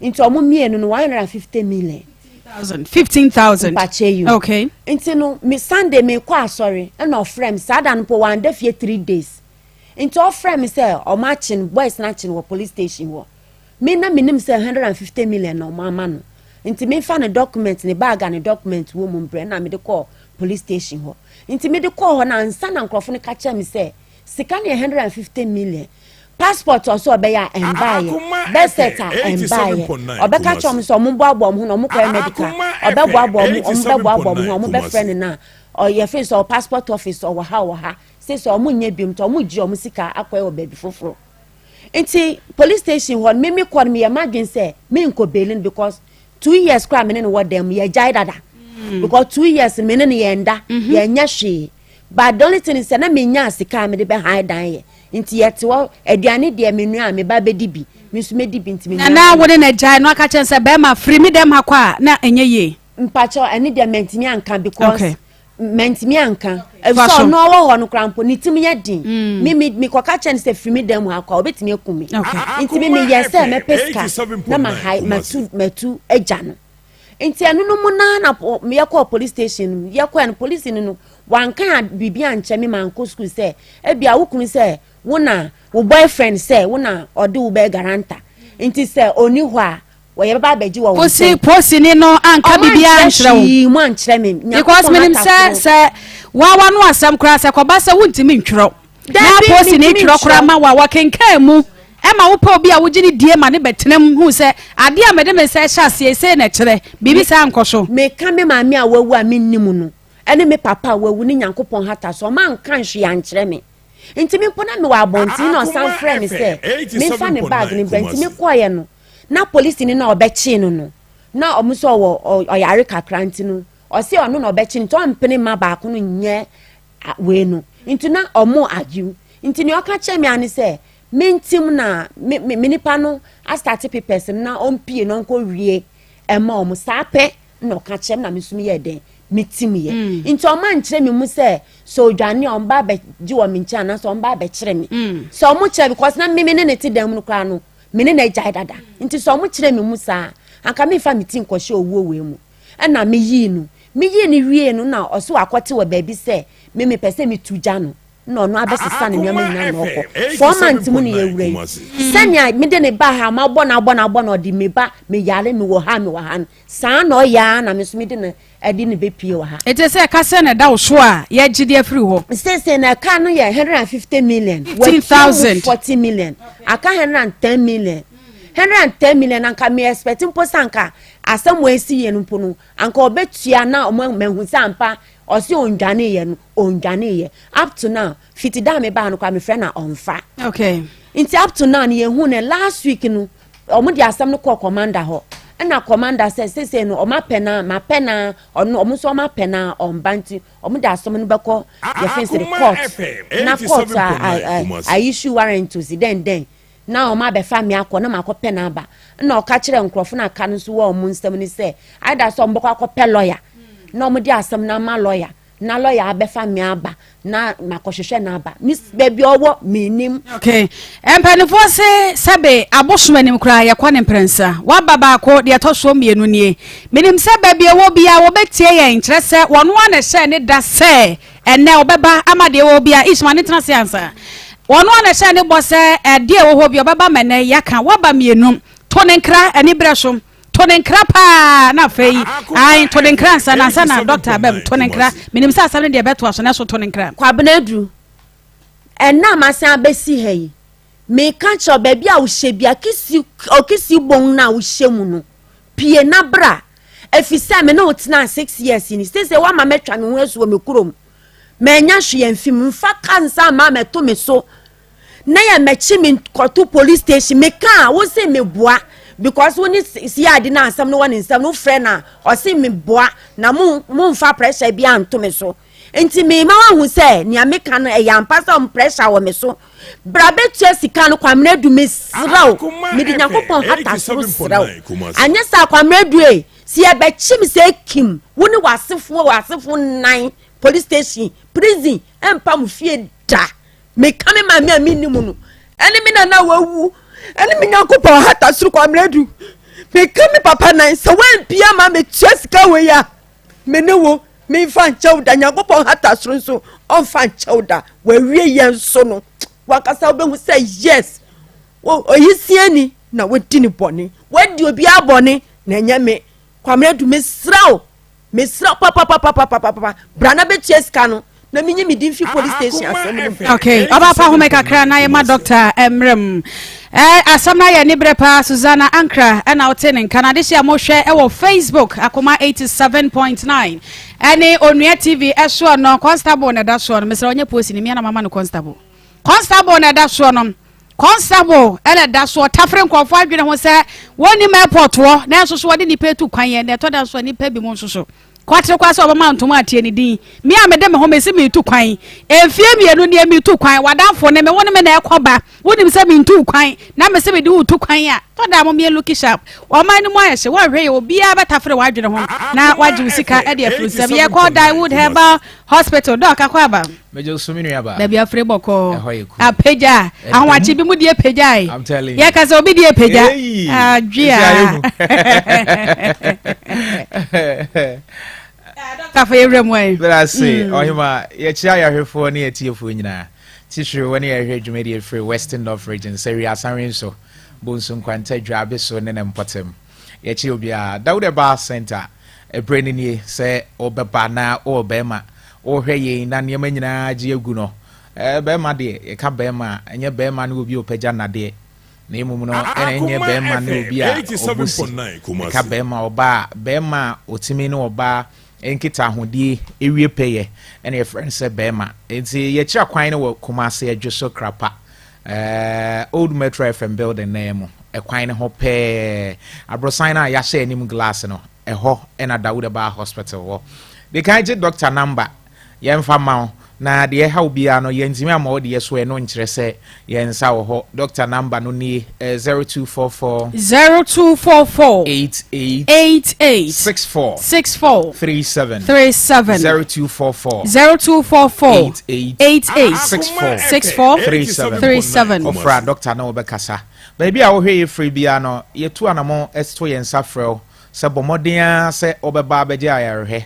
nti ɔmo mmienu no 150 million. Thousand 15,000. Mpakyɛ yi. Nti no me Sunday me kɔ asɔre ɛna ɔfrɛ me saa da no po wanda fie 3 days nti ɔfrɛ me sɛ ɔmo akye no boys no akye no wɔ police station hɔ. Me na menim sɛ 150 million na ɔmo ama no nti memfa ne document ne bag a ne document wɔ mu mbrɛ na mede kɔɔ police station hɔ. Nti mede kɔɔ hɔ na ansa na nkurɔfo no ka kyerɛ me sɛ sika no yɛ 150 million, passport ɔsɛ ɔbɛyɛ a ɛmbaayɛ, birth cert a ɛmbaayɛ. Ɔbɛka kyerɛ ɔmo sɛ ɔmo boaboa ɔmo ho na ɔmo kɔyɛ medical ɔbɛboaboa ɔmo ɔmo bɛboaboa ɔmo ho ɔmo bɛfrɛ no na ɔyɛ fɛ sɛ ɔ passport office ɔwɔ ha ɔwɔ ha sɛ sɛ ɔmo nyɛ biom nti ɔmo gye ɔmo sika akɔyɛ wɔ baabi foforɔ. Nti police station hɔ no mímí kɔ no meyɛ m'adwene sɛ mi nkɔ bail no because 2 years koraa me ne no wɔ dan mu yɛgyae dada because 2 years me ne no yɛn da yɛn nyɛ hwee. But the only thing is sɛ na me nya sika a mede bɛ han dan yɛ nti yɛte hɔ aduane deɛ me nua a me ba bɛdi bi me nso mɛdi bi nti me nua. Na wo ne na gyae no aka kyɛn sɛ bɛrima firi mi dɛm ha kɔ a na ɛnyɛ yie. Mpakyɛw ɛne deɛ mɛntumi anka because. Okay. Mantumi anka. Efisɛ ɔno ɔwɔ hɔ no koraa mpo ne tim yɛ den. Mm. Me me mekɔka kyerɛ no sɛ firi me dan mu ha kɔ a obetumi aku me. Nti me meyɛ sɛ mɛpɛ sika na ma ha matu matu agya no. Nti ɛno no mu naa na yɛkɔɔ police station no yɛkɔɛ no police no no wanka biribi ankyɛ me mankɔ sukuu sɛ ebia wo kunu sɛ wo na wo boyfriend sɛ wo na ɔde wo bɛyɛ garanta nti sɛ ɔni hɔ a wɔyɛ bɛba abɛgye wɔ wo Kosi nsam. posini no anka Ɔmo biribiara ankyerɛ ankyerɛ wo. hwee mu ankyerɛ me. Because Nyankopɔn menim sɛ ataforo. sɛ wawa no asɛm koraa sɛ kɔba sɛ wontumi ntwerɛ na Dabi, posini mentumi twerɛ koraa ntwerɛ. ma wo a wɔkenkan mu ɛma wopɛ obi a wogye ne die ma ne bɛtena mu hu sɛ adeɛ a mede me nsa ɛhyɛ aseɛ sei na ɛkyerɛ biribi saa nkɔ so. Meka me maame a wawu a mennim no ɛne me papa a wawu ne Nyankopɔn hata so ɔmo anka hwee ankyerɛ me. Nti me mpo na mewɔ abɔnten na ɔsan frɛɛ me sɛ memfa ne bag no mbra nti mekɔeɛ no na polisini no a ɔbɛkyee no no na ɔmo sɛ ɔwɔ ɔyare kakra nti no ɔse ɔno na ɔbɛkye no nti ɔmpene mma baako no nyɛ wei no nti na ɔmo argue nti nea ɔka kyerɛ me ara ne sɛ mentim na me me nipa no astate papers no na ɔmpie na ɔnkɔ wie ɛma ɔmo saa pɛ na ɔka kyerɛ me na me nso meyɛɛ dɛn metimiiɛ mm. nti ɔma nkyerɛ me mu sɛ sɛ odwane a ɔmba abɛgye wɔ me nkyɛn anaasɛ ɔmba abɛkyerɛ me mm. sɛ ɔmo kyerɛ because na meme ne ne te dan mu no koraa no me ne na agyae dada nti sɛ ɔmo kyerɛ me mu saa anka memfa me ti nkɔhyɛ owuo wei mu ɛna meyii no meyii no wie no na ɔso akɔte wɔ baabi sɛ me mepɛ sɛ metu gya no na ɔno abɛsesa ne nneɛma nyinaa na ɔkɔ 4 months mu ne yɛwura yi sɛnea mede ne ba ha mabɔ no abɔ no abɔ no ɔde me ba meyare mewɔ ha mewɔ ha no saa na ɔyɛ ara na me nso mede no ɛde no bɛpue wɔ ha. Enti sɛ ɛka sɛn na ɛda wo so a yɛgye de afiri hɔ? Seesei no ɛka no yɛ 150 million. 15,000. Watua mu 40 million. Aka 110 million. 110 million anka me expect mpo sɛ anka asɛm wɔ esi yɛ no mpo no anka ɔbɛtua na ɔmo mahu sɛ ampa ɔse ɔndwaneeɛ no ɔndwaneeɛ up to now fiti da a mebaa no koraa mefrɛ na ɔmfa. Okay. Nti up to now no yɛhu no last week no Wɔn de asɛm no kɔɔ commander hɔ. Ɛna commander sɛ sesei no wɔn apɛ no a mapɛ no a ɔno wɔn nso wɔn apɛ no a ɔmba nti wɔn de asɛm no bɛkɔ yɛfɛn sɛ court na court a a issue warrant o si dɛn dɛn na wɔn abɛfa me akɔ na makɔ pɛ no aba ɛna ɔka kyerɛ nkurɔfo no aka no nso wɔ wɔn nsam no sɛ ayɛda sɛ wɔn bɛkɔ akɔpɛ lawyer na wɔn de asɛm no ama lawyer na lɔya abɛfa me aba na makɔhwehwɛ no aba me baabi ɔwɔ mennim. Okay. Mpanimfoɔ se sɛbe abosom anim koraa yɛkɔ ne mprɛnsa. Waba baako deɛ ɛtɔ soɔ mmienu nie. Menim sɛ baabi ɛwɔ biara wɔbɛtie yɛn kyerɛ sɛ wɔn ara na ɛhyɛɛ ne da sɛ ɛnɛ ɔbɛba ama deɛ ɛwɔ biara ish ma ne tena ase ansa. Wɔn ara na ɛhyɛɛ ne bɔ sɛ ɛdeɛ ɛwɔ hɔ bi ɔbɛba ma ɛnɛ yɛaka. Waba mmienu. To ne nkra aniberɛ so. To ne nkra paa na afei ae to ne nkra nsa na ansa na dɔkta abam to ne nkra menim sɛ asɛm no deɛ ɛbɛtoa so nanso to ne nkra. Kwabena Aduru, ɛnna a masan abɛsi ha yi, meka kyerɛ wo baabi a wohyɛ bia kisi ɔkisi bon no a wohyɛ mu no, pie na bra. Ɛfiri sɛ me ne wo tenaa 6 years ni, seesei woama matwa me ho asu wɔ me kurom. Mannya hwee amfi mu, mfa ka nsa mma mɛto me so. na yɛ mɛkye me kɔto police station me ka a wo se me boa because wo ne CID na asɛm no wɔ ne nsɛm no frɛ na ɔse me boa na mo mo nfa pressure bi anto me so nti me ma wahu sɛ nea meka no ɛyɛ ampa sɛ ɔmo pressure wɔ me so bra bɛtua sika no Kwamina Du mesrɛ wo mede Nyankopɔn hata soro serɛ wo anyɛ saa Kwamina Du e si yɛbɛkye me sɛ kim wo ne w'asefoɔ w'asefo nan police station prison ɛmpa mo fie da. Meka me maame a menni mu no, ɛne me nana a wawu, ɛne me Nyankopɔn ahata soro kɔ amena du. Meka me papa nan sɛ wampia ma metua sika wei a, me ne wo memfa nkyɛw da. Nyankopɔn hata soro nso ɔmfa nkyɛw da. Wawie yɛn so no, wankasa wobɛhu sɛ yes, oyi siani na wadi ne bɔne. Wadi obiara bɔne na ɛnyɛ me. Kwamena du, mesrɛ wo. Mesrɛ wo papapapapapapa, bra na bɛtua sika no na menyi me din fi police station asɛm no mu. Okay, ɔba pa home kakra na yɛma dɔkta mmerɛ mu. Eh, asɛm no ayɛ aniberɛ paa. Susanna Ankra ɛna wote ne nka no adehye a mohwɛ ɛwɔ Facebook Akoma 87.9 ɛne Onua TV ɛsoɔ no. Constable na ɛda soɔ no, mesrɛ ɔnyɛ posi ne mmea na mama no constable. Constable na ɛda soɔ no. Constable na ɛda so ɔtafere nkurɔfoɔ adwene ho sɛ wɔnnim airport hɔ, nanso so wɔde nnipa etu kwan yɛ, na ɛtɔ da nso a nnipa bi mu nso so. Kwatere kwa sɛ ɔbɛma ntoma atie ne din. Me a mede me ho mese meretu kwan. Mfie mmienu nie meretu kwan. W'adamfo ne me, wo ne me na ɛkɔ ba. Wonim sɛ mentuu kwan na mese mede wo retu kwan a, tɔ da a mommyɛ looky sharp. Ɔman no mu ayɛ hye, woanhwɛ yie obiara bɛtafere w'adwene ho na wagye wo sika de afiri wo nsam. Yɛkɔ Daewood Herbal Hospital, Doc akɔ aba. Megye wo so me nua baa. Baabi afiri bɔkɔɔ. Ɛhɔ yɛ cool. Apagya. Ahomakye bi mu deɛ pagyae. I'm telling you. Yɛka sɛ obi deɛ pagya. Adwea. Dɔkta fa yɛwura mu ɛ. Bɛda ase ɔhema yɛkyia yɛahwɛfoɔ ne yɛtiefoɔ nyinaa. Titiriw wɔne yɛhwɛ dwumadie firi Western North Region sɛ Wiasanwe nso Bonsu Nkwanta Dwabe so ne ne mpɔtam. Yɛkyia obiara. Dawud Herbal Center ɛberɛ no nie sɛ wobɛba na wowɔ bɛrima wohwɛ yei na nneɛma nyinaa gye agu no. Ɛɛ bɛrima deɛ yɛka bɛrima a ɛnyɛ bɛrima ne obi a ɔpagya nnadeɛ na mmom no ɛna ɛnyɛ bɛrima ne obi a ɔbɔ si. Yɛka bɛrima ɔbaa bɛrima a ɔtumi ne ɔbaa nkitahodie ewie pɛyɛ ɛna yɛfrɛ no sɛ bɛrima. Nti yɛkyerɛ kwan no wɔ Kumasi Adwoso Krapa eh, Old Metro FM building naa mu ɛkwan no ho pɛɛ aborosan no a yɛahyɛ anim glass no ɛhɔ ɛna Dawuda Bar Hospital wɔ. De kan gye doctor number yɛmfa ma wo na deɛ ɛha wo biara no yɛntumi amma wo deɛ so ɛno nkyerɛ sɛ yɛn nsa wɔ hɔ. Doctor number no nie eh, 0244 0244 88 88 64 64 37 37 0244 0244 88 88 64 64 37 37. Ɔfra doctor na wɔbɛkasa. Baabi a wohwɛ yɛ firi biara no yɛtu anamɔ to yɛn nsa frɛ wo sɛ bɔ mmɔden ara sɛ wobɛba abɛgye ayarehwɛ.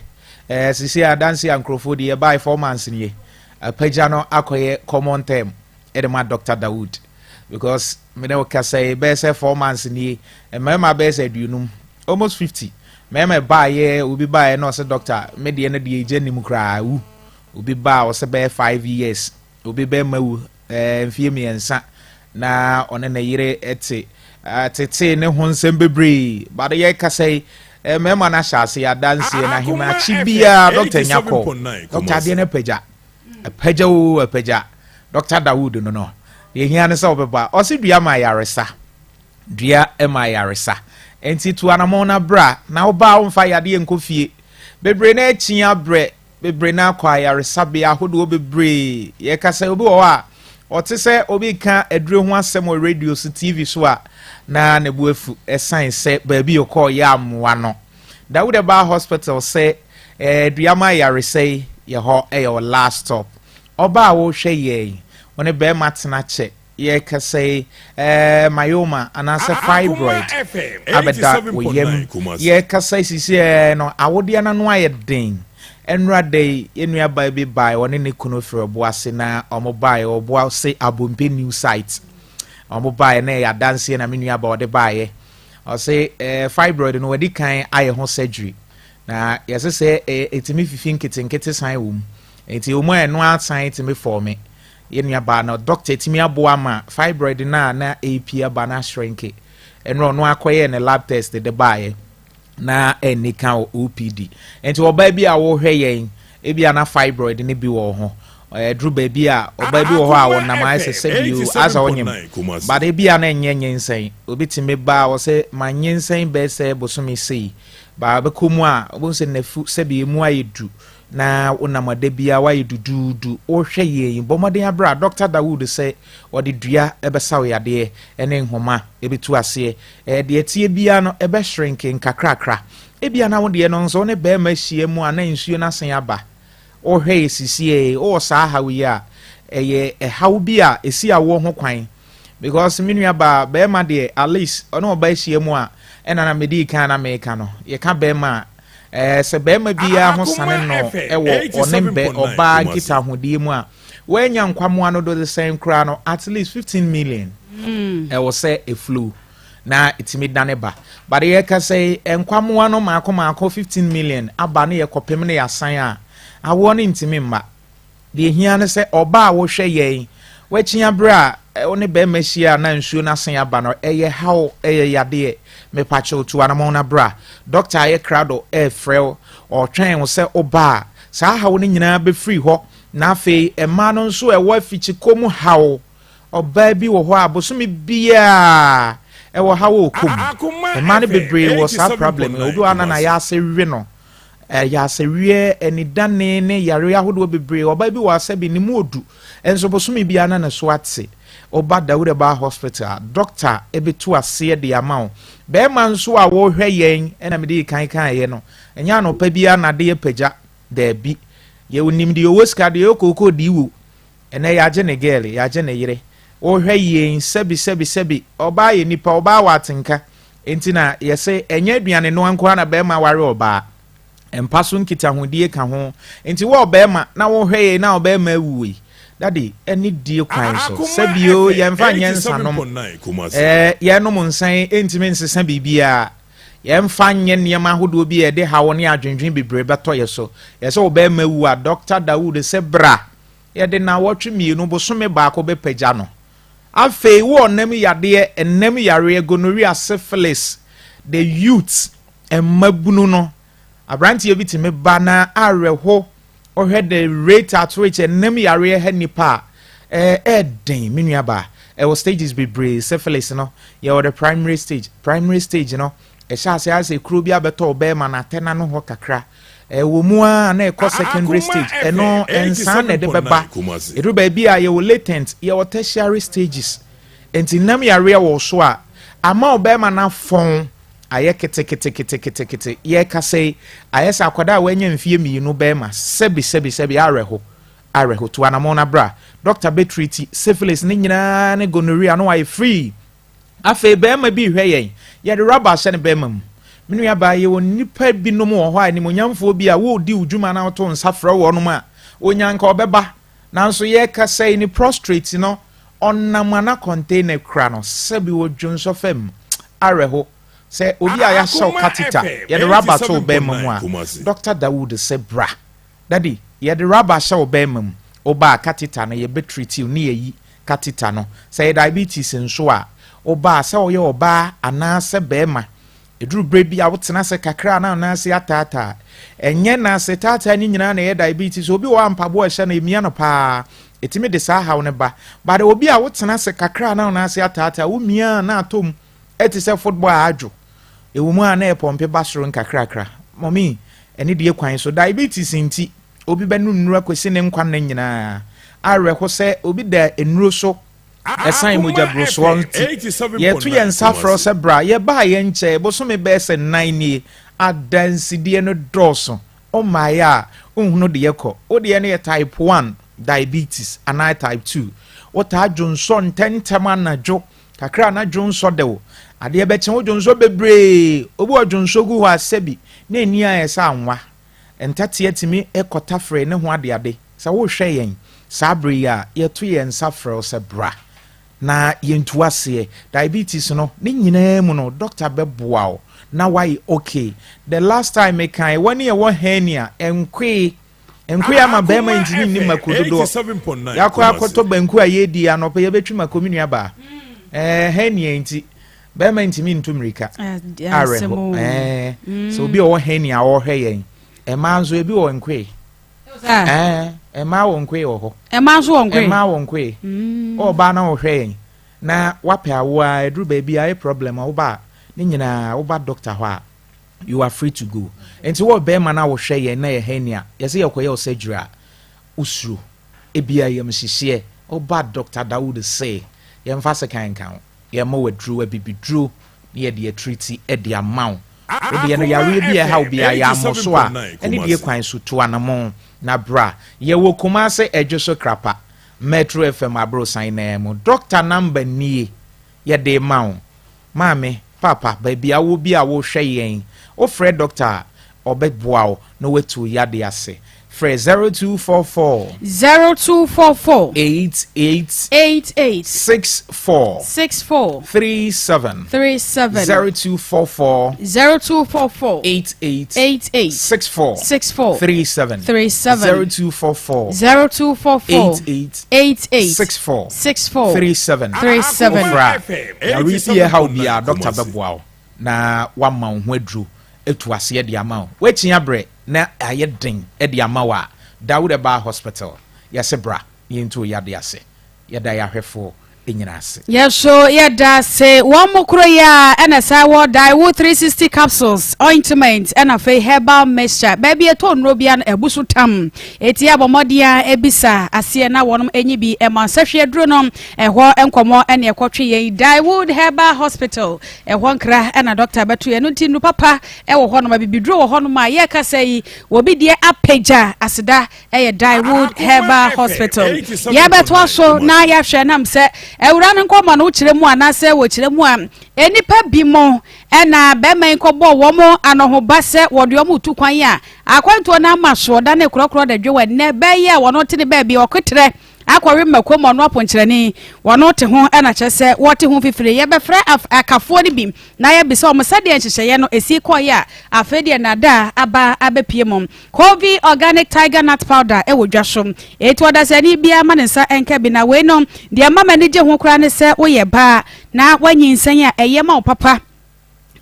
Eh, sisi adanse a nkurɔfoɔ di yɛbae 4 months nie. Apagya no akɔyɛ common term ɛde ma Dr. Dawood because mene wo kasa yi bɛyɛ sɛ 4 months nie mmarima bɛyɛ sɛ 50, almost 50 mmarima baayɛ. Obi baayɛ na ɔsɛ, "Doctor, me deɛ no deɛ egya nim koraa wu." Obi baa ɔsɛ bɛyɛ 5 years, obi bɛrima wu mfie 3 na ɔne ne yere te tete ne ho nsɛm bebree bade. Yɛ kasa yi mmarima no ahyɛ ase adanseɛ na ahemakye biara doctor nya kɔ doctor adeɛ no apagya apagya o apagya. Dr. Dawood no deɛ hia ne sɛ wɔbɛba. Ɔse dua ma ayaresa, dua ma ayaresa, nti tu anamɔn na bra na wobaa womfa yadeɛ nkɔ fie. Bebree na akyi abrɛ, bebree na akɔ ayaresabea ahodoɔ bebree. Yɛkasa obi wɔ hɔ a ɔte sɛ obi ka aduro ho asɛm wɔ radio so, TV so a, na ne bo afu ɛsan sɛ baabi ɔkɔɔ yɛ amoa no. Dawud Herbal Hospital sɛ dua ma ayaresa yi yɛ hɔ ɛyɛ wɔ last stop. Ɔbaa a wɔrehwɛ yɛn, wɔne bɛrima tena kyɛ, yɛkasa yi myoma anaasɛ fibroid abɛda wɔ yam. Yɛkasa yi sisi no awodeɛ n'ano ayɛ den. Nnura da yi yɛn nua baa bi baa, ɔne ne kunu firi Ɔboase na ɔmo baa Ɔboase Abompe new site. Ɔmo baa na ɛyɛ adanseɛ na me nua baa ɔde baeɛ. Ɔse fibroid no wɔde kan ayɛ ho surgery na yɛsɛ sɛ ɛtumi fifi nketenkete san wɔ mu nti wɔn a ɛno asan tumi fɔɔme. Yɛn nua baa no doctor tumi aboa ma fibroid no a na ɛrepi aba no ashrinke. Ɛno ɔno akɔyɛ ne lab test de baeɛ na ɛnni ka wɔ OPD. Nti ɔbaa bi a wɔrehwɛ yɛn, ebi a na fibroid no bi wɔ ho, ɛduru baabi a ɔbaa bi wɔ hɔ a wɔnam ayɛ sɛ sɛbi o asa ɔnyem but ebi a na ɛnyɛ nyinsɛn. Obi tumi ba a wɔsɛ ma nyinsɛn bɛyɛ sɛ bosome sei baa bɛkɔ mu a wɔn sɛ nafu sɛbi emu ayɛ du na wonam ada bia wayɛ duduudu. Wohwɛ yɛn, bɔ mmɔden abere a Dr. Dawood sɛ wɔde dua ɛbɛsaw yadeɛ ɛne nhoma ɛbɛtu aseɛ. Deɛ tie bia no ɛbɛhyerenke nkakrakra. Ebia na wo deɛ no nso wo ne bɛrima ahyia mu a na nsuo no asen aba. Wohwɛ yɛ sisie wowɔ saa haw yi a ɛyɛ ɛhaw bi a ɛsi awoɔ ho kwan because me nua baa bɛrima deɛ at least ɔne ɔba ahyia mu a ɛna na medi kan na meka no yɛka bɛrima a sɛ bɛrima biara ho sane no ɛwɔ ɔne bɛ ɔbaa nkitahodie mu a wɔanya nkwamoa no do de sɛn koraa no at least 15 million ɛwɔ sɛ eflow na ɛtumi dane ba. But yɛka sɛ nkwamoa no maako maako 15 million aba ne yɛkɔpem ne yɛasan a awoɔ no ntumi mma. Deɛ hia ne sɛ ɔbaa a wohwɛ yɛn wakyia berɛ a wo ne bɛrima hyia a na nsuo no asen aba no ɛyɛ haw, ɛyɛ yadeɛ. Mepakyɛw tu anamɔn no bra. Doctor ayɛ krado ɛɛfrɛ wo, ɔretwɛn wo sɛ woba a saa haw no nyinaa bɛfiri hɔ. Na afei mmaa no nso ɛwɔ afikyikɔ mu haw, ɔbaa bi wɔ hɔ a bosome biara ɛwɔ haw wɔ kɔm. Mmaa no bebree wɔ saa problem. Obi wɔ hɔ a na n'ayɛ ase we no. Ayaseweɛ, anidane ne yareɛ ahodoɔ bebree. Ɔbaa bi wɔ asɛbi ne mu odu, nso bosome biara na ne so ate. Woba Dawud Herbal Hospital a, dɔkta bɛtu aseɛ de ama wo. Barima nso a worehwɛ yɛn, ɛna mede kan kaeɛ no, ɛnyɛ anɔpa biara na adeɛ pagya. Daabi. Yɛnim deɛ ɔwɔ sika, deɛ ɔyɛ kookoo de wo. Ɛnɛ yɛagye ne girl, yɛagye ne yere. Wohwɛ yɛn sɛbi sɛbi sɛbi, ɔbaa yɛ nipa, ɔbaa wɔ atenka. Enti na yɛse ɛnyɛ aduane noa nko ara na barima ware ɔbaa. Mpa so nkitahodie ka ho. Enti wo ɔbarima na wohwɛ yei na ɔbarima awu yi, daddy, ɛne die kwan so. Sɛbio yɛmfa nyɛ nsanom. Ɛɛ, yɛnom nsa yi ɛntumi nsesa biribiara. Yɛmfa nyɛ nneɛma ahodoɔ bi a ɛde haw ne adwendwen bebree bɛtɔ yɛ so. Yɛsɛ ɔbarima wu a, Dɔkta Dawood se bra, yɛde nnawɔtwe mmienu, bosome baako bɛpagya no. Afei wo ɔnam yadeɛ, ɛnam yareɛ, gonorrhea, syphilis, the youth, mmabunu no, aberanteɛ bi tumi ba na awerɛho, ɔhwɛ the rate at which ɛnam yareɛ ha nipa a, ɛɛden, me nua baa, ɛwɔ stages bebree, syphilis no, yɛwɔ the primary stage, primary stage no, ɛhyɛ ase ayɛ sɛ kuro bi abɛtɔ ɔbɛrima no atɛ n'ano hɔ kakra, Ɛwɔ mu ara na ɛkɔ secondary stage, ɛno nsaa na ɛde bɛba. Ɛduru baabi a yɛwɔ latent, yɛwɔ tertiary stages. Nti nam yareɛ wɔ so a, ama ɔbarima no afɔn ayɛ keteketeketekete. Yɛrekasa yi, ayɛ sɛ akwadaa a wanya mfeɛ mmienu barima, sɛbi sɛbi sɛbi, awerɛho, awerɛho. Tu anamɔn na bra. Doctor bɛtreati syphilis ne nyinaa ne gonorrhea na wayɛ free. Afei barima bi rehwɛ yɛn. Yɛde rɔba ahyɛ ne bɛrima mu. Me nuabaa, yɛwɔ nnipa binom wɔ hɔ a, animuonyamfoɔ bi a woredi wo dwuma na woto nsa frɛ wɔnom a, ɔnya anka ɔbɛba. Nanso yɛrekasa yi, ne prostrate no, ɔnam a na container kura no, sɛbi wɔ dwonsɔ fam. Awerɛho. Sɛ obi a yɛahyɛ wo catheter, yɛde rɔba to wo bɛrima mu a, Dɔkta Dawood sɛ bra. Daddy, yɛde rubber hyɛ wo bɛɛma mu, wo ba a catheter no yɛbɛ treat wo ne yɛyi catheter no. Sɛ ɛyɛ diabetes nso a, wo ba a, sɛ ɔyɛ ɔbaa anaa sɛ bɛɛma, ɛduru berɛ bi a wo tena ase kakra a na wo nan ase ataataa. Ɛnyɛ nan ase taataa no nyinaa na ɛyɛ diabetes, obi wɔ hɔ a mpaboa a ɛhyɛ no ɛmia no paa, ɛtumi de saa haw no ba. But obi a wo tena ase kakra a na wo nan ase ataataa, wo mia a na atɔ mu ɛte sɛ football a adwo. Ɛwɔ mu a na ɛpɔmpe ba soro nkakrakra. Mummy, anidie kwan so, diabetes nti, obi bɛnom nnuru akɔsi ne nkwa nna nyinaa. Awerɛho sɛ obi da nnuro so ɛsan mogyaborosoɔ nti. Yɛto yɛn nsa frɛ wo sɛ bra. Yɛbaa yɛnkyɛe, bosome bɛyɛ sɛ nnan nie. Adansidie no dɔɔso. Wommaeɛ a, wonhunu deɛ ɛkɔ. Wo deɛ no yɛ type 1 diabetes anaa type 2. Wotaa dwonsɔ ntɛntɛm anadwo. Kakra na dwonsɔ dɛ wo. Adeɛ bɛkye wo dwonsɔ bebree. Obi wɔ dwonsɔ gu hɔ a sɛbi na ani ayɛ sɛ anwa. Ntatea tumi kɔ tafere ne ho adeade. Sɛ wohwɛ yɛn saa bere yi a, yɛto yɛn nsa frɛ wo sɛ bra na yɛntu aseɛ. Diabetes no, ne nyinaa mu no, dɔkta bɛboa wo na woayɛ okay. The last time mekae, wɔn a ɛwɔ hernia, nkoe, Nkoe ama bɛrima ntumi nni mako dodoɔ. Yɛakɔ akɔtɔ banku a yɛredi anɔpa yɛbɛtwi mako me nua baa. Ɛɛ hernia nti bɛrima ntumi ntu mmirika. Awerɛho. Ɛɛ sɛ obi a ɔwɔ hernia a ɔrehwɛ yɛn. Mmaa nso ebi wɔ nkoe. Ɛɛ mmaa wɔ nkoe wɔ hɔ. Mmaa nso wɔ nkoe. Mmaa wɔ nkoe. Ɔbaa na ɔhwɛ yɛn na wapɛ awo a ɛduru baabi a ayɛ problem a woba a ne nyinaa woba doctor hɔ a you are free to go nti wɔ bɛrima no a wohwɛ yɛn na yɛ hernia yɛsɛ yɛkɔyɛ wo surgery a wosuro ebia yamhyehyeɛ woba Dr. Dawood se yɛmfa sekan nka wo yɛma wo aduro abibiduro ne yɛde atiriti de ama wo wodeɛ no yareɛ bi a ɛha wo biara yɛammɔ so a ɛne deɛ kwan so tu anamon na bra yɛwɔ Kumase Adwo so Krapa Metro FM aborosan naa mu Doctor number nie yɛde ma wo Maame, paapa, baabi a wowɔ biara a worehwɛ yɛn, wofrɛ dɔkta a, ɔbɛboa wo na watu wo yadeɛ ase. Frɛ 0244. 0244. 88. 88. 64. 64. 37. 37. 0244. 0244. 88. 88. 64. 64. 37. 37. 0244. 0244. 88. 88. 64. 64. 37. 37. Wofrɛ a, yare bi a ɛha wo biara, dɔkta bɛboa wo na wama wo ho aduro atu aseɛ de ama wo. Woakyi abrɛ na ayɛ den de ama wo a, Dawud Herbal Hospital, yɛse bra na yɛntu wo yadeɛ ase. Yɛda yɛn ahwɛfoɔ nyina ase. Yɛso yɛda ase. Wɔn mo koro yi ara ɛna san wɔ Daewoo 360 capsules, ointment ɛna afei herbal mixture. Baabi ɛtɔ nnuro biara no ɛbu so tam. Eti abɔ mmɔden a ɛbisa aseɛ na wɔnom ɛnyi bi ɛma nsɛhwɛ aduro no. Ɛhɔ nkɔmɔ ɛne ɛkɔtwe yɛn Daewoo Herbal Hospital. Ɛhɔ nkra ɛna dɔkta bɛto yɛn. Ɛno nti nnuro papa ɛwɔ hɔnom, abibiduro wɔ hɔnom a yɛrekasa yi wɔbi deɛ apagya aseda ɛyɛ Daewood Herbal Hospital. Yɛbɛtoa so na yɛahwɛ nam sɛ awura no nkɔmmɔ no wokyerɛ mu anaasɛ wɔkyerɛ mu a nnipa bi mo ɛna bɛrima yi kɔbɔ wɔn anohoba sɛ wɔde wɔn tu kwan a akwantuo no ama soɔ da ne korɔkorɔ da dwe wɔ nnɛ bɛyɛ a wɔn te ne baabi ɔketerɛ akɔwe mako ma ɔno aponkyerɛni wɔn te ho ɛna kyerɛ sɛ wɔte ho fifire yɛbɛfrɛ akafoɔ no bi na yɛbisa wɔn sɛdeɛ nhyehyɛeɛ no ɛsi kɔeɛ a afei deɛ nnadaa aba abɛpie mu Covey Organic Tiger Nut Powder wɔ dwa so. Enti ɔdasani biara ma ne nsa nka bi. Na wei no, deɛ ɛma m'ani gye ho koraa ne sɛ woyɛ baa na woanyinsɛn a, ɛyɛ ma wo papa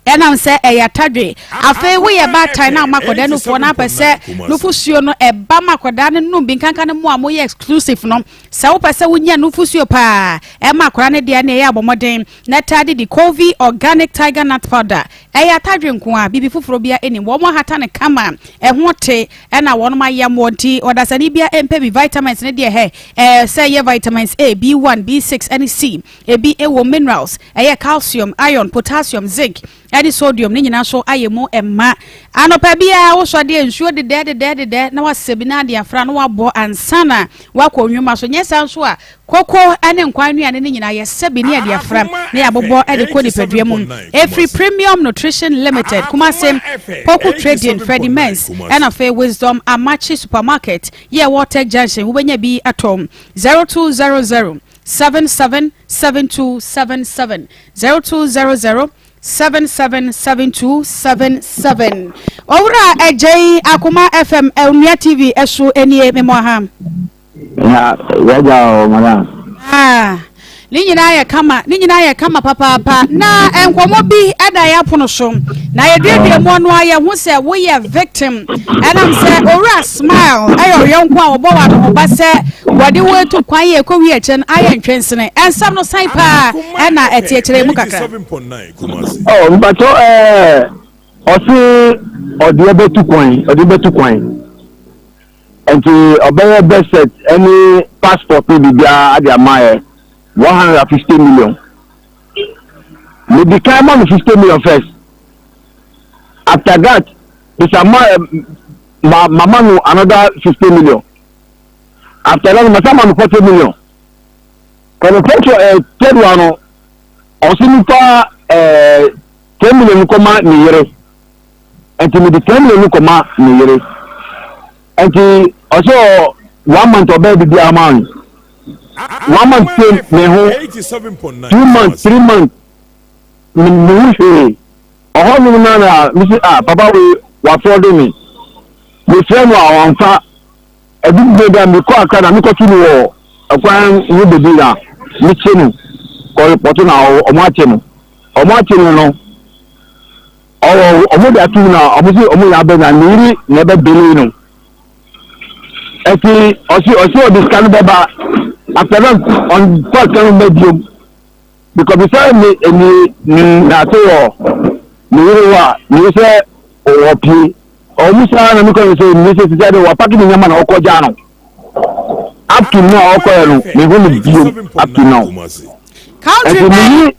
ɛnam sɛ ɛyɛ atadwe. Afei woyɛ baatan na woma akwadaa nufoɔ na apɛ sɛ nufosuo no ɛba ma akwadaa no nom bi nkanka no mo a moyɛ exclusive no. Sɛ wopɛ sɛ wonya nufosuo paa ɛma akwadaa no deɛ ne ɛyɛ abɔ mmɔden na taa de di Covey Organic Tiger Nut Powder Ɛyɛ atadwe nko a, biribi foforɔ biara nnim. Wɔn ahata no kama, ɛho te, ɛna wɔn ayam wɔ nti ɔdasani biara mpɛ bi. Vitamins no deɛ hɛ, ɛɛ sɛ ɛyɛ vitamins A, B1, B6 ɛne C, ebi ɛwɔ minerals, ɛyɛ calcium, iron, potassium, zinc ɛne sodium ne nyinaa nso ayɛ mu ma. Anɔpa biara wosɔ deɛ nsuo dedɛɛ dedɛɛ dedɛɛ na wasɛ bi na ade afra na wabɔ ansa na wakɔ nnwuma so. Nyɛ saa nso a, Koko ne nkwan nnuane no nyinaa yɛsɛ bi ne yɛde afra na yɛabobɔ de kɔ nipadua mu. Ɛfiri Premium Nutrition Limited, Kumase, Poku Trading, Freddie Mens, ɛna afei Wisdom Amakye Supermarket yɛ ɛwɔ Tech Junction. Wobɛnya bi atɔ 0200 77 7277 0200 777277 Owura Agyei Akoma FM Onua TV ɛso nie memmɔ ha. Na yɛagya o madam. Ah, ne nyinaa yɛ kama, ne nyinaa yɛ kama papaapa. Na nkɔmmɔ bi da yɛ apono so. Na yɛduadua mu ɔno a yɛho sɛ woyɛ victim. Ɛnam sɛ owura Smile ɛyɛ ɔyɔnko a wɔbɔ wɔ anohoba sɛ wɔde wo etu kwan yɛ ɛkɔ wi akyire no ayɛ ntwensene. Ɛnsɛm no san paa ɛna ɛte akyire mu kakra. Oh, mpakyɛ ɛɛ ɔse ɔde ɛbɛtu kwan, ɔde bɛtu kwan. Nti ɔbɛyɛ birth cert ɛne passport ne biribiara ade ama yɛ 150 million. Medi kan ma no 50 million first. After that, bisa ma ma mama no another 50 million. After that, masa ma no 40 million. Kɔnɔ fɔtɔ ɛɛ third one no, ɔsi nipa ɛɛ 10 million kɔma ne yere. Nti mede 10 million no kɔma me yere. Nti ɔsɛ ɔ one month ɔbɛyɛ biribiara ma me. One month sɛ me ho, 2 months, 3 months me me ho hwee. Ɔhɔ nom na na me si ah papa wei wafrɔde me. Mefrɛ no a ɔmfa. Ɛbi bɛ da mekɔ Accra na mekɔto no wɔ ɛkwan ho baabi na mekye no kɔ repɔto na ɔmo akye no. Ɔmo akye no no. Ɔwɔ ɔmo de atum na ɔmo si ɔmo yɛ abɛ na ne yiri na ɛbɛ bele no. Ɛti ɔsi ɔsi ɔde sika no bɛba after that ɔnfa sika no bɛ biom because bisa ne ne ne n'ase wɔ ne yiri hɔ a ne yiri sɛ ɔwɔ pie ɔmo saa na mi kɔ ne sɛ ne sɛ sisi ade wapaki ne nneɛma na ɔkɔ gya no up to now ɔkɔ yɛ no ne ho ne biom up to now. Country Ɛti ne yiri.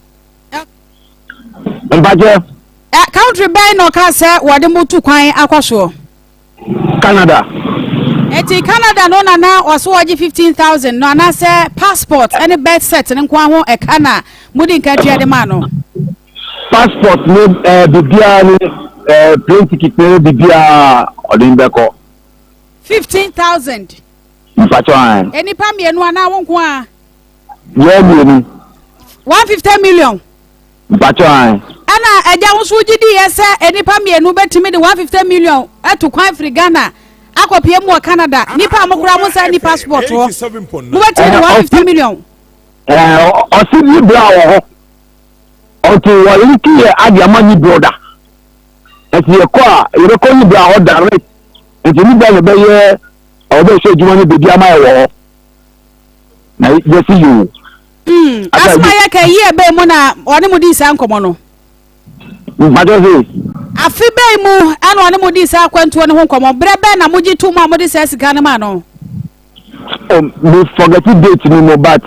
Mpakyɛ. Ɛ country bɛn na ɔka sɛ wɔde mo tu kwan akɔ soɔ? Canada. Eti Canada no na na ɔso ɔgye 15,000 no anaasɛ passport ɛne birth cert no nko ho ɛka na modi nka tua de maa no? Passport ne ɛɛ biribiara ne ɛɛ plane ticket ne biribiara ɔde bɛkɔ. 15,000. Mpakyɛ an. Nnipa mmienu anaa wo nko ara? Yɛn mmienu. 150 million. Mpakyɛ an. Ɛna agya wo nso wogye diiɛ sɛ nnipa mmienu bɛtumi de 150 million atu kwan firi Ghana akɔpie mu wɔ Canada. Nnipa a mo koraa mo nsa nni passport hɔ. Mobɛtumi de 150 million. Ɛɛ ɔsi ni bra wɔ hɔ. Ɔnti wɔliki yɛ adi ama ni broda. Nti yɛkɔ a yɛbɛkɔ ni bra hɔ direct. Nti ni bra na ɛbɛyɛ ɔbɛhyɛ adwuma no baabi ama yɛ wɔ hɔ. Na yɛsi yoo. Mm, asɛm a yɛka yi ɛbɛn mu na ɔne mo dii saa nkɔmmɔ no? Mpakyɛ se. Afe bɛn mu ɛna ɔne mo dii saa akwantuo no ho nkɔmmɔ? Berɛ bɛn na mogye to mu a mode saa sika no maa no? Oh, me forget date no mo but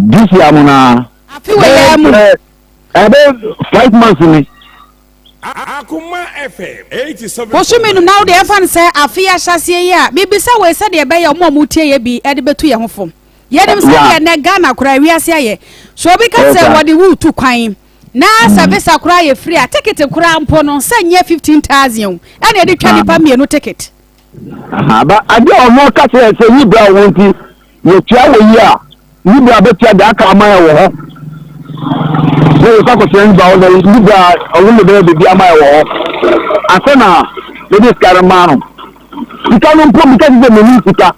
this year mo na. Afe wɔ yɛ mu. Ɛbɛ 5 months ni. Akoma FM 87. Bosome num na wode ɛmfa no sɛ afe ahyɛaseɛ yi a mebisa wei sɛdeɛ ɛbɛyɛ ɔmo a ɔmo tie yɛ bi de bɛtu yɛn ho fo. Yɛnim sɛdeɛ nnɛ Ghana koraa wiase ayɛ. So obi ka sɛ wɔde wo retu kwan na sɛ visa koraa yɛ free a ticket koraa mpo no sɛ nyɛ 15,000 o ɛna yɛde twa nipa mmienu ticket. Ba adeɛ a ɔno ɔka kyerɛ sɛ yi bra wo nti yɛtua wɔ yi a yi bra bɛtua deɛ aka ama yɛ wɔ hɔ na yɛkɔ akɔtua yi bra wɔ yi bra ɔno na bɛyɛ biribi ama yɛ wɔ hɔ ansa na mede sika no maa no sika no mpo meka sɛ menni sika.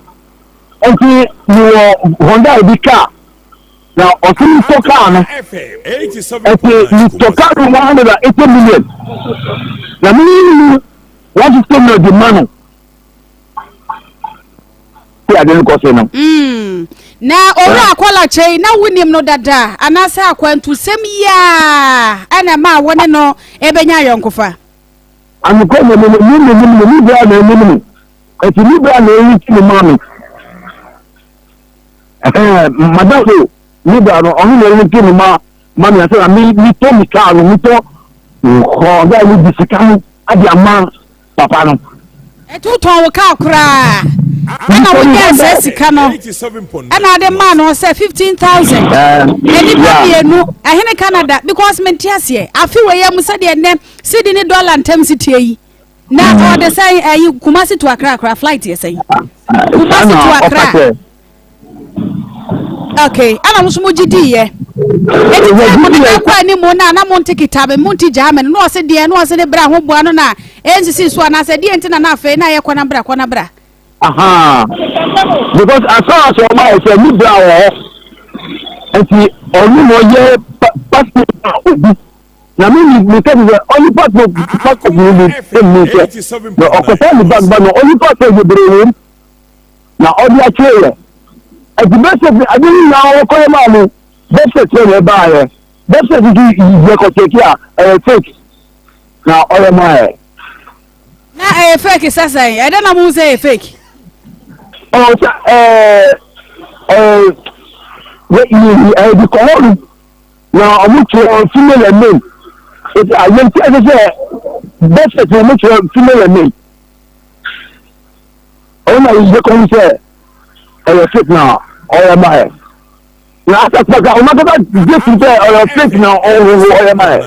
Nti mewɔ Hyundai bi car na ɔse metɔ car no nti metɔ car no 180 million na meyi mu 150 million de ma no ti ade no kɔ so no. Na owura Akɔla Kyei na wonim no dada anaasɛ akwantusɛm yi a ɛna ɛma wo ne no ɛbɛnya ayɔnkofa? Anokwa na menim no, me bra na anim no. Ɛti mi bra na eyi ti mi maa mi. Ɛhɛn madam o mi bra no ɔno na eyi ti mi ma ma mi ase na mi mi tɔ mi kaa no mi tɔ hɔ gya mi di sika no adi ama papa no. Ɛti wotɔn wo kaa koraa ɛna wonyaa saa sika no ɛna ade maa no sɛ 15,000 nnipa mmienu ɛhene Canada because mente aseɛ afe wei mu sɛdeɛ nnɛ sidi ne dollar ntam si tie yi. Na ɔde sɛn ɛyi Kumasi to Accra kora flight yɛ sɛn? Kumasi to Accra. Okay, ɛna mo nso mo gye di yɛ. Eti sɛ mo ne ɛkɔ anim na na mo nte kitabe mo nte gyaa me no na ɔse deɛ na ɔse ne bra ho boa no na ɛnsisi so anaasɛ deɛ nti na na afei na yɛ kɔ na bra kɔ na bra. Aha because asan asɔ ɔma yɛ sɛ ne bra wɔ hɔ nti ɔno na ɔyɛ passport a obi. Na me mi mi ka sɛ ɔnye passport passport no bi mmi sɛ na ɔkɔfa ne bag ba no ɔnye passport bebree wom na ɔde akyerɛ yɛ ɛti bɛsɛt ade no nyinaa wɔkɔyɛ maa no bɛsɛt yɛ na ɛbaayɛ bɛsɛt nso yɛ kɔkyɛki a ɛyɛ fake na ɔyɛ maa yɛ. Na ɛyɛ fake sɛ sɛn ɛdɛ na mo sɛ ɛyɛ fake. Ɔ sɛ ɛɛ ɛɛ yɛ yɛ ɛyɛ di kɔhɔ no. Na ɔmo kyerɛ female and male. Eti ayɛ nti ɛsɛ sɛ birth no ɔmo kyerɛ female and male. Ɔmo na yɛ kɔn sɛ ɛyɛ fake na ɔyɛ ma yɛ. Na asa paka ɔmo akata gye fi sɛ ɔyɛ fake na ɔwɔ ɔyɛ ma yɛ.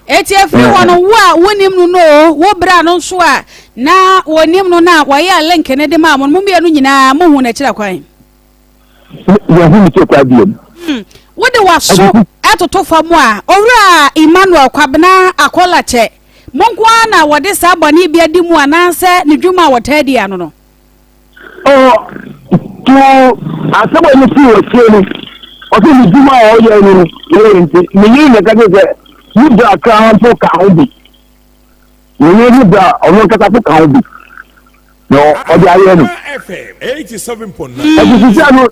Eti efiri hɔ no wo a wonim no no o wo bra no nso a na wɔnim no na wɔyɛ link no de maa mo no mo mmienu nyinaa mo hu n'akyira kwan. Yɛnhu ne kyɛ koraa biom. Wode w'aso toto fam a, Owura Emmanuel Kwabena Akola-Kyɛ, mo nko ara na wɔde saa bɔne bi adi mu anaasɛ ne dwuma a wɔtaa di ano no? Ɔ, to asɛm a ɛno fii wɔ akyire no, ɔsɛ ne dwuma a ɔyɛ no no, yɛ nti, ne yere na ɛka kyerɛ sɛ, ne bra koraa mpo ka ho bi. Ne yere ne bra ɔno ankasa so ka ho bi. Na ɔde ayɛ no. Ɛti sisi ano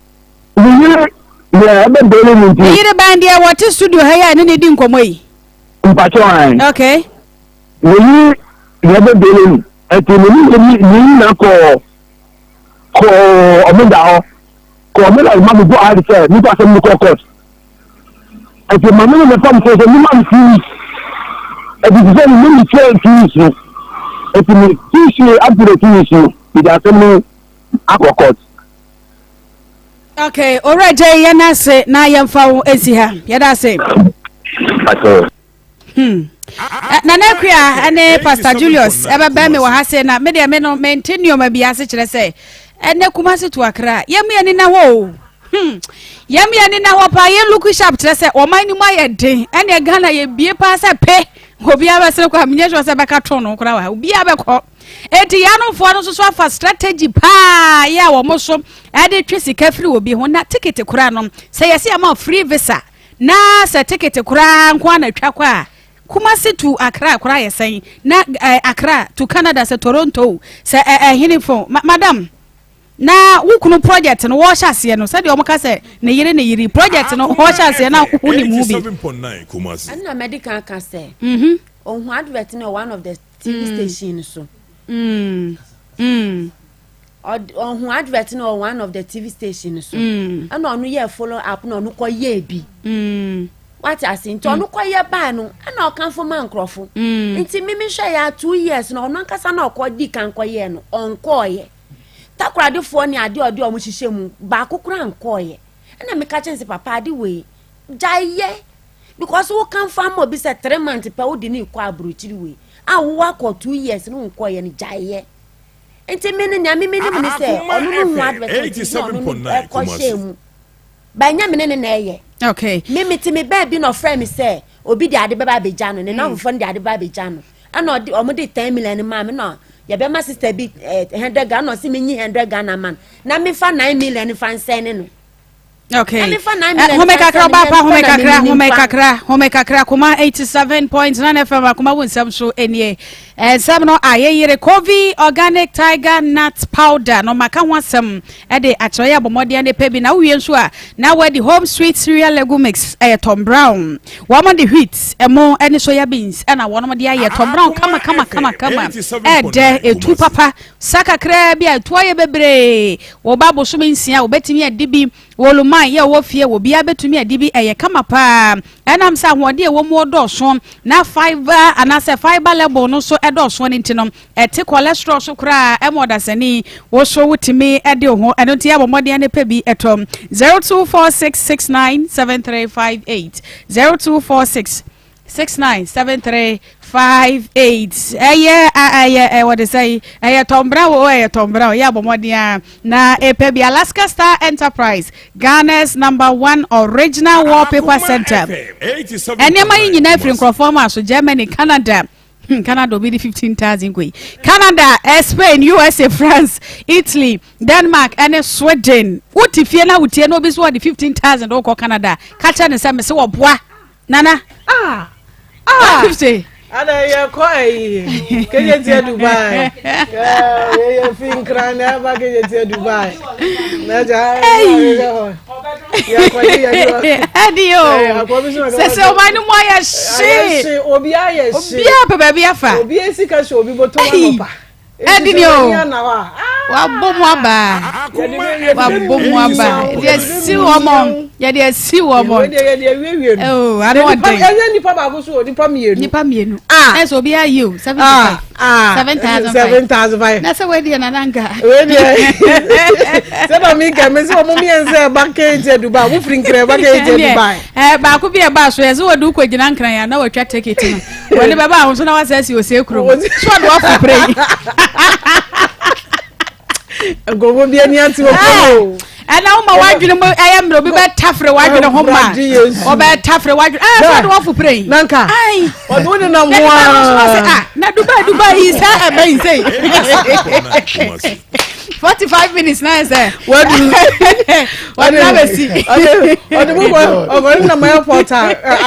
ne yere deɛ ɛbɛ bere ne nti. Ne yere ban deɛ wɔte studio ha yi a ne ne di nkɔmɔ yi. Mpakyɛ an. Okay. Ne yere deɛ ɛbɛ bere no ɛti ne ne ne ne nyina kɔɔ kɔɔ ɔmo da hɔ kɔɔ ɔmo da ma mi go ahead sɛ nipa asɛm no kɔ court. Ɛti maame no na fam sɛ sɛ ne ma no 2 weeks. Ɛti sisi ano ne mi kyerɛ 2 weeks no. Ɛti mi 2 weeks up to the 2 weeks no mi de asɛm no akɔ court. Okay, Owura Jay, yɛn ase na yɛmfa wo nsi ha. Yɛda ase. Nana Akua ne Pastor Julius ɛbɛbɛn me wɔ ha se na me deɛ me no mente nneɛma bi ase kyerɛ sɛ ɛnɛ Kumasi to Accra yɛn mu yɛn ni na hɔ o. Yɛn mu yɛn ni na hɔ paa yɛn look sharp kyerɛ sɛ ɔman no mu ayɛ den ɛnna Ghana yɛ bie paa sɛ pe obiara bɛsere kɔ a menyɛ sure sɛ bɛka to no koraa wɔ ha obiara bɛkɔ. Enti yanomfoɔ no nso so afa strategy paa yɛ a wɔn so ɛde twe sika firi obi ho na tikiti koraa no sɛ yɛsi ama free visa na sɛ tikiti koraa nko ara na twa kɔ a Kumasi to Accra koraa yɛ sɛn na eh, Accra to Canada sɛ Toronto sɛ eh, ɛhene fo ma, madam. Na wo kunu project no wɔhyɛ aseɛ no sɛdeɛ wɔn ka sɛ ne yere ne yere project no wɔhyɛ aseɛ na wo nim ho bi. Ɛna mɛdi kan ka sɛ ohun advert no one of the TV station so. Ɔhun advert no wɔ one of the TV station so. Ɛna ɔno yɛ follow up na ɔno kɔ yɛ bi. Wate ase nti ɔno kɔ yɛ baa no ɛna ɔkanfo ma nkorɔfo. Nti mimi hwɛ yɛ 2 years na ɔno ankasa na ɔkɔ di kan kɔ yɛ no ɔnkɔɔyɛ. Takoradefoɔ ne adeɛ ɔde ɔmo hyehyɛ mu baako koraa nkɔɔyɛ. Ɛna meka kyɛn sɛ papa ade wei gyae yɛ because wo kanfo ama obi sɛ 3 months pɛ wode ne kɔ aburokyiri wei a wowɔ akɔ 2 years ne nkɔɔyɛ no gyae yɛ. Nti mi no nea mi mi nim ne sɛ ɔno no hu advert nti na ɔno no ɛkɔ hyɛ mu ba nya mi ne ne na ɛyɛ. Mi mi ti mi bɛɛ bi na ɔfrɛ mi sɛ obi de ade bɛba abɛgya no ne nan foforɔ no de ade bɛba abɛgya no ɛna ɔde ɔmo de 10 million maa mi na yɛbɛma sister bi 100 Ghana ɔsi mi nyi 100 Ghana man na mi fa 9 million fa nsɛn ne no. Okay. Home kakra ɔba pa home kakra home kakra home kakra Kuma 87.9 FM akoma wo nsɛm so nie. Nsɛm no a yɛyere Kovi Organic Tiger Nut Powder no maka ho asɛm ɛde akyerɛ yɛ abɔmmɔden ne pɛ bi na wowie nso a na wɔde Home Sweet Cereal Lego Mix ɛyɛ Tom Brown. Wɔn de wheat ɛmo ɛne soya beans ɛna wɔn de ayɛ Tom Brown kama kama kama kama ɛdɛ etu papa sa kakraa bi a etu ayɛ bebree wɔba bosome 6 wɔbɛtumi adi bi. Wɔluman yɛ wɔ fie wɔ biara bɛtumi adi bi ɛyɛ kama paa ɛnam sɛ ahoɔden a ɛwɔ mu ɔdɔɔso na fibre anaasɛ fibre level no nso ɛdɔɔso no nti no ɛte cholesterol so koraa ɛma ɔdasani woso wotumi ɛde wo ho. Ɛno nti yɛabɔ mmɔden ne pɛ bi ɛtɔ 0246697358, 0246697358. Ɛyɛ ɛyɛ ɛwɔ de sɛ ɛyɛ Tom Brown o, ɛyɛ Tom Brown. Yɛ abɔ mmɔden a na ɛpɛ bi. Alaska Star Enterprise, Ghana's number one original wallpaper center. Nneɛma yi nyinaa firi nkurɔfoɔ mu aso Germany, Canada. Canada obi di 15,000 kɔ yi Canada, Spain, USA, France, Italy, Denmark ɛne Sweden. Wote fie na wotie na obi so wɔde 15,000 wokɔ Canada, ka kyerɛ ne sɛ mese wɔboa nana. Ah ah. 50. Ada yɛ kɔ ayi Kejetia Dubai yɛ yɛ fi Nkran na ɛba Kejetia Dubai na gya ɛyɛ yɛ kɔ yi yɛ di ɛdi o sɛ sɛ ɔman no mu ayɛ hye. Obi ayɛ hye. Obiara pɛ baabi afa. Obi esi ka hyɛ obi bɔtɔ anɔpa. Ɛdi ni o wabɔ mu aba, wabɔ mu aba, yɛde asi wɔn mɔ, yɛde asi wɔn mɔ. Oo, ano ɔden. Ɛnyɛ nipa baako so o, nipa mmienu. Nipa mmienu ɛsɛ obi ayi o 75, 7,005. 7,500. Na sɛ wadi yɛ nana nka. Wei deɛ sɛ na mi kɛ mi sɛ ɔmo mmiɛnsa ɛba Kejetia Dubai, mo firi Nkran ɛba Kejetia Dubai. Ɛɛ baako bi ɛba so yɛ sɛ wɔde wokɔ gyina Nkran ya na wɔatwa ticket no wɔde bɛba ahosuo na wasɛ asi ose kurom so ɔde wafo pere yi. Nkurɔfoɔ bi ani ate wɔ kurom o. Ɛna woma w'adwene mu ɛyɛ mmerɛ obi bɛtafere w'adwene ho ma ɔbɛtafere w'adwene ɛɛ sɛ ɔde wafo pere yi. Nanka ɔde wo nenam ho aa. Na Dubai Dubai yi sɛ ɛbɛn yi sɛ 45 minutes na yɛ sɛ. Wadu. Wɔde na bɛ si. Ɔde mu kɔ ɔkɔ ne nam airport a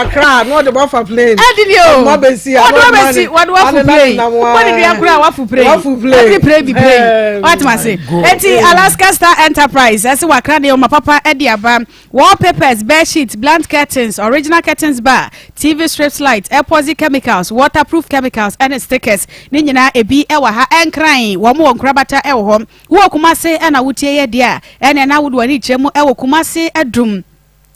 Accra na ɔde bɔ afa plane. Ɛdi ni o ɔde bɔ bɛ si. Ɔde bɔ bɛ si, wɔde wafo plane wọ́n ni dua kura wafo plane. Wafo plane. Every plane be plane. Wọ́n ti ma se eti Alaska Star Enterprise ɛsɛ wakra de ɔma papa ɛde aba: wallpapers, bed sheets, blank curtains, original curtains bar, TV strips, light, epoxy chemicals, waterproof chemicals ɛne stickers ne nyinaa ebi ɛwɔ ha. Ɛnkran wɔn wɔ nkorabata ɛwɔ hɔ. Wɔ Kumase ɛna wotie yɛ deɛ a ɛna ɛna wodo ani kyerɛ mu ɛwɔ Kumase Adum,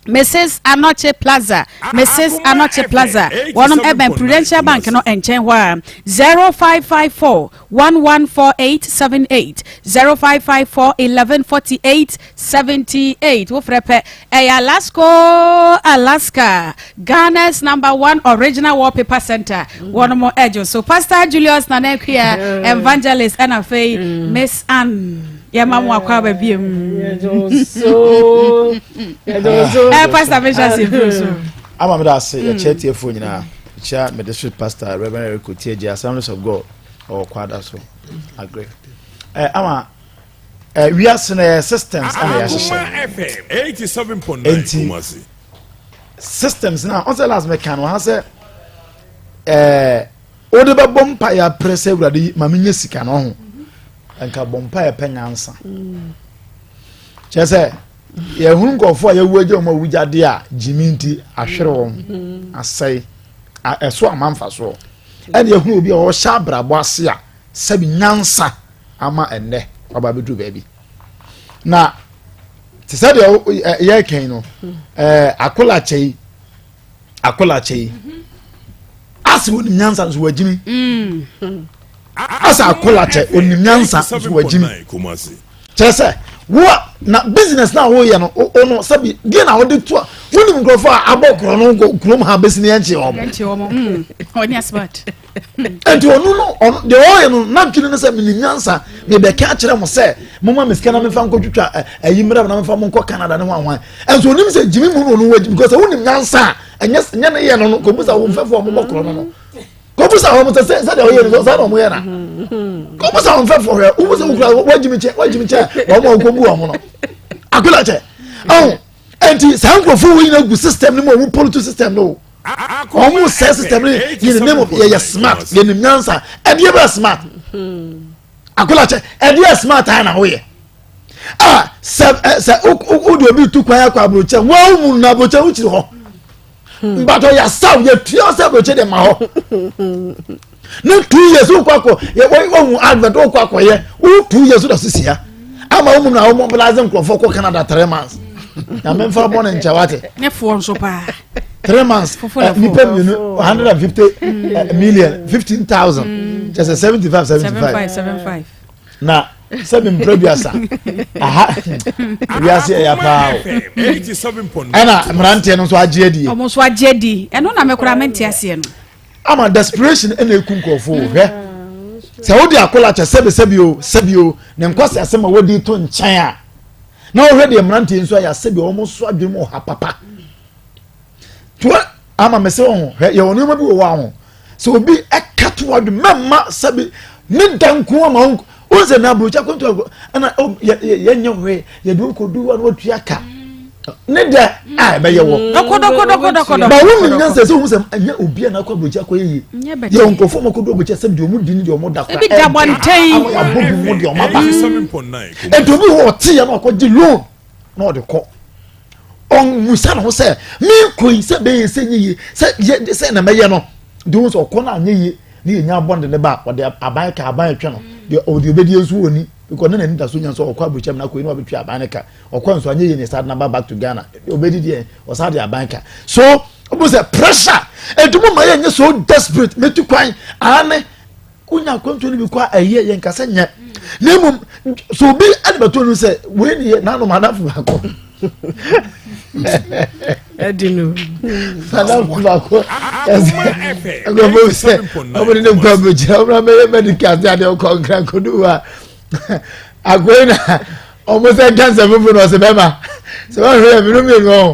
Mrs Anɔkye Plaza, Mrs Anɔkye Plaza, wɔnom ɛbɛn Prudential Bank no nkyɛn hɔ a. 0554114878, 0554114878. Wofrɛ pɛ ɛyɛ Alasko, Alaska, Ghana's number one original wallpaper center. Wɔnom ɛgye so Pastor Julius Nana Akua Evangelist ɛna afei Miss Ann yɛma mo akɔ aba biem. Ɛ Pastor mehyɛ ase mfiri so. Ama meda ase. Yɛkyɛ tiefoɔ nyinaa, kyia me district pastor Reverend Eric Otiagye, Assemblies of God ɔwɔ Kwada so agre. Ama wiase no yɛ systems ɛna yɛahyehyɛ enti systems na ɔnsɛ last meka no ha sɛ wode bɛbɔ mpa yɛ aprɛ sɛ Awurade ma menyɛ sika no ho nka bɔ mpa yɛ pɛ nyansa. Kyerɛ sɛ yɛhunu nkurɔfoɔ a yɛwu agya wɔn awugyadeɛ a gyimi nti ahwere wɔn mm-hmm. asɛe ɛso ama mfasoɔ ɛna yɛhunu obi a ɔhyɛ abrabɔ ase a sɛbi nyansa ama ɛnnɛ waba abɛduru baabi na te sɛ deɛ yɛrekɛn no ɛɛ akolakyɛ yi akolakyɛ yi asɛ onim nyansa nso wagyimi mm. asɛ akolakyɛ onim nyansa nso wagyimi kyerɛ sɛ wo na business na woyɛ no wo no sɛbi deɛ na wode to a wonim nkurɔfoɔ a abɔ korɔ no kurom ha bɛsi ne yɛnkye wɔn mm. nti ɔno no ɔno deɛ ɔyɛ no n'adwene no sɛ menim nyansa mebɛka akyerɛ mo sɛ moma me sika na mefa nkɔtwitwa ayi mmerɛ na mefa mo nkɔ Canada ne hwanhwan ɛnso onim sɛ gyimi mu no ɔno wagyi because wonim nyansa a ɛnyɛ nyɛ ne yɛ no no kɔbusa wo mfɛfoɔ a wɔbɔ korɔ no no kɔbusa wɔn sɛ sɛ sɛdeɛ ɔyɛ no saa na wɔn yɛ na kɔbusa wɔn mfɛfoɔ hwɛ wobu sɛ wokura wagyimi kyɛ wagyimi kyɛ wɔn a wɔkɔbu wɔn no akola kyɛ ɔho nti saa nkurɔfoɔ wɔ nyina gu system no mu ɔmo political system no o wɔn sɛ system no yɛ ne mu yɛyɛ smart yɛ nim nyansa ɛdeɛ bɛ smart akola kyɛ ɛdeɛ smart ayɛ na woyɛ a sɛ ɛ sɛ o de obi tu kwan akɔ aburokyɛ wɔn mu na aburokyɛ wokyiri hɔ mbatɔ yasaw yɛtua sɛ aburokyɛ de ma hɔ ne 2 years wokɔ akɔ yɛ wɔn advert wokɔ akɔ yɛ wo 2 years wodɔ sisi ya ama wɔn mu na wɔn mobilize nkurɔfoɔ kɔ Canada 3 months na mɛmfa bɔ ne nkyɛn wate. Ne foɔ nso paa. 3 months nipa mmienu 150 million 15,000 kyɛ sɛ 75 75. 75. Na sɛbi mpere duasa aha wiase ɛya paa o ɛna mmeranteɛ no nso agye adi. Ɔmo nso agye adi, ɛno na mekora mente aseɛ no. Ama desperation ɛna eku nkurɔfoɔ hwɛ sɛ wode akola kyɛ sɛbi sɛbi o sɛbi o ne nkwasi asɛm a wadi to nkyɛn a na wɔhwɛ deɛ mmeranteɛ nso ayɛ sɛbi wɔn nso adwene mu ɔha papa to ama mɛ sɛ wɔn hwɛ yɛ wɔn nneɛma bi wɔ wɔn ho sɛ obi ɛka to adwene mɛma sɛbi ne da nko ama wɔn wɔn sɛ na aburokyi akɔntu akɔ ɛna yɛ nyɛ hwee yɛde wɔn kɔ du wɔn wɔtua ka ne dɛ a ɛbɛyɛ wɔ. Dɔkɔdɔkɔdɔkɔdɔkɔ. Ba wɔn nyina sɛ sɛ ohun sɛ ɛnyɛ obi a n'akɔ aburokyi akɔ yɛ yie. Yɛ wɔn nkurɔfoɔ ma kɔdu aburokyi sɛ deɛ wɔn di ne deɛ wɔn da kora. Ebi da bɔntɛn. Ama yɛ abɔ bi mu deɛ wɔn aba. Nti obi hɔ ɔte yɛ no akɔgye loan na ɔde kɔ. Ɔnmusa ne ho sɛ mi kɔ yi sɛ bɛyɛ sɛ nye yie sɛ yɛ sɛ na mɛyɛ no. Deɛ ohun sɛ ɔkɔ no anyɛ yie ne yɛ nya abɔnde ne ba ɔde aban ka aban atwa no deɛ ɔde obɛdi nso wɔ ni because ne n'ani da so nya sɛ ɔkɔ aburokyi amuna kɔ yi na wabɛtwa aban ne ka. Ɔkɔ nso anyɛ yie ne saa de naba back to Ghana obedi deɛ ɔsan de aban ka so ɔmo sɛ pressure etu mo ma yɛ nyɛ so desperate metu kwan ane wonya akwantuo no bi kɔ a ɛyɛ yɛn kasa nyɛ na mmom so obi ɛde bɛtɔ no sɛ wei ne yɛ nanom adafo baako ɛdi no adafo baako ɛsɛ ɛgbɛfo sɛ ɔmo de ne nkɔ abɛgyina ɔmo na mɛyɛ medical sɛ adeɛ ɔkɔ nkran kodu wa akoe na ɔmo sɛ nkansa fufu na ɔsɛ bɛma sɛ wɔhwɛ yɛ mmienu mmienu ɔho.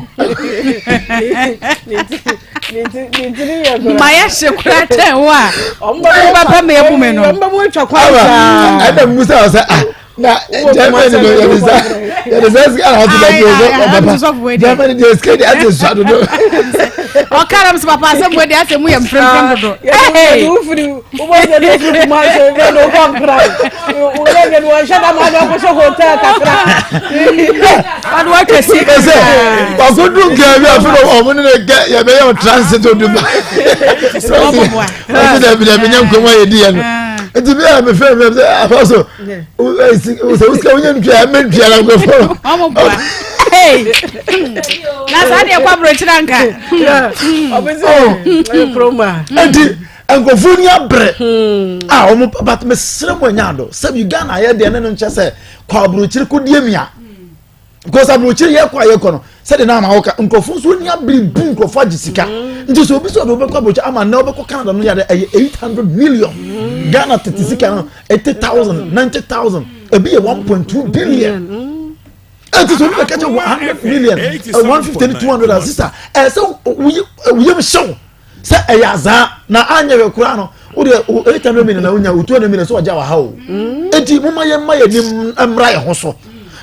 ma yɛ hye kora kyɛn wo a wobɛpɛ ma ebu mi no. Ɛna musa ɔsɛ ah na Germany no yɛde sa yɛde sa sika na ɔte baabi ɔsɛ ɔpapa Germany deɛ sika deɛ ase sua dodo. Ɔka nam sɛ papa asɛm wɔ deɛ asɛ mu yɛ mprempren dodo. Yɛde wofiri wobɔ de wofiri kuma so wobɛ de wokɔ nkra wobɛ de wɔnhyɛ da ma de akɔhyɛ hotel kakra. Ɔde wɔatwa si. Ɛsɛ wakodu nkira bi afei na ɔmo ne ne kɛ yɛbɛyɛ o transit o Dubai. Ɔsi dɛbi dɛbi nyɛ nkɔmɔ yɛ di yɛ no. Nti mi a mi fɛ mi sɛ afa so sɛ wosika wonya ntua ɛmɛ ntua na nkɔfɔ. Ɔmo bua. Na saa deɛ kɔ aburokyerɛ nka. Nti nkurɔfoɔ ni abere a wɔn but mesrɛ mo anya ado sɛbi Ghana ayɛ deɛ ne no nkyɛ sɛ kɔ aburokyire kɔ die mia because aburokyire yɛ kɔ a yɛ kɔ no sɛde na ama wɔka nkurɔfoɔ nso ni abere bu nkurɔfoɔ agye sika nti sɛ obi sɛ ɔde wɔbɛkɔ aburokyire ama nnɛ wɔbɛkɔ Canada no yɛ ɛyɛ 800 million Ghana tete sika no 80,000 90,000 ebi yɛ 1.2 billion. Ɛnti sɛ obi bɛka kyɛ 100 million, 150 ne 200 a sisa ɛsɛ woyam hyɛw sɛ ɛyɛ azaa na anyɛ hwɛ koraa no wode 800 million na wonya wo 200 million sɛ ɔgya wɔ ha o. Enti moma yɛmma yɛnim mmra yɛ ho so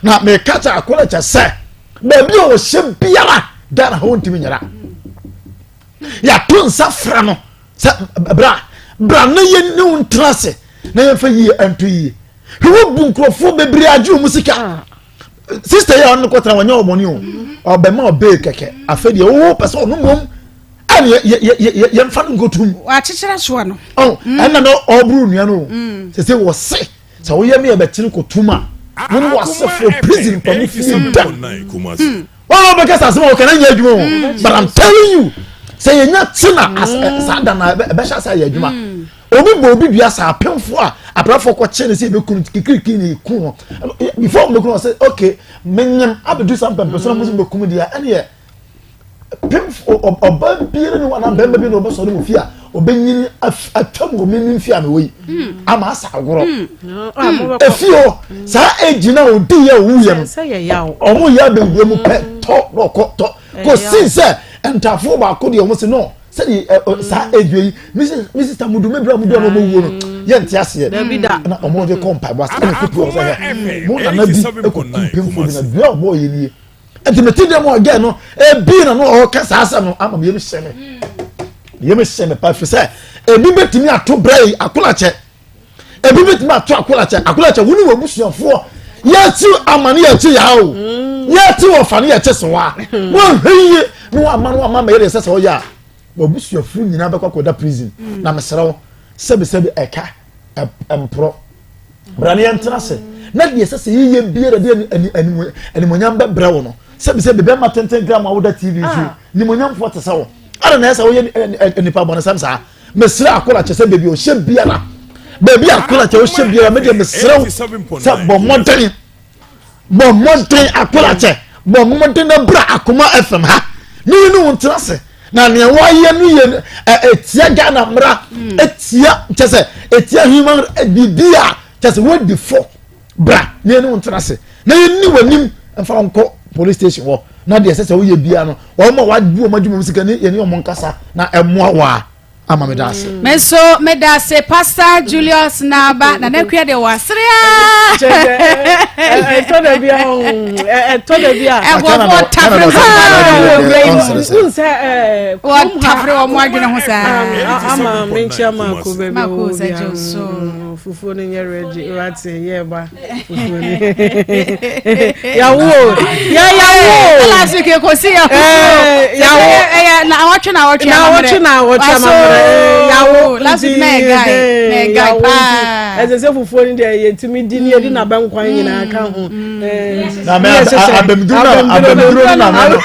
na meka kyɛ akɔla kyɛ sɛ baabi a ɔhyɛ biara Ghana ha wɔntumi nyera. Yɛato nsa fra no sɛ bra bra na yɛne wo ntena ase na yɛmfa yie ɛnto yie. Hwɛ, wobu nkurɔfoɔ bebree agye wɔn sika. Sista yi a ɔno kɔtena wɔnyɛ ɔbɔne o, ɔbɛma ɔbee kɛkɛ. Afei deɛ wo pɛ sɛ ɔno mmom ɛne yɛmfa no nkɔtum. Wakyekyerɛ soɔ no. Ɔn ɛna na ɔboro nua no o. Sɛ sɛ wɔ se sɛ woyɛ me yɛbɛkyere kɔtum a wo ne w'asefoɔ prison pa mu fie da. Wɔn a wɔbɛka sɛ asɛm a wɔka no nyɛ adwuma o. But I'm telling you sɛ yɛnya te na saa da na ɛbɛhyɛ ase ayɛ adwuma. Obi bɔ obi dua saa apemfoɔ a abrafoɔ kɔkye no sɛ yɛbɛku no kikiriki na yɛku no before wɔbɛku no ɔsɛ okay menyem abɛdu saa mpɛmpɛ so na mo sɛ mobɛku me deɛ ɛneɛ pemfo ɔbaa biara ne anaa bɛrima bi na ɔbɛsɔre mu fie a ɔbɛnyini atwam wɔ mimi mfie a mewɔ yi hmm. ama asa agorɔ hmm. ah, efi hɔ saa age na odi yɛ owu yɛ no ɔmo yɛ abɛwura mu pɛ tɔ na ɔkɔ tɔ kò si sɛ ntafoɔ baako deɛ ɔmo si no sɛdeɛ ɛ saa age yi mi sista mudu mi bra mudu a ɔmo wuo no yɛ nte aseɛ na ɔmo de kɔ mpaebɔ ase ɛna kopi ɔmo sɛ hɛ mo nana bi ekɔ kum pemfo bi na dua ɔbɔ yɛ nie. Nti mete dɛm a ɔgɛɛ no ebi na no ɔka saa asɛm no ama meyam hyɛ me meyam hyɛ me pa fi sɛ ebi bɛtumi ato brɛ yi akolakyɛ ebi bɛtumi ato akolakyɛ akolakyɛ wo ne wɔ abusuafoɔ yɛkyi ama ne yɛkyi yaa o mm. yɛkyi wɔfa ne yɛkyi sewa mm. wɔnhwɛ yie ne wɔama no wɔama ma yɛde sɛ sɛ ɔyɛ a wɔabusuafoɔ nyinaa bɛkɔ akɔda prison mm. na mesrɛ wo sɛbisɛbi ɛka mporɔ bra ne yɛntena ase na deɛ ɛsɛ sɛ yɛyɛ biara de animonyam bɛbrɛ wo no sɛbi sɛ bɛbɛma tenten gram a woda tv so ah. nimonyamfoɔ te sɛ wo ada na ɛsɛ woyɛ nipa bɔnesɛm saa mesrɛ akora kyɛ sɛ baabi ɔhyɛ biara baabi akora kyɛ ɔhyɛ biara medeɛ mesrɛ wo sɛ bɔ mmɔden bɔ mmɔden akorakyɛ bɔ mmɔden na bra akoma fm ha ne yɛ ne wo ntena ase na nea wɔayɛ no yɛ ɛtia ghana mmara hmm. ɛtia kyɛ sɛ ɛtia human biribi a kyɛ sɛ wɔadi fɔ bra ne yɛ ne wo ntena ase na yɛnni w'anim mfa nkɔ police station hɔ na deɛ ɛsɛ sɛ woyɛ biara no wɔn a wɔabu wɔn adwuma mu sika ne yɛne wɔn nkasa na ɛmmoa wɔ a ama meda ase. Me nso meda ase Pastor Julius Naba na n'akua deɛ wasere aa. Ɛtɔ da bi a ɛtɔ da bi a. Ɛwɔfo tafere wɔn sɛ wɔn tafere wɔn adwene ho saa. Ama menkyia maako baabi a wɔwɔ bi fufuo no nyɛ rɛgye wate yɛ ba. yawo yɛ yawo. last week ekosi yɛ fufuo yawo ɛyɛ na awɔtwe na awɔtwe na awɔtwe na awɔtwe amammerɛ yawo last week na ɛga na ɛga paa. ɛsɛ sɛ fufuo ni deɛ yɛtumi di ni yɛdi n'abɛnkwan nyinaa ka ho. na mɛ abɛmduro na abɛmduro na mɛ no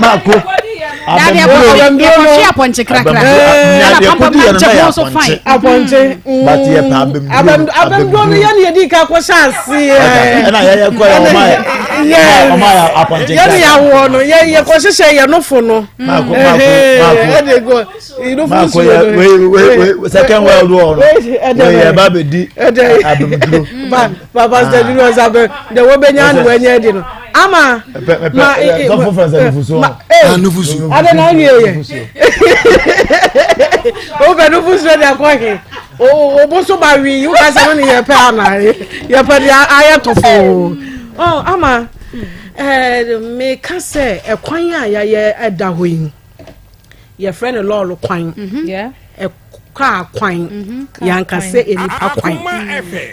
ma ko. Abɛmduro yɛkɔhwe apɔnkye krakra ɛna pampam na nkyɛ ho nso fine. Apɔnkye. But yɛ pɛ abɛmduro. Abɛmduro no yɛn yɛdi ka kɔ hyɛ aseɛ. Ɛna yɛ yɛ kɔ yɛ ɔma yɛ ɔma yɛ apɔnkye krakra. Yɛn yɛ awoɔ no yɛ yɛ kɔ hyehyɛ yɛ nofo no. Maako maako maako. Ɛde kɔ nofo nsuo no. Wei wei wei second world war no. Wei yɛ ba bɛ di abɛmduro. Ba pastor Julius abɛ deɛ wɔbɛnya no wɔanya adi no. Ama ma sɔfo fɛn sɛ nufusu ma ee nufusu ade na awie yɛ o bɛ nufusu de akɔ he o bo so ba wi o ka sɛ no ne yɛ pɛ ana yɛ pɛ de ayɛ tɔfo ɔ ama ɛɛ meka sɛ ɛkwan a yɛayɛ ɛda hɔ yi. yɛfrɛ no lɔɔre kwan mhm. kaa kwan mhm. yɛanka sɛ nnipa kwan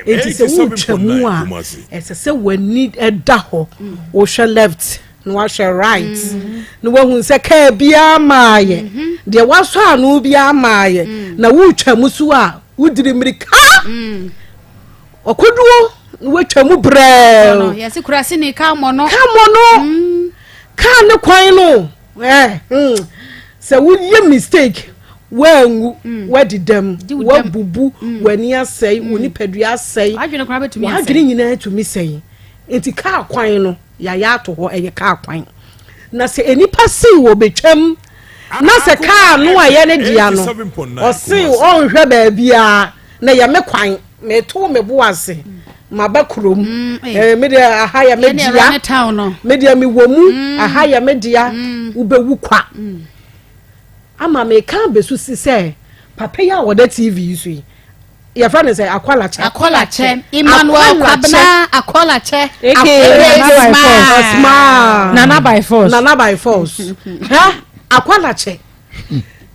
nti sɛ wotwa mu a ɛsɛ sɛ w'ani da hɔ mm. wohwɛ left na wahwɛ right mm. na wahu sɛ kaa biara maayɛ mhm. deɛ wasɔ ano biara maayɛ mm. na wotwa mu so a wodiri mmirika ɔkoduo na watwa mu brɛɛ yɛse kurase ne kaa mmɔ no kaa mmɔ no kaa ne kwan no Eh, hmm. Sɛ woyɛ mistake woanwu mm. woadi dɛm woabubu mm. w'ani asɛe wo mm. nipadua asɛe w'adwene nyinaa tumi sɛe nti kaa kwan no yɛayɛ ato hɔ ɛyɛ kaa kwan na sɛ nnipa sei wɔ bɛtwam na sɛ kaa no a ɛyɛ ne dea no ɔse ɔnhwɛ baabiaa na ɛyɛ me kwan meto me bo ase maba kurom mm, eh. Eh, me deɛ aha yɛ me dea me deɛ mewɔ mu mm. aha yɛ me dea mm. wobɛwu kwa ama meka abɛsu si sɛ papa yi a wɔda tv yi so yi yɛfrɛ no sɛ akwalakyɛ akwalakyɛ emmanuel kwabena akwalakyɛ aka smile nana by force nana by force ha akwalakyɛ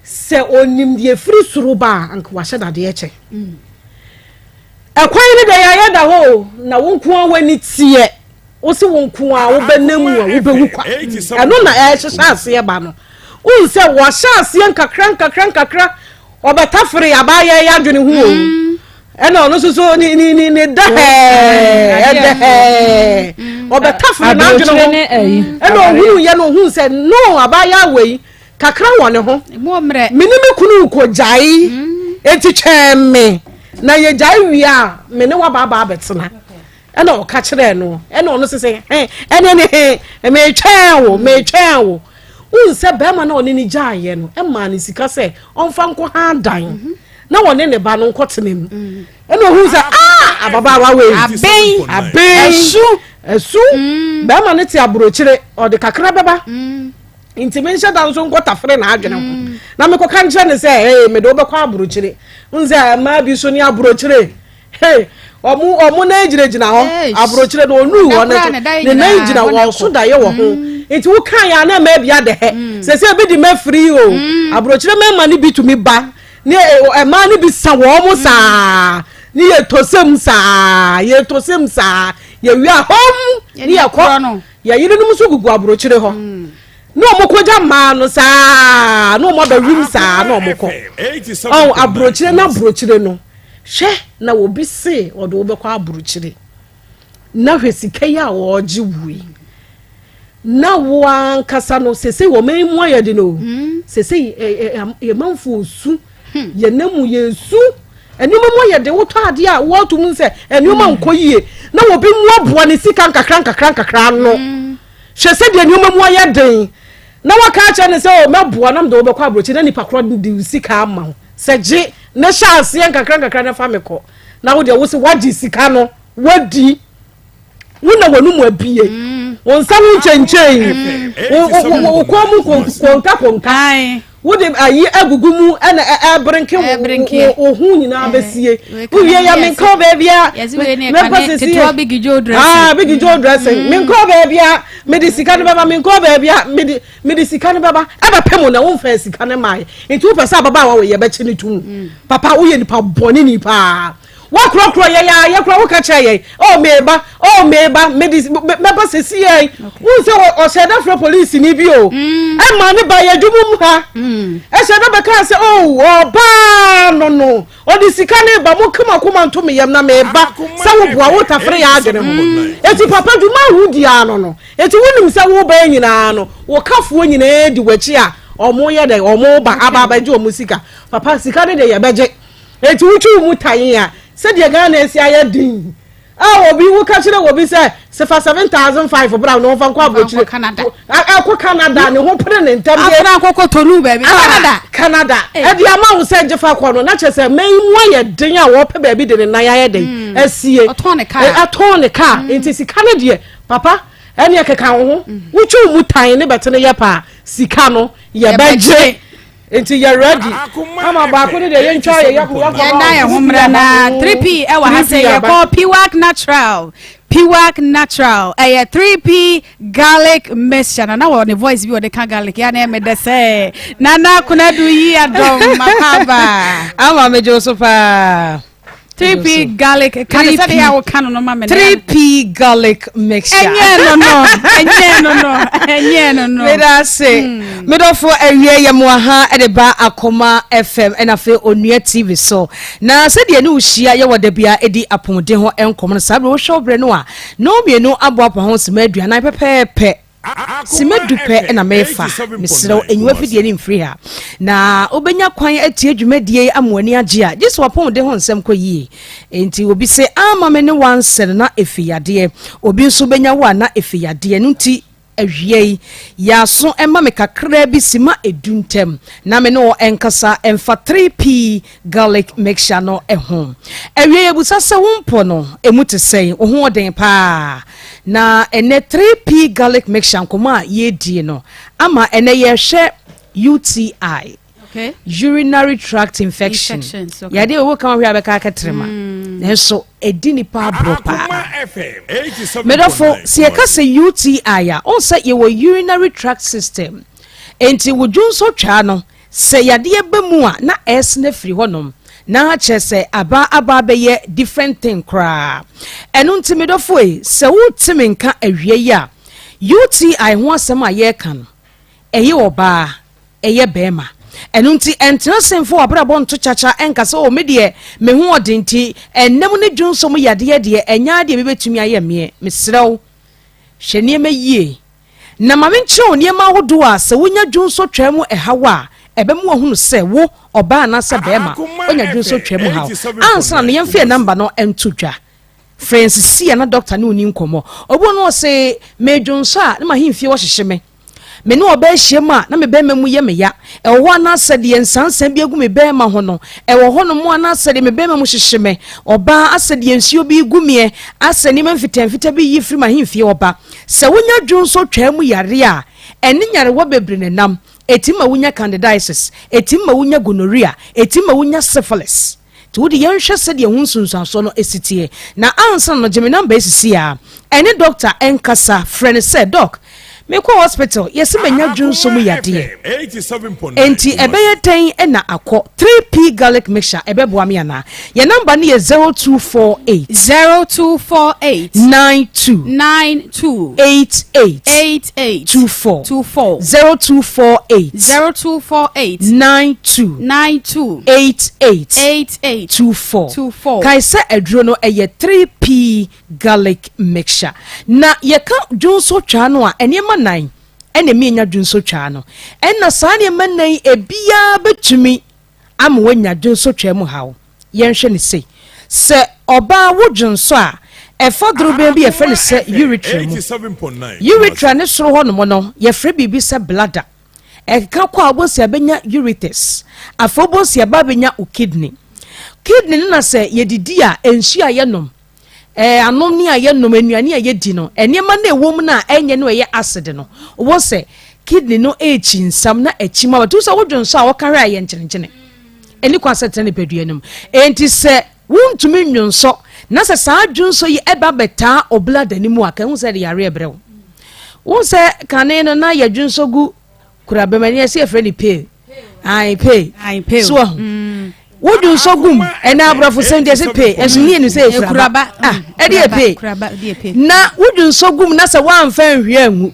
Sɛ ɔnim deɛ ɛfiri soro ba a, anka wahyɛ dadeɛ kyɛ. Ɛkwan no deɛ yɛayɛ da hɔ o, na wo nko ara w'ani teɛ. Wo se wo nko ara wobɛnam mu a wobɛwu kwa. Ɛno na ɛrehyehyɛ aseɛ ba no. Wohu sɛ wɔhyɛ aseɛ nkakra nkakra nkakra ɔbɛtafere abaayewa yi adwene ho o. Mm. Ɛna ɔno nso so ne ne ne ne da hɛɛ ɛdɛ hɛɛ mm. ɔbɛtafere n'adwene ho. Ɛna ohunu yɛ no ohun sɛ no abaayewa wei kakra wɔ ne ho. Me ne me kunu kɔ gyae mm. eti twɛn me na yɛgyae wie a me ne wababa abɛtena. Ɛna ɔka kyerɛɛ no, ɛna ɔno nso sɛ, he, ɛne ne he, metwɛn wo, metwɛn wo. Wohu sɛ bɛrima no a ɔne ne gyaeɛ no maa no sika sɛ ɔmfa nkɔ ha dan mhm. na wɔne ne ba no nkɔtena mu. Mm. Ɛna ohun sɛ aa ababaawa wei. Abɛn. Abɛn. Ɛsu. Ɛsu. Mm. Bɛrima no te aburokyire ɔde kakra bɛba. Mm. Nti menhyɛ da nso nkɔtafere n'adwene ho. Na mekɔka nkyerɛ ne sɛ ee mede wobɛkɔ aburokyire. N sɛ mmaa bi so ne aburokyire. Hey, ɔmo ɔmo nan gyinagyina hɔ aburokyerɛ no onuu hɔ no ne nan gyina wɔn so daeɛ wɔ ho mm. nti woka yɛ ana mmaa bi adɛhɛ mm. sɛ sɛ ebi de ma firi o mm. aburokyerɛ mmarima no bi tumi ba ne e, mmaa no bi sa wɔn mo saa ne yɛ tosɛm saa yɛ tosɛm saa yɛ wia hɔm ne yɛ kɔ yɛ yerenom nso gugu aburokyerɛ hɔ. Na wɔn kɔgya mmaa no saa na wɔn aba wim saa na wɔn kɔ ɔn aburokyire na aburokyire no hwɛ na obi se ɔde wo bɛkɔ aburokyire na hwɛ sika yi a wɔregye wo yi na wo ankasa no sese wɔn mɛn mu ayɛ de no hmm. sese yɛ manfo osu hmm. yɛ nam mu yɛ su nneɛma mu ayɛ de wotɔ adeɛ a wɔato mu sɛ nneɛma hmm. nkɔ yie na obi mu aboa ne sika nkakra nkakra nkakra no. Hwɛ sɛdeɛ nneɛma mu ayɛ den na waka akyerɛ no sɛ o oh, mɛboa na mede wobɛkɔ aburokyi na nipa korɔ de sika ama wo sɛ gye na hyɛ aseɛ nkakra nkakra na fa me kɔ na wo deɛ wo sɛ wagye sika no wadi wo na w'anum abie mm. wo nsa ho nkyɛnkyɛn mm. wo kɔn mu konka konka Wode ayi agugu mu ɛna ɛberenke wo ho nyinaa bɛsie. Wowie ya menkɔ baabia. Mɛkɔ sisi. Big Joe dressing. Ah, Big Joe dressing. Mm. Menkɔ baabia. Mede sika no bɛba. Menkɔ baabia. Mede mede sika no bɛba. Ɛbɛpɛ mu na womfa sika no mae. Nti wopɛ sɛ ababaawa wɔ yɛbɛkye no tum. Mm. Papa woyɛ nipa bɔne ni paa. Woakorɔkorɔ yɛn ara, yɛn koraa woka kyerɛ yɛn, oh meba, oh meba, mede mɛba sɛsi yɛn. Wohu sɛ ɔhyɛ da frɛ polisini bi o, mm. ɛma ne ba yɛ adwuma mu ha. Mm. Ɛhyɛ da bɛka sɛ oh ɔbaa no no, ɔde sika ne ba, mo kama koma nto me yam na meba sɛ woboa wo tafere yɛ adwene ho. Mm. Eti papa dwuma a wodi ano no, eti wonim sɛ wo bɛn nyinaa no, wo kafoɔ nyinaa di w'akyi a ɔmo yɛ dɛ ɔmo ba aba abɛgye ɔmo sika. Papa sika ne deɛ yɛbɛgye. Enti wotwi wo mu tan a, sɛdeɛ Ghana asi ayɛ den a obi woka kyerɛ obi sɛ sefa 7005 bra na ɔmfa nkɔ aburokyire ɛkɔ Canada ne ho pere ne ntɛm de afra nkɔkɔ tonu baabi ah, Canada Canada ɛde ama wo sɛ gyefa kɔ no na kyerɛ sɛ mɛn mu ayɛ den a wɔpɛ baabi de ne nan ayɛ den hmm. asie ɔtɔn ne kaa ɛtɔn ne kaa hmm. nti sika no deɛ papa ɛne ɛkeka wo ho hmm. wotwi wo mu tan ne bɛtene yɛ paa sika no yɛbɛgye Nti yɛ ready. Ama baako no deɛ yɛntwa yɛ yɛ yɛ Yɛn na yɛn ho mmra na 3P ɛwɔ ha sɛ yɛkɔ Piwak Natural. Piwak Natural ɛyɛ 3P garlic mixture. Nana wɔ ne voice bi wɔde ka garlic ya na ɛmɛ dɛ sɛ Nana Konadu yi adɔm mapaba. Ama megye wo so paa. 3P garlic ka ne sɛdeɛ a woka no no ma me 3P garlic mixture ɛnyɛ no no ɛnyɛ no no ɛnyɛ no no meda ase hmm. medɔfo awie yɛ mo aha de ba akoma fm ɛna afei onua tv so na sɛdeɛ ne wohyia yɛwɔ da bia ɛdi apɔmuden ho nkɔmmɔ no saa berɛ wohwɛ wo berɛ no a na wo mmienu aboaboa ho sima aduanan pɛpɛɛpɛ Simma du pɛ na merefa. Mesrɛ wo, nyi w'afidie no mfiri ha. Na wobɛnya kwan atie dwumadie yi ama w'ani agye a, gye sɛ w'apɔmuden ho nsɛm kɔ yie. Enti obi se, Ama me ne wo ansɛ no na ɛfi yadeɛ. Obi nso bɛnya wo a na ɛfi yadeɛ. Ɛno nti, awia yi, yɛ aso ma me kakraa bi simma du ntam na me ne wo nkasa mfa 3P garlic mixture no ho. Awiei yɛbisa sɛ wo mpɔ no ɛmu te sɛn? Wo ho ɔden paa? Na ɛnɛ 3P garlic mixture nkɔmmɔ a yɛredie no ama ɛnɛ yɛrehwɛ UTI, okay. urinary tract infection. Okay. Yadeɛ wɔ ka hwɛ abɛka akɛtrema mm. nanso ɛdi nipa aborɔ paa. Medɔfo sɛ yɛka sɛ UTI a ɔn sɛ yɛwɔ urinary tract system enti wo dwonsɔ twaa no Sɛ yadeɛ ba mu a, na ɛresene afiri hɔnom. Na kyerɛ sɛ aba aba abɛyɛ different thing koraa. Ɛno nti me dɔfo ei, sɛ wote me nka awia yi a, UTI ho asɛm a yɛreka no, ɛyɛ ɔbaa, ɛyɛ barima. Ɛno nti ɛntena ase mfa w'abrabɔ nto kyakya ɛnka sɛ, oh me deɛ me ho ɔden nti ɛnna mu ne dwonsɔ mu yadeɛ deɛ ɛnyɛ adeɛ bi bɛtumi ayɛ meɛ. Mesrɛ wo, hwɛ nneɛma yie. Na ma menkyerɛ wo nneɛma ahodoɔ a sɛ wonya dwonsɔ twaa mu ɛhaw a, ɛbɛma woahunu sɛ wo, ɔbaa anaasɛ barima, woanya dwonsɔ twaa mu haw. Ansa na no, yɛmfa yɛn namba no nto dwa. Frɛ yɛn sisi a na dɔkta ne wo ni nkɔmmɔ. Obi wɔ hɔ no ɔse, medwonsɔ a, na m'ahemfie hɔ hyehye me. Me ne ɔbaa hyiam a, na me barima mu yɛ me ya. Ɛwɔ hɔ anaasɛ deɛ nsansan bi agu me barima ho no, ɛwɔ hɔnom anaasɛ deɛ me barima mu hyehye me. Ɔbaa, asɛ deɛ nsuo bi regu meɛ, asɛ nneɛma mfitamfita bi reyi firi m'ahemfie hɔ ba. Sɛ wonya dwonsɔ twaa mu yareɛ a, ɛne nyarewa bebree na ɛnam. Ɛtumi ma wonya candidiasis, ɛtumi ma wonya gonorrhea, ɛtumi ma wonya syphilis. Nti wode yɛnhwɛ sɛdeɛ ho nsunsuansoɔ no si teɛ. Na ansa no gye me number yi sisi a, ɛne doctor nkasa, frɛ no sɛ, Doc, mekɔɔ hospital, yɛse manya dwonsɔ mu yadeɛ. Enti ɛbɛyɛ dɛn na akɔ? 3P garlic mixture ɛbɛboa me anaa? Yɛn number no yɛ 0248. 0248. 92. 92. 88. 88. 24. 24. 0248. 0248. 92. 92. 88. 88. 24. 24. Kae sɛ aduro no ɛyɛ 3P garlic mixture. Na yɛka dwonso twaa no a, nneɛma nan ɛna ɛma yɛnya dwonso twaa no. Ɛna saa nneɛma nan yi ebiara bɛtumi ama woanya dwonsotwaa mu haw. Yɛnhwɛ no sei, Sɛ ɔbaa wo dwonsɔ a, ɛfa dorobɛn bi a yɛfrɛ no sɛ urethra mu. Urethra ne soro hɔnom no, yɛfrɛ biribi sɛ bladder. Ɛkeka kɔ a, wobɛhu sɛ ɛbɛnya ureters. Afei wobɛhu sɛ ɛba abɛnya wo kidney. Kidney no na sɛ yɛdidi a, nsuo a yɛnom, Ɛɛ, anonne a yɛnom, nnuane a yɛdi no, nneɛma no a ɛwɔ mu no a ɛnyɛ no a ɛyɛ acid no, wobɛhu sɛ kidney no rekyi nsam na akyi mu aba. Nti sɛ wodwo nso a wɔka hwɛ a ɛyɛ nkyenenkyene. Ɛni kwan sɛ tena nipadua no mu. Enti sɛ wontumi nnwonsɔ na sɛ saa dwonsɔ yi ɛba bɛtaa wo bladder no mu a, ka hu sɛ ɛde yareɛ brɛ wo. Wohu sɛ kane no na yɛdwonsɔ gu kura bɛma ni ɛsɛ yɛfrɛ no pale. Ae pay. So ahu. Mm. Wodwo nsɔ gum ɛna aborɔfo sɛm deɛ sɛ pay ɛnso ne yɛnim sɛ yɛ kuraba. Ah, ɛde yɛ pay. Na wodwo nsɔ gum na sɛ woamfa nhwie angu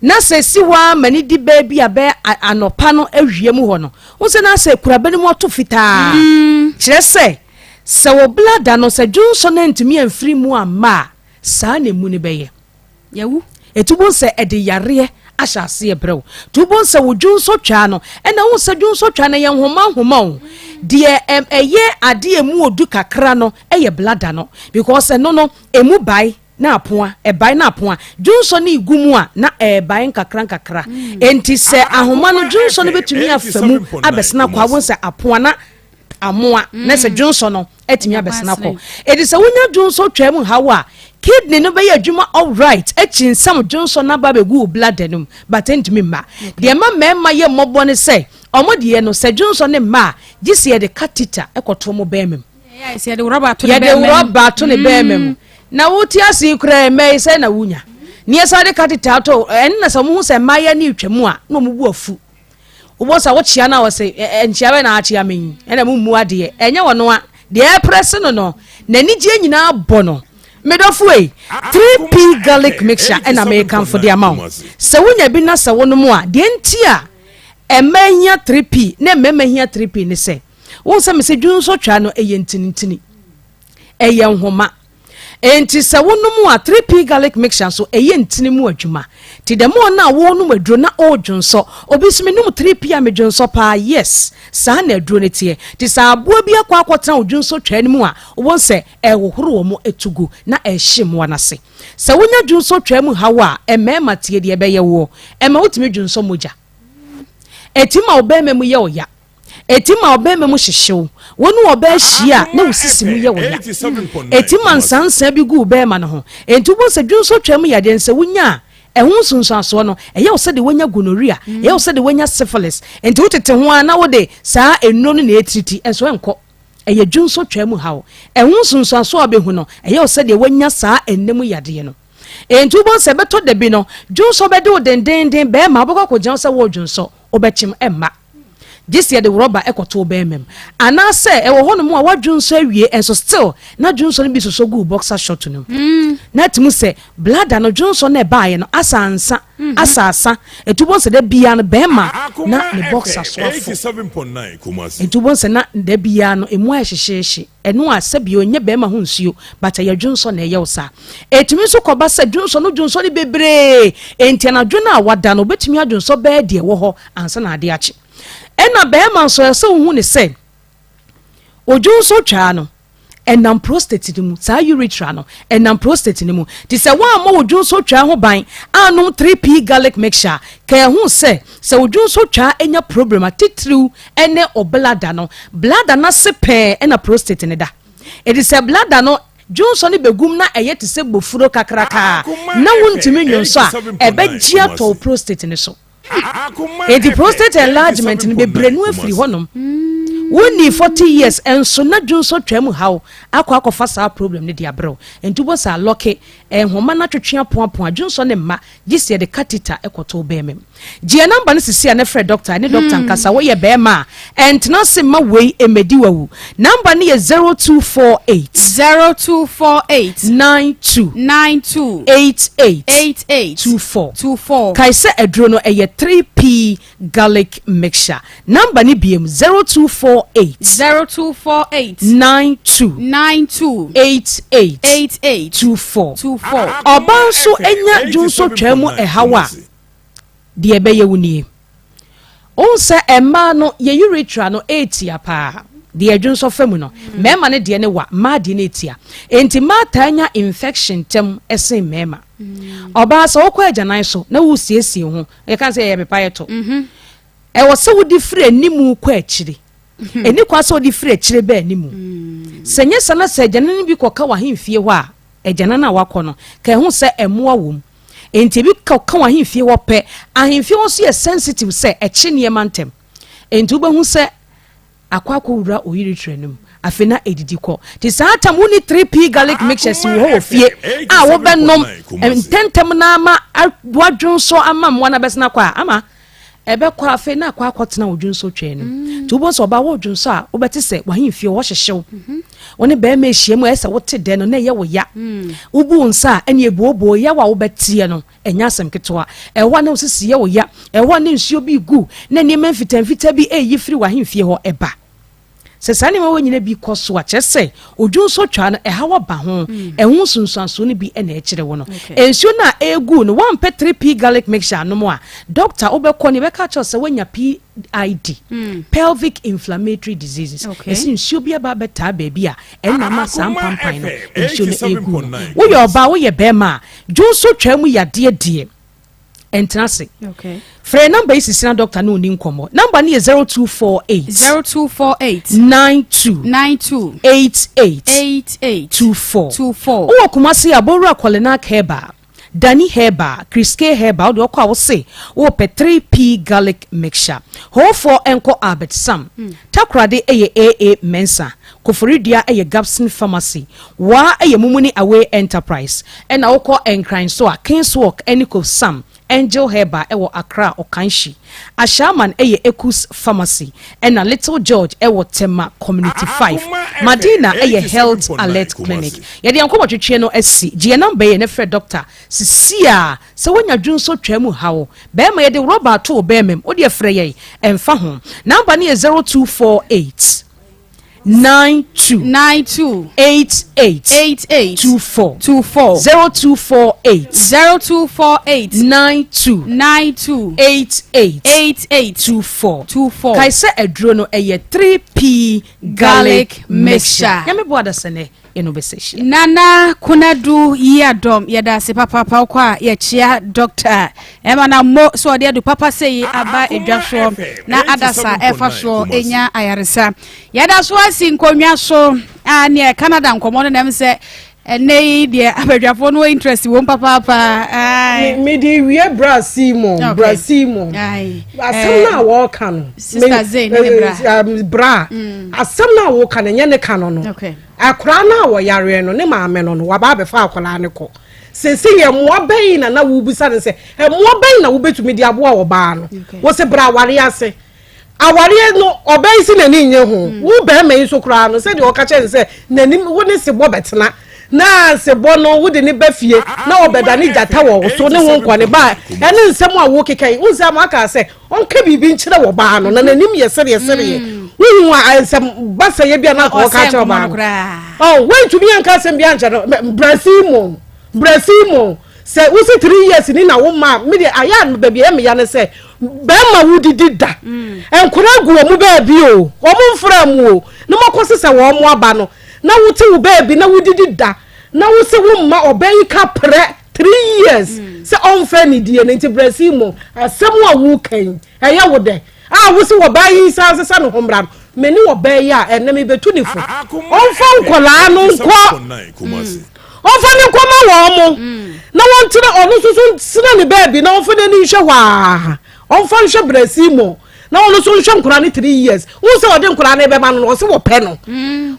na sɛ si hɔ ara ma ne di bɛɛ bi a bɛɛ anɔpa no awia mu hɔ no wo sɛ na sɛ kuraba no mu ato fitaa mm. kyerɛ sɛ sɛ wɔ blada no sɛ dwonsɔ no antumi amfiri mu amma a saa na emu no bɛyɛ Yɛwu. Eti wobɛhu sɛ ɛde yareɛ ahyɛ aseɛ brɛ wo. Nti wobɛhu sɛ wo dwonsɔtwaa no, ɛna wohu sɛ dwonsɔtwaa no ɛyɛ nhoma nhoma o. Deɛ ɛyɛ adeɛ ɛmu odu kakra no ɛyɛ bladder no because ɛno no ɛmu bae na apoa, ɛbae na apoa. Dwonsɔ no regu mu a na ɛrebae nkakra nkakra. Enti sɛ ahoma no dwonsɔ no bɛtumi afa mu abɛsena kɔ a wobɛhu sɛ apoa na amoa na sɛ dwonsɔ no atumi abɛsena kɔ. Enti sɛ wonya dwonsɔ twaa mu haw a, kidney no bɛyɛ adwuma alright, akyinsam dwonsɔ no aba abɛgu wo bladder no mu, but ɛntumi mma. Deɛ ɛma mmarima yɛ mmɔbɔ ne sɛ, wɔn deɛ no, sɛ dwonsɔ no mma a, gye sɛ yɛde catheter kɔto wɔn bɛrima mu. Yɛde rɔba to ne bɛrima mu. Na wote ase yi koraa mmaa yi sɛ na wonya. Ne yɛsan de catheter ato, ɛno na sɛ wɔn ho sɛ mmayewa no retwa mu a, na wɔn bo afu. Wobɔ sa wokyea no a ɔse nkyea bɛ na akyea me yi ɛna mo mmu adeɛ ɛnyɛ ɔno a deɛ ɛprɛse no no n'anigyeɛ nyinaa bɔ no medɔfo ei 3P garlic mixture ɛna mekamfo de ama wo sɛ wonya bi na sɛ wonom a deɛ nti a ɛma hia 3P na mmarima hia 3P ne sɛ wo sɛ mesɛ dwonsɔ twa no ɛyɛ ntinintini ɛyɛ nhoma Enti sɛ wonom a, 3P garlic mixture nso, ɛyɛ ntini mu adwuma. Nti the more no a wonom aduro na ɔredwonsɔ, obi nso menom 3P a medwonsɔ paa, yes, saa na aduro no teɛ. Nti sɛ aboa bi akɔ akɔtena wo dwonsɔ twaa no mu a, wobɛhu sɛ ɛrehohoro wɔn to gu na ɛrehye mmoa no ase. Sɛ wonya dwonsɔ twaa mu haw a, mmarima tie deɛ ɛbɛyɛ woɔ. Ɛma wotumi dwonsɔ mogya. Ɛtumi ma wo barima mu yɛ wo ya. Eti ma ɔbarima mu hyehye wo. Wo ne ɔbaa hyia a, na wo sisi mu yɛ wo ya. Eti ma nsansaa bi gu wo barima no ho. Enti wobɛhu sɛ dwonsɔtwaa mu yadeɛ no, sɛ wonya a, ɛho nsunsuansoɔ no, ɛyɛ wo sɛdeɛ woanya gonorrhea, ɛyɛ wo sɛdeɛ woanya syphilis. Enti wotete ho ara na wode saa nnuro no na ɛretiriti, nso ɛnkɔ. Ɛyɛ dwonsɔtwaa mu haw. Ɛho nsunsuansoɔ a wobɛhu no, ɛyɛ wo sɛdeɛ woanya saa nna mu yadeɛ no. Enti wobɛhu sɛ ɛbɛtɔ da bi no, dwonsɔ bɛde wo dendeenden, barima, wobɛkɔ akɔgyina hɔ sɛ woredwonsɔ, wobɛkyem, ɛmma. Gye sɛ yɛde rɔba kɔto wo bɛrima mu. Anaasɛ ɛwɔ hɔnom a woadwonsɔ awie nso still na dwonsɔ no bi sosɔ gu wo boxer short no mu. Na atumi sɛ bladder no dwonsɔ no ɛbaeɛ no asa ansa, asa asa. Ɛtu bɔ sɛ da biara no bɛrima na ne boxer so afɔ. Ɛtu bɔ sɛ na da biara no emu ayɛ hyehyeehye. Ɛno a sɛbi ɔnyɛ bɛrima ho nsuo but ɛyɛ dwonsɔ na ɛyɛ wo saa. Ɛtumi nso kɔba sɛ dwonsɔ no dwonsɔ no bebree enti anadwo no a wada no obɛtumi adwonsɔ bɛɛ deɛ ɛwɔ hɔ ansa na ade akye. Ɛna bɛrima nso ɛsɛ sɛ wohu ne sɛ odwonsɔ twaa no ɛnam prostate no mu, saa urethra no ɛnam prostate no mu. Nti sɛ woammɔ wo dwonsɔ twaa ho ban annom 3P garlic mixture a, ka ɛho sɛ sɛ wo dwonsɔ twaa anya problem a titiriw ɛne wo bladder no, bladder no ase pɛɛ ɛna prostate no da. Enti sɛ bladder no dwonsɔ no bɛgum na ɛyɛ te sɛ bofuro kakraka a na wontumi nnwonsɔ a, ɛbɛgye atɔ wo prostate no so. Enti prostate enlargement no bebree no afiri hɔnom. Wonni 40 years nso na dwonsɔ twam haw akɔ akɔfa saa problem no de abrɛ wo. Enti wobɛhu sɛ alɔke, nhoma no atwetwe apoapoa, dwonsɔ no mma gye sɛ yɛde catheter kɔto wo bɛrima mu. Gye yɛn number no sisi a na frɛ doctor, ɛne doctor nkasa. Woyɛ bɛrima a, ɛntena ase mma wei mmɛdi wo awu. Number no yɛ 0248. 0248. 92. 92. 88. 88. 24. 24. Kae sɛ aduro no ɛyɛ 3P garlic mixture. Number no biem 0248. 0248. 92. 92. 88. 88. 24. 24. Ɔbaa nso nya dwonsɔtwaa mu ɛhaw a, deɛ ɛbɛyɛ wo nie. Wohu sɛ mmaa no yɛ urethra no ɛretia paa, deɛ ɛdwonsɔ fa mu no. Mmarima no deɛ no wa, mmaa deɛ no ɛtia. Enti mmaa taa nya infection ntɛm sen mmarima. Ɔbaa sɛ wokɔ agyanan so na woresiesie wo ho, yɛka sɛ yɛyɛ pepa yɛto. Ɛwɔ sɛ wode firi animu kɔ akyire. Ɛni kwa sɛ wode firi akyire ba animu. Sɛ nyɛ saa na sɛ agyanan no bi kɔka w'ahemfie hɔ a, agyanan a wakɔ no, ka ɛho sɛ mmoa wom. Enti ebi ka ka w'ahemfie hɔ pɛ. Ahemfie hɔ nso yɛ sensitive sɛ ɛkye nneɛma ntɛm. Enti wobɛhu sɛ akɔ akɔwura oyiritrɛ no mu. Afei na ɛdidi kɔ. Nti saa tam wonni 3P garlic mixture si wɔ hɔ wɔ fie a wobɛnom ntɛntɛm na ama wadwonsɔ ama mmoa no abɛsena kɔ a ama ɛbɛkɔ afei na akɔ akɔtena wo dwonsɔ twɛn no mm. nti wobɛhu sɛ ɔbaa wɔ dwonsɔ a wobɛte sɛ wahemfie hɔ hyehyew mhm. wo ne bɛrima ahyia mu a ɛsɛ wote dɛ no na ɛyɛ wo ya mm. wobu wo nsa a ɛne ebuobuo yaw a wobɛteɛ no ɛnyɛ asɛm ketewa ɛhɔ a na wosisi yɛ wo ya ɛhɔ a na nsuo bi gu na nneɛma mfitamfita bi ɛreyi firi wahemfie hɔ ɛba Sɛ saa nneɛma wei nyina bi kɔ so a, kyerɛ sɛ odwonsotwaa no ɛhaw aba ho, mm. ɛho nsunsuansoɔ no bi na ɛkyerɛ wo no. Nsuo no a ɛregu no, woampɛ 3P garlic mixture anom a, dɔkta wobɛkɔ no yɛbɛka kyerɛ sɛ woanya PID, mm. pelvic inflammatory diseases. Ɛsɛ nsuo bi aba abɛtaa baabi a ɛnna ama saa mpampan no nsuo no ɛregu no. Woyɛ ɔbaa, woyɛ bɛrima a, dwonsotwaa mu yadeɛ deɛ ɛntena ase. Frɛ namba yi sisi na dɔkta ne onni nkɔmmɔ. Namba no yɛ 0248. 0248. 92. 92. 88. 88. 24. 24. Wowɔ Kumasi a, Bowura Kɔlenak Herbal, Dani Herbal, Kriske Herbal, wode ɔkɔ a wose wopɛ 3P Garlic Mixture. Hoofoɔ nkɔ Albert Sam. Takoradi yɛ AA Mensah. Koforidua yɛ Gabson Pharmacy. Waa yɛ Mumuni Away Enterprise. Ɛna wokɔ Nkran nso a, Kingswalk ne Kofsam, Angel Herbal wɔ Accra Okanshi. Ashaiman yɛ Ekus Pharmacy. Ɛna Little George wɔ Tema Community 5. Madina yɛ Health Alert Clinic. Yɛde yɛn nkɔmmɔtwetwe no asi. Gye yɛn number yi na frɛ dɔkta sisi a sɛ woanya dwonsɔ twaa mu haw. Bɛrima yɛde rɔba ato wo bɛrima mu. Wodeɛ frɛ yɛn, ɛmfa ho. Number no yɛ 0248. 92 92 88 88 24 24 0248 0248 92 92 88 88 24 24. Kae sɛ aduro no ɛyɛ 3P garlic Garlic mixture. mixture. Nyame boa adasɛnɛ yɛne wo bɛsɛ hyia. Nana Konadu Yiadom yɛda ase papaapa wokɔ a yɛkyea Doctor ɛma na mo sɛ ɔde adu papa sɛ yi aba edwa soɔ na adasa ɛfa soɔ ɛnya ayaresa yɛda so asi nkonnwa so a neɛ Canada nkɔmmɔ no nam sɛ ɛnɛ yi deɛ abadwafoɔ no interest wɔm papaapa. Mede wie bra Simon bra Simon asɛm no a wɔreka no sister Zane ne bra bra asɛm no a wɔka no nyɛ ne ka no no akwaraa no a wɔyareɛ no ne maame no no waba abɛfa akwaraa no kɔ sese yɛ mmoa bɛyi na na wobisa no sɛ mmoa bɛyi na wobɛtumi de aboa ɔbaa no wɔsɛ bra aware ase. Awareɛ no ɔbaa yi si n'ani nnye ho. Mm. Wo barima yi nso koraa no sɛdeɛ ɔka kyerɛ no sɛ n'anim wo ne sebɔ bɛtena na sebɔ no wode ne ba fie na ɔbɛdane gyata wɔ wo so ne ho nkɔ ne ba ɛne nsɛm a wokeka yi wohu sɛ ama aka sɛ ɔnka biribi nkyerɛ wɔ baa no na n'anim yɛ sereɛ sereɛ mm. wohu a nsɛm basɛyɛ bi a na ɔka kyerɛ ɔbaa no ɔ wontumi anka asɛm bi ankyerɛ no brasi mu brasi mu Sɛ wosi three years ni na wo ma me deɛ ayɛ a baabi ɛyɛ me ya ne sɛ bɛrima wodidi da mm. nkora gu wɔn baabi o wɔn mfra mu o na mo akɔ sesa wɔn aba no na wote wo baabi na wodidi da na wose wo mma ɔbɛn yi ka prɛ three years mm. sɛ ɔnfɛ ne die no nti brɛsi mu asɛm a wokan ɛyɛ wo dɛ a wose wɔbaa yi nsa nsesa ne ho mmra no me ne wɔbaa yi a ɛnɛ mebɛtu ne fo ɔmfa nkɔlaa no nkɔ Ɔmfa no nkɔma wɔn mo na wɔntena ɔno nso so ntena ne baabi na ɔmfa n'ani nhwɛ hɔ a ɔmfa nhwɛ brɛsi mu na ɔno nso nhwɛ nkwadaa no three years wohu sɛ ɔde nkwadaa no bɛma no no ɔse wɔpɛ no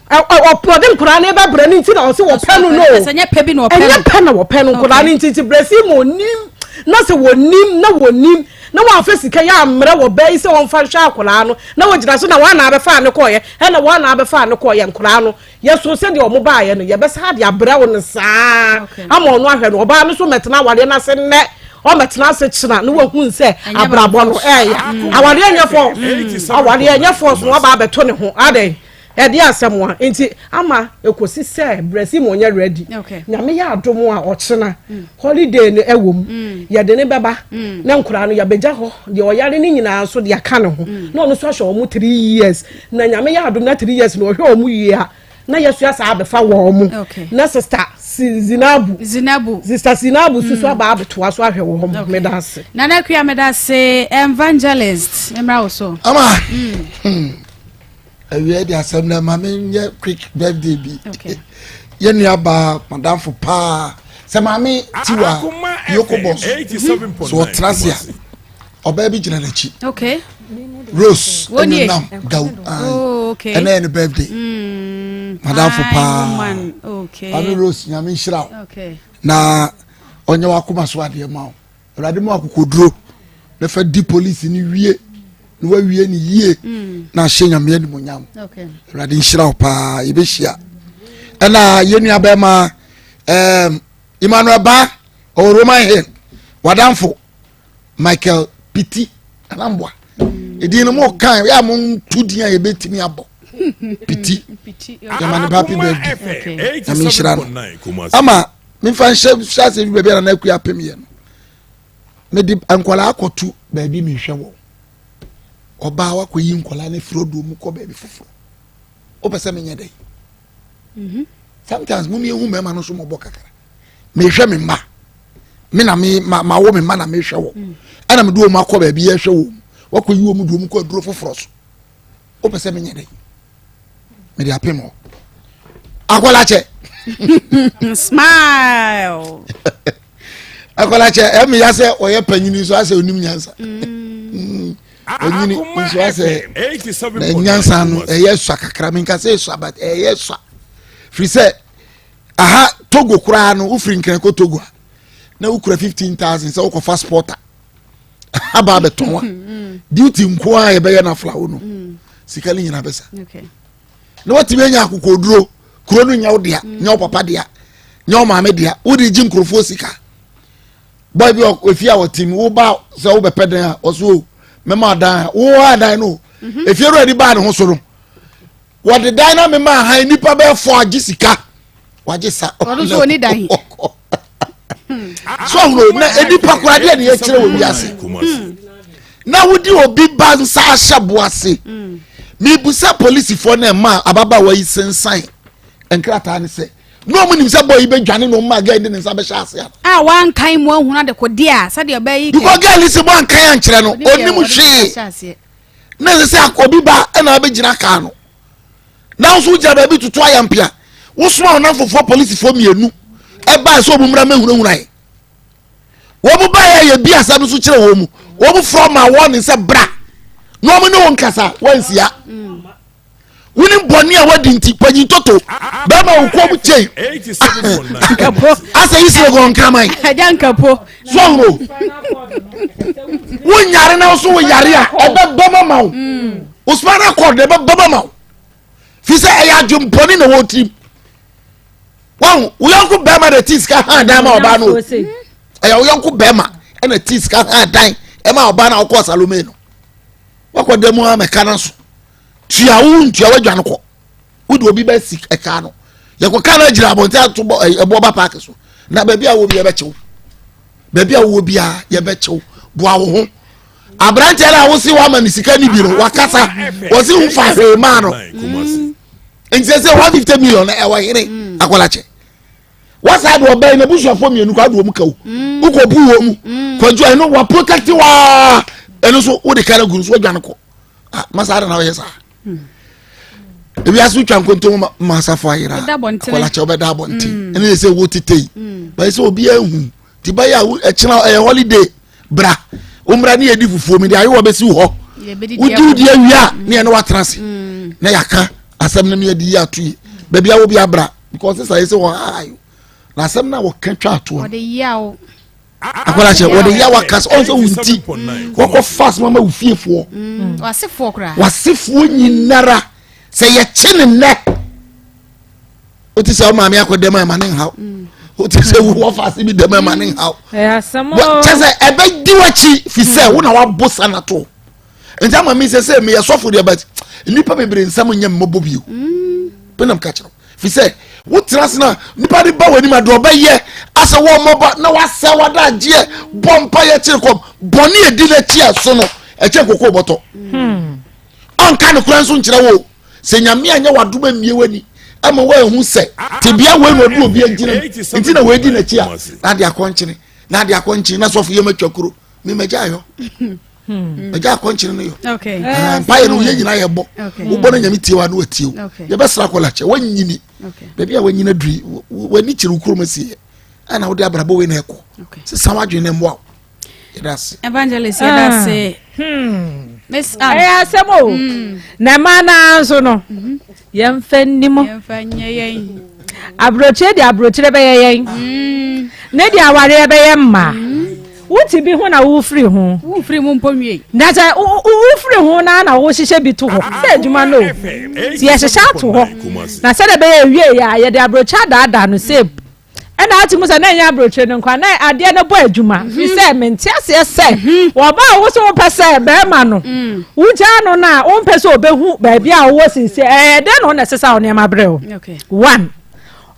ɔde nkwadaa no bɛbrɛ no nti na ɔse wɔpɛ no no ɛnyɛ pɛ na wɔpɛ no nkwadaa no nti nti brɛsi mu onim na sɛ wɔnim na wɔnim na wɔamfa sika yɛ ammerɛ wɔ bɛyi sɛ wɔmfa nhwɛ akwadaa no na wɔgyina so na wɔn na abɛfa ne kɔɔyɛ ɛna wɔn na abɛfa ne kɔɔyɛ nkwadaa no Yɛsoo sɛdeɛ wɔn baeɛ no, yɛbɛsan de abrɛ wo no saa ama ɔno ahwɛ no. Ɔbaa no nso mmɛtena awareɛ no ase nnɛ, ɔmmɛtena ase kyena na wahunu sɛ abrabɔ no ɛɛya. Mm. Awareɛ nyɛ fɔs, mm. awareɛ nyɛ fɔs na waba abɛto ne ho. Adɛn? Ɛde asɛm a nti ama ekosi sɛ brɛsi mu ɔnyɛ ready. Nyame yɛ adom a ɔkyena mm. holiday no ɛwɔ mu. Yɛde ne bɛba na nkoraa no yɛbɛgya hɔ deɛ ɔyare ne nyinaa nso de aka ne ho na ɔno nso ahwɛ wɔn three years. Na nyame yɛ adom na three years na ɔhwɛ wɔn yie a na yɛsua saa abɛfa wɔn mo na sista zinabu zinabu sista zinabu soso mm. aba abɛtoa so ahwɛ wɔn mo meda ase. nana akua meda ase evangelist mmra wo so. ama mm. hmm. awia de asɛm na ma menyɛ quick birthday bi yɛn nua baa madamfo paa sɛ maame tiwa yoko bɔs so ɔtena ase a. ɔbaa bi gyina n'akyi okay rose ɛne nam gaw oh, ɛnɛ yɛ ne birthday mm. madamfo paa ame rose nyame nhyira wo na ɔnyɛ w'akoma so adeɛ ma wo awurade mu akokoduro na fa di polisi no wie na wawie ne yie mm. na ahyɛ nyame animonyam awurade nhyira wo paa yɛbɛhyia ɛna yɛn nua bɛrima um, emmanuel ba ɔwɔ roman hill wadamfo michael piti anamboa edin no mo kan yɛ a mo ntu din a yɛbɛtumi abɔ piti yɛma no happy birthday na menhyira no ama memfa nhyɛ hyɛ ase bi baabi a nana akua apem yɛ no mede nkwadaa akɔto baabi mehwɛ wɔn ɔbaa wakɔyi nkwadaa no afiri ɔdɔ mu kɔ baabi foforɔ wopɛ sɛ menyɛ dɛn mhm. sometimes mo mmienu mmarima no nso mɔbɔ kakra mehwɛ me mma me na me ma ma wo me mma na mehwɛ wɔ mm. ɛna mede wɔn akɔ baabi yɛhwɛ wɔn wakɔ yi wɔn de wɔn kɔ aduro foforɔ so wopɛ sɛ menyɛ dɛ mede apem hɔ akɔla kyɛ smile akɔla kyɛ ɛmi ya sɛ ɔyɛ panyini nso asɛ onim nyansa mm. onyini mm. nso asɛ na nyansa no ɛyɛ sua kakra menka sɛ sua but ɛyɛ sua firi sɛ aha togo koraa no wofiri nkran kɔ togo a na wokura 15000 sɛ wokɔfa sporter aba abɛtɔn a mm. duty nko a yɛbɛyɛ no afla wo no mm. sika no nyina bɛsa na watumi anya akokoduro kuro no nyɛ wo dea mm. nyɛ wo papa dea nyɛ wo maame dea wode gye nkurɔfoɔ sika bɔy bi efie a wɔte mu woba sɛ wobɛpɛ dan a ɔso o mɛma dan a wowɔ adan no mhm. efie wura ni baa ne ho so no Wɔde dan na mema ahan nipa bɛyɛ fɔ agye sika wagye sa. Ɔno nso ɔni dan. So ahuro na nipa koraa deɛ ne yɛkyerɛ wɔ wiase hmm. na wodi obi ba nsa ahyɛ bo ase hmm. mibusa polisifoɔ na ɛma ababaawa yi sensan nkrataa ne sɛ na wɔn nim sɛ bɔɔ yi bɛ dwane na wɔn maa gɛɛ de ne nsa bɛhyɛ ase ana. a wankan mu ahunu adekodeɛ a sɛdeɛ ɔbɛyɛ yi kɛ. because gɛɛ ne sɛ mo ankan ankyerɛ no onim hwee. na ɛsɛ sɛ obi ba ɛna abɛgyina kaa no na nso wogyina baabi toto ayampea wosoma wo namfofoɔ polisifoɔ mmienu ɛbaa sɛ ɔmu mmra mɛhunahuna yɛ wɔn mu baeɛ a yɛbi asɛm no so kyerɛ wɔn mu wɔn mu frɔ ma wɔn ne sɛ bra na wɔn ne wɔn nkasa wɔnsia. Wonim bɔne a wadi nti panyin toto bɛrima wo kɔn mu kyɛn asɛ yi sɛ gɔn nkraman. Ɛgya nkapo. Sɔhoro wonyare na so woyare a ɛbɛbɔ ma ma wo. Mm. Wo spinal cord na ɛbɛbɔ ma ma wo. Fi sɛ ɛyɛ adwempɔne na wɔ tirim. Wɔn wo yɔnko bɛrima na ti sika han dan ma ɔbaa no. Ɛyɛ wo yɔnko bɛrima ɛna ti sika han dan ɛma ɔbaa no a ɔkɔɔ Salome no. Wakɔ dan mu amɛka no so. Tua wo ntua wadwa no kɔ. Wode obi bɛ si ɛka no. Yɛkɔ ka no agyina abɔnten ato bɔ ɛboɔ ba paaki so. Na baabi a wɔ bi yɛbɛkyew. Baabi a wɔ biara yɛbɛkyew. Boa wo ho. Aberanteɛ no a wosi wama ne sika no bi no wakasa. Wɔsi ho fa hwee maa no. Nti sɛ sɛ 150 million ɛwɔ hene mm. akɔlakyɛ. Wasa de ɔbɛn na busuafoɔ mmienu kɔ adi wɔn ka o. Mm. Wokɔ bu wɔn mu. Mm. Kwadwo ɛno wa protect waa. Ɛno nso wode ka no gu nso wadwa no kɔ. Ah, masa ada na ɔyɛ saa hmm. ewiase wotwa nkontom ma asafo ayera akɔlakyɛ wobɛda abɔnten hmm. ɛne yɛ sɛ wo tete yi hmm. bɛyɛ sɛ obiara hu nti bɛyɛ a ɛkyena ɛyɛ holiday bra wommra ne yɛdi fufuo mi de ayewa bɛsi wo hɔ wodi wodi awie a ne yɛne woatena ase na yɛaka asɛm no ne yɛde yi ato yi baabi a wo bi abra because sɛ yɛ sɛ wɔ ha na asɛm no a wɔka twa atoɔ akwadaa kyɛ wɔde yaw akasa ɔn sɛ wɔn ti wɔkɔ fast mama wo fiefoɔ mm. wasefoɔ nyinara sɛ yɛkye ne nnɛ wote sɛ wo maame akɔ dɛm a ɛma ne nhaw mm. wote sɛ wɔ faase bi dɛm a ɛma ne nhaw kyɛ sɛ ɛbɛdi w'akyi fi sɛ mm. wo na wabo sa na to nti ama mi sɛ sɛ meyɛ sɔfo deɛ but nnipa bebree nsɛm nyɛ mmɔbɔ bio penam ka kyerɛ fi sɛ wotena ase na nipa de ba w'anim a deɛ ɔbɛyɛ asɛ wɔ mmɔba na wasɛ wadagyeɛ bɔ mpa yɛ kyere kɔm bɔne edi n'akyi ɛso no ɛkyɛ koko bɔtɔ hmm. ɔnka ne kora nso nkyerɛ wo sɛ nyame anyɛ wadom amie w'ani ama woahu sɛ tebea wei na ɔde obi agyina nti na wɔadi n'akyi a na ade akɔnkyene na ade akɔnkyene na sɔfo yɛ matwa kuro memagya ayɔ ɛgya akɔnkyene no yɔ eh, mpaeɛ no yɛ nyinaa yɛbɔ wobɔ no nyame tie wa na watie wo yɛbɛsra kɔla kyɛ wanyini baabi a wanyini aduri w'ani kyerɛ wo kurom asieɛ ɛna wode abrabɔ wei na ɛkɔ sesa w'adwene no mmoa wo yɛda ase evangelist yɛda ah. ase hmm. miss ann ɛyɛ asɛm o hmm. na mmaa naa nso no mhm. Yɛmfa nni mo. Yɛmfa nyɛ yɛn. Aburokyire deɛ aburokyire bɛyɛ yɛn. Mm. Ne deɛ awareɛ bɛyɛ mmaa. Mm. Wote bi ho na wofiri ho. Wofiri mu mpo nwie. Na sɛ wofiri ho na na wohyehyɛ bi to hɔ sɛ adwuma no o. Nti yɛhyehyɛ ato hɔ. Na sɛdeɛ ɛbɛyɛ ewie yɛ a yɛde aburokyire adaadaa no sɛ Ɛna ate mu sɛ na ɛnyɛ aburokyire no nkoa na adeɛ no bɔ adwuma mhm. fi sɛ mente aseɛ sɛ mhm. wɔba a wo so wopɛ sɛ bɛrima no mm. wogyaa no no a wompɛ sɛ ɔbɛhu baabi a wowɔ siesie ɛyɛ dɛn na wo na ɛsesa wo nneɛma berɛ o one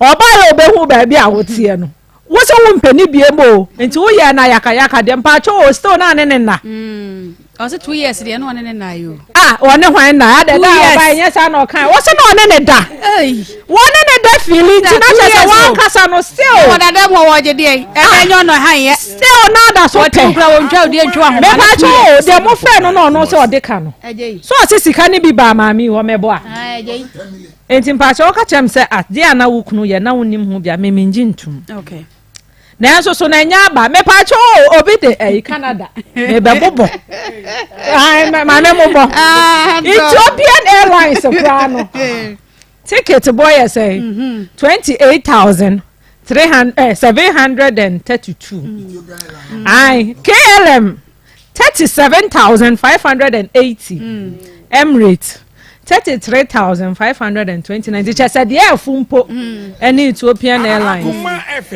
ɔbaa yɛ ɔbɛhu baabi a woteɛ no wo sɛ wompɛ ne bie mu o nti woyɛ no ayakayaka deɛ mpaakyɛ o still na ne ne nna mm. Ɔse 2 years deɛ na ɔne ne nna yi o. Ah ɔne hwan nna adɛ da ɔba ɛnyɛ saa na ɔka wɔse na ɔne ne da wɔne ne da fili nti na kyɛ sɛ wankasa no still. Wɔ dada mu wɔ ɔgye deɛ ɛbɛ nyɛ ɔnɔ han yɛ. Still na ada so pɛ. Wɔte kura wɔn ntwa odi ntwa ahoma. Mepa kyɛ o deɛ mo fɛ no na ɔno sɛ ɔde ka no so ɔse sika ne bi baa maame hɔ mɛbɔ a nti mpakyɛ ɔka kyerɛ m sɛ adeɛ a na wo kunu yɛ na wonim ho bia me mengye ntum. Okay. Nanso so na ɛnyɛ aba mepatwa o obi de ɛyi Canada mebɛbobɔ maame mobɔ ah, Ethiopian Airlines koraa no ticket bɔ yɛ sɛ mhm. 28,300 eh, 732 mm. ayi KLM 37,580 mm. Emirates 33,529 nti kyɛ sɛ deɛ ɛfo mpo ɛne Ethiopian Airlines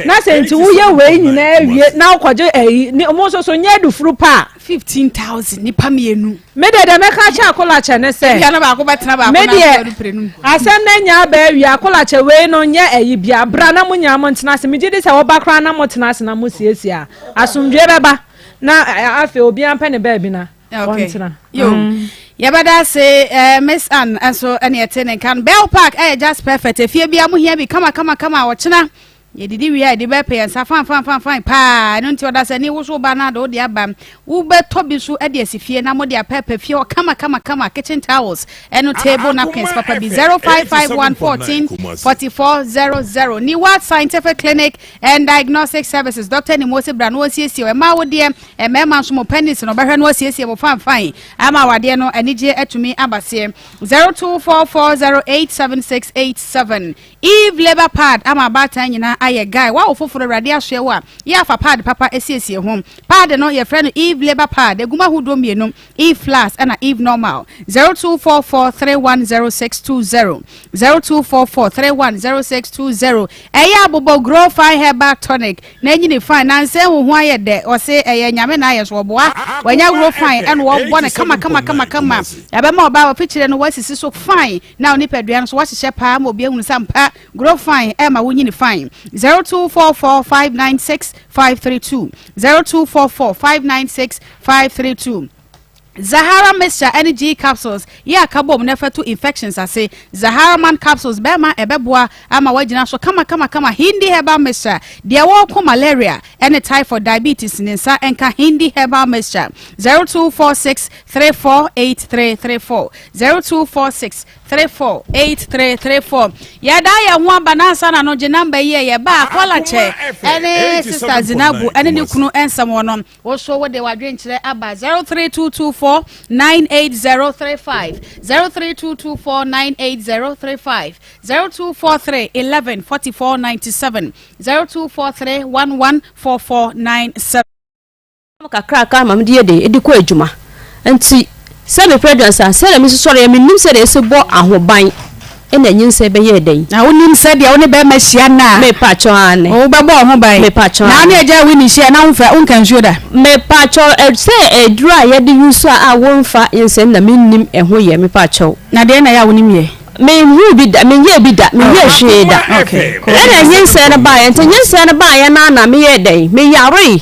na sɛ nti woyɛ wei nyinaa awie na wokɔgye ayi ne ɔmo nso so nyɛ adufuru pa a. 15,000 nipa mmienu. Me deɛ deɛ mɛka akyɛ akolakyɛ ne sɛ. Ebia na baako bɛtena baako na aso pere no. Asɛm no anya aba awie akolakyɛ wei no nyɛ ayi bia bra na mo nyinaa mo ntena ase megye di sɛ wɔba koraa na mo tena ase na mo siesie a asomdwoe bɛba na afei obiara mpɛ ne baabi na. Okay. Yo. Mm. Yɛbɛda ase eh, Miss Ann nso ɛne ɛte ne nka no. Bell Park ɛyɛ just perfect. Efie bia mo hia bi kama kama kama ɔkyena. Yɛdidi wie a, yɛde bɛpɛ yɛn nsa fanfanfanfan paa. Ɛno nti ɔdasani wo so wo ba no ade wode aba. Wobɛtɔ bi nso de asi fie na mode apɛɛpɛ fie hɔ kama kama kama. Kitchen towels ɛno table napkins papa bi 0551 14 44 00. Niwat Scientific Clinic and Diagnostic Services. Dr. Nimose bra na wɔnsiesie wo. Ɛmaa wo deɛ, mmarima nso mo penis no ɔbɛhwɛ na wasiesie mo fanfan ama awadeɛ no anigyeɛ atumi aba seɛ. 0244087687. Eve labour pad ama abaatan nyinaa ayɛ guy Woawo foforo Awurade asoɛ wo a yɛ afa pad papa asiesie ho Pad no yɛfrɛ no Eve labour pad Egu mu ahodoɔ mmienu Eve plus ɛna Eve normal 0244310620 0244310620 Ɛyɛ abobɔ grow fine herbal tonic na ɛnyini fine Nansa ehu ho ayɛ dɛ ɔse ɛyɛ Nyame na ayɛ so ɔboa Wanya grow fine ɛna ɔbɔ no kama kama kama kama Ɛbɛma ɔbaa wafikyire no wasisi so fine Na wo nipadua no so woahyehyɛ paa ma obi ahunu sɛ ampa grow fine ɛma wo nyini fine. 0244 596 532 0244 596 532 Zahara mixture ɛne G capsules yɛ aka bom na ɛfɛto infections ase. Zahara man capsules bɛɛma ɛbɛboa ama wagyina so kama kama kama. Hindi herbal mixture deɛ wɔko malaria ɛne typhoid, diabetes ne nsa ɛnka Hindi herbal mixture. 0246 348334 0246 348334 Yɛda yɛn ho aba na ansa na no gye namba yi a yɛba a kɔla kyɛ ɛne sista Zinabu ɛne ne kunu nsɛm wɔ no wo so wode wadwenkyerɛ aba 03224 98035 03224 98035 0243 11 44 97 0243 11 4497. Kakraka ma mede yɛ den de kɔ adwuma. Nti sɛ mepɛ aduansa, sɛdeɛ mesi sɔreɛ, mennim sɛdeɛ ɛsi bɔ ahoban ɛna nyinsɛn bɛyɛɛ dɛn. Na wonim sɛdeɛ wo ne bɛrima hyia nna a. Mepakyɛw aane. Wobɛbɔ wo ho ban. Mepakyɛw aane. Na wo ne agya Winnie hyia na womfa wonka nsuo da. Mepakyɛw sɛ aduro a yɛde use a a womfa nyinsɛn na mennim ɛho yɛ mepakyɛw. Na deɛn na ɛyɛ a wonim yɛ? Menhuu bi da, menyɛɛ bi da, menyɛɛ hwee da. Ɛna nyinsɛn no baeɛ, nti nyinsɛn no baeɛ no ara na meyɛɛ dɛn, meyaree.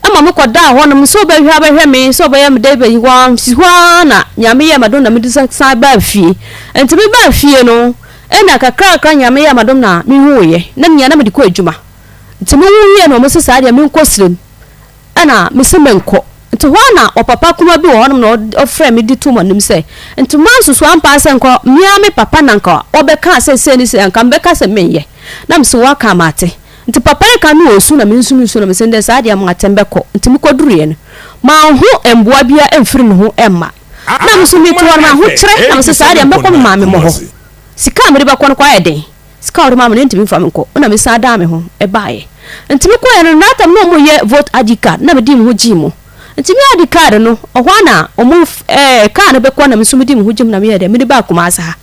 Ɛma me kɔdaa hɔ nom sɛ ɔbɛhwɛ abɛhwɛ me sɛ ɔbɛyɛ me dɛ bɛyi hɔ ara si hɔ ara na Nyame yɛɛ m'adom na mede san baa fie. Nti me baa fie no ɛna kakrakra Nyame yɛɛ m'adom na me huuiɛ na menya na mede kɔ adwuma. Nti me huuiɛ no ɔmo se saa deɛ menkɔ serem ɛna me se menkɔ. Nti hɔ ara na ɔpapa kuma bi wɔ hɔ nom na ɔfrɛ me de too m'anim sɛ nti mansusu ampa ara sɛ nka me ara me papa na nka ɔbɛka sɛ sei ne sei anka mebɛka sɛ menyɛ. Na me se waka mate. Nti papa yi ka no osu na me nso mesu na mese ndɛ saa deɛ matɛm bɛkɔ. Nti mekɔduruiɛ no manhu mboa biara amfiri ne ho amma. Na me nso metu hɔ no mahokyerɛ na mese saa deɛ mɛkɔ me maame mɔ hɔ. Sika a mede bɛkɔ no kɔ ayɛ den. Sika a ɔde maa me no ɛntumi mfa me nkɔ. Ɛna mesan daa me ho baeɛ. Nti mekɔeɛ no that time na wɔyɛ vote ID card na medii me ho gyee mu. Nti me ID card no ɛhɔ ara na wɔn ɛɛ car no bɛkɔ na me nso medii me ho gyee mu na meyɛɛ dɛn mede baa Kumasi ha.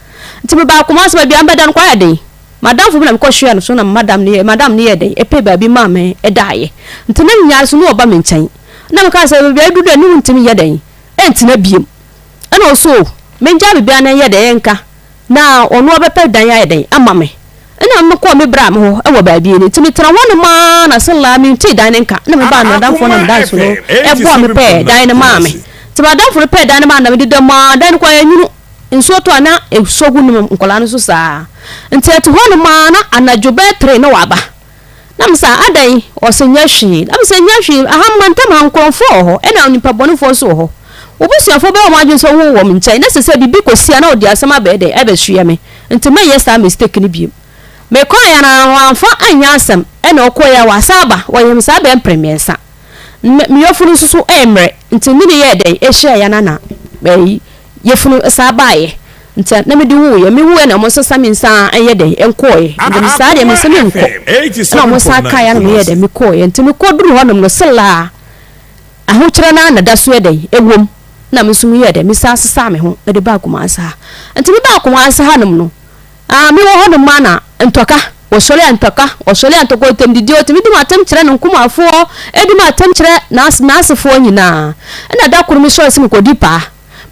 Nti mebaa Kumasi baabi a mebɛda no kɔ ayɛ den. M'adamfo bi na mekɔhyiaa no so na madam no yɛ madam no yɛɛ dɛn ɛpɛɛ baabi maa me daeɛ. Nti na menyare so na ɔba me nkyɛn. Na mekaa sɛ baabi a aduru deɛ ne wontumi nyɛ dɛn ɛntena biom. Ɛna ɔse o mengyae biribiara na ɛnyɛ dɛn ɛnka na ɔno ɔbɛpɛ dan ayɛ dɛn ama me. Ɛna mekɔɔ me bra me hɔ wɔ baabi no nti metena hɔ nom ara na selaa mentee dan no nka. Ɛna mebaa me adamfo na medamfo no ɛboa me pɛɛ dan no maa me. Nti m'adamfo no pɛɛ dan no maa me na mede da mu ara dan no kɔ anwunu. Nsuo tɔ a na ɛsɔ gu nom nkwadaa no so saa. Nti ɛte hɔ nom ara na anadwo bɛyɛ tre na waba. Na me sɛ adɛn? Ɔse nyɛ hwee. Na me sɛ nyɛ hwee, aha mantam ha nkorɔmfoɔ wɔ hɔ ɛna onipa bɔnefoɔ nso wɔ hɔ. Wo busuafoɔ bɛyɛ wɔn adwene sɛ wo wɔ me nkyɛn na sɛ sɛ biribi kɔsi a na wɔde asɛm abɛyɛ dɛn abɛsoɛ me. Nti mɛnyɛ saa mistake no biom. Mekɔeɛ no ara wamfa anyɛ asɛm ɛna ɔkɔeɛ a wasan aba. Wɔyɛ me saa bɛyɛ mprɛ mmiɛnsa. Me me yɔfunu nso so ɛmmerɛ nti me ne yɛɛ dɛn ɛhyiaeɛ no na ɛyi yafunu saa baeɛ nti na mede wuiɛ me wuiɛ na wɔn sesa me nsa ɛyɛ dɛn ɛnkɔɔɛ nti me saa deɛ me sɛ menkɔ ɛna wɔn san kaeɛ na meyɛ dɛn mekɔɔɛ nti mekɔ duru hɔnom no selaa ahokyerɛ no ara na da so yɛ dɛn ɛwom na me nso meyɛ dɛn me san sesaa me ho de baa Kumasi ha nti me baa Kumasi hanom no Ah, mewɔ hɔnom a na ntɔka, wɔsɔre a ntɔka, wɔsɔre a ntɔka, ɔtɛmdidie, ɔtumi di m'atɛm kyerɛ ne nkumafoɔ, ɛdi m'atɛm kyerɛ n'as, n'asefoɔ nyinaa. Ɛna da koro mesɔre sɛ mekɔdi paa.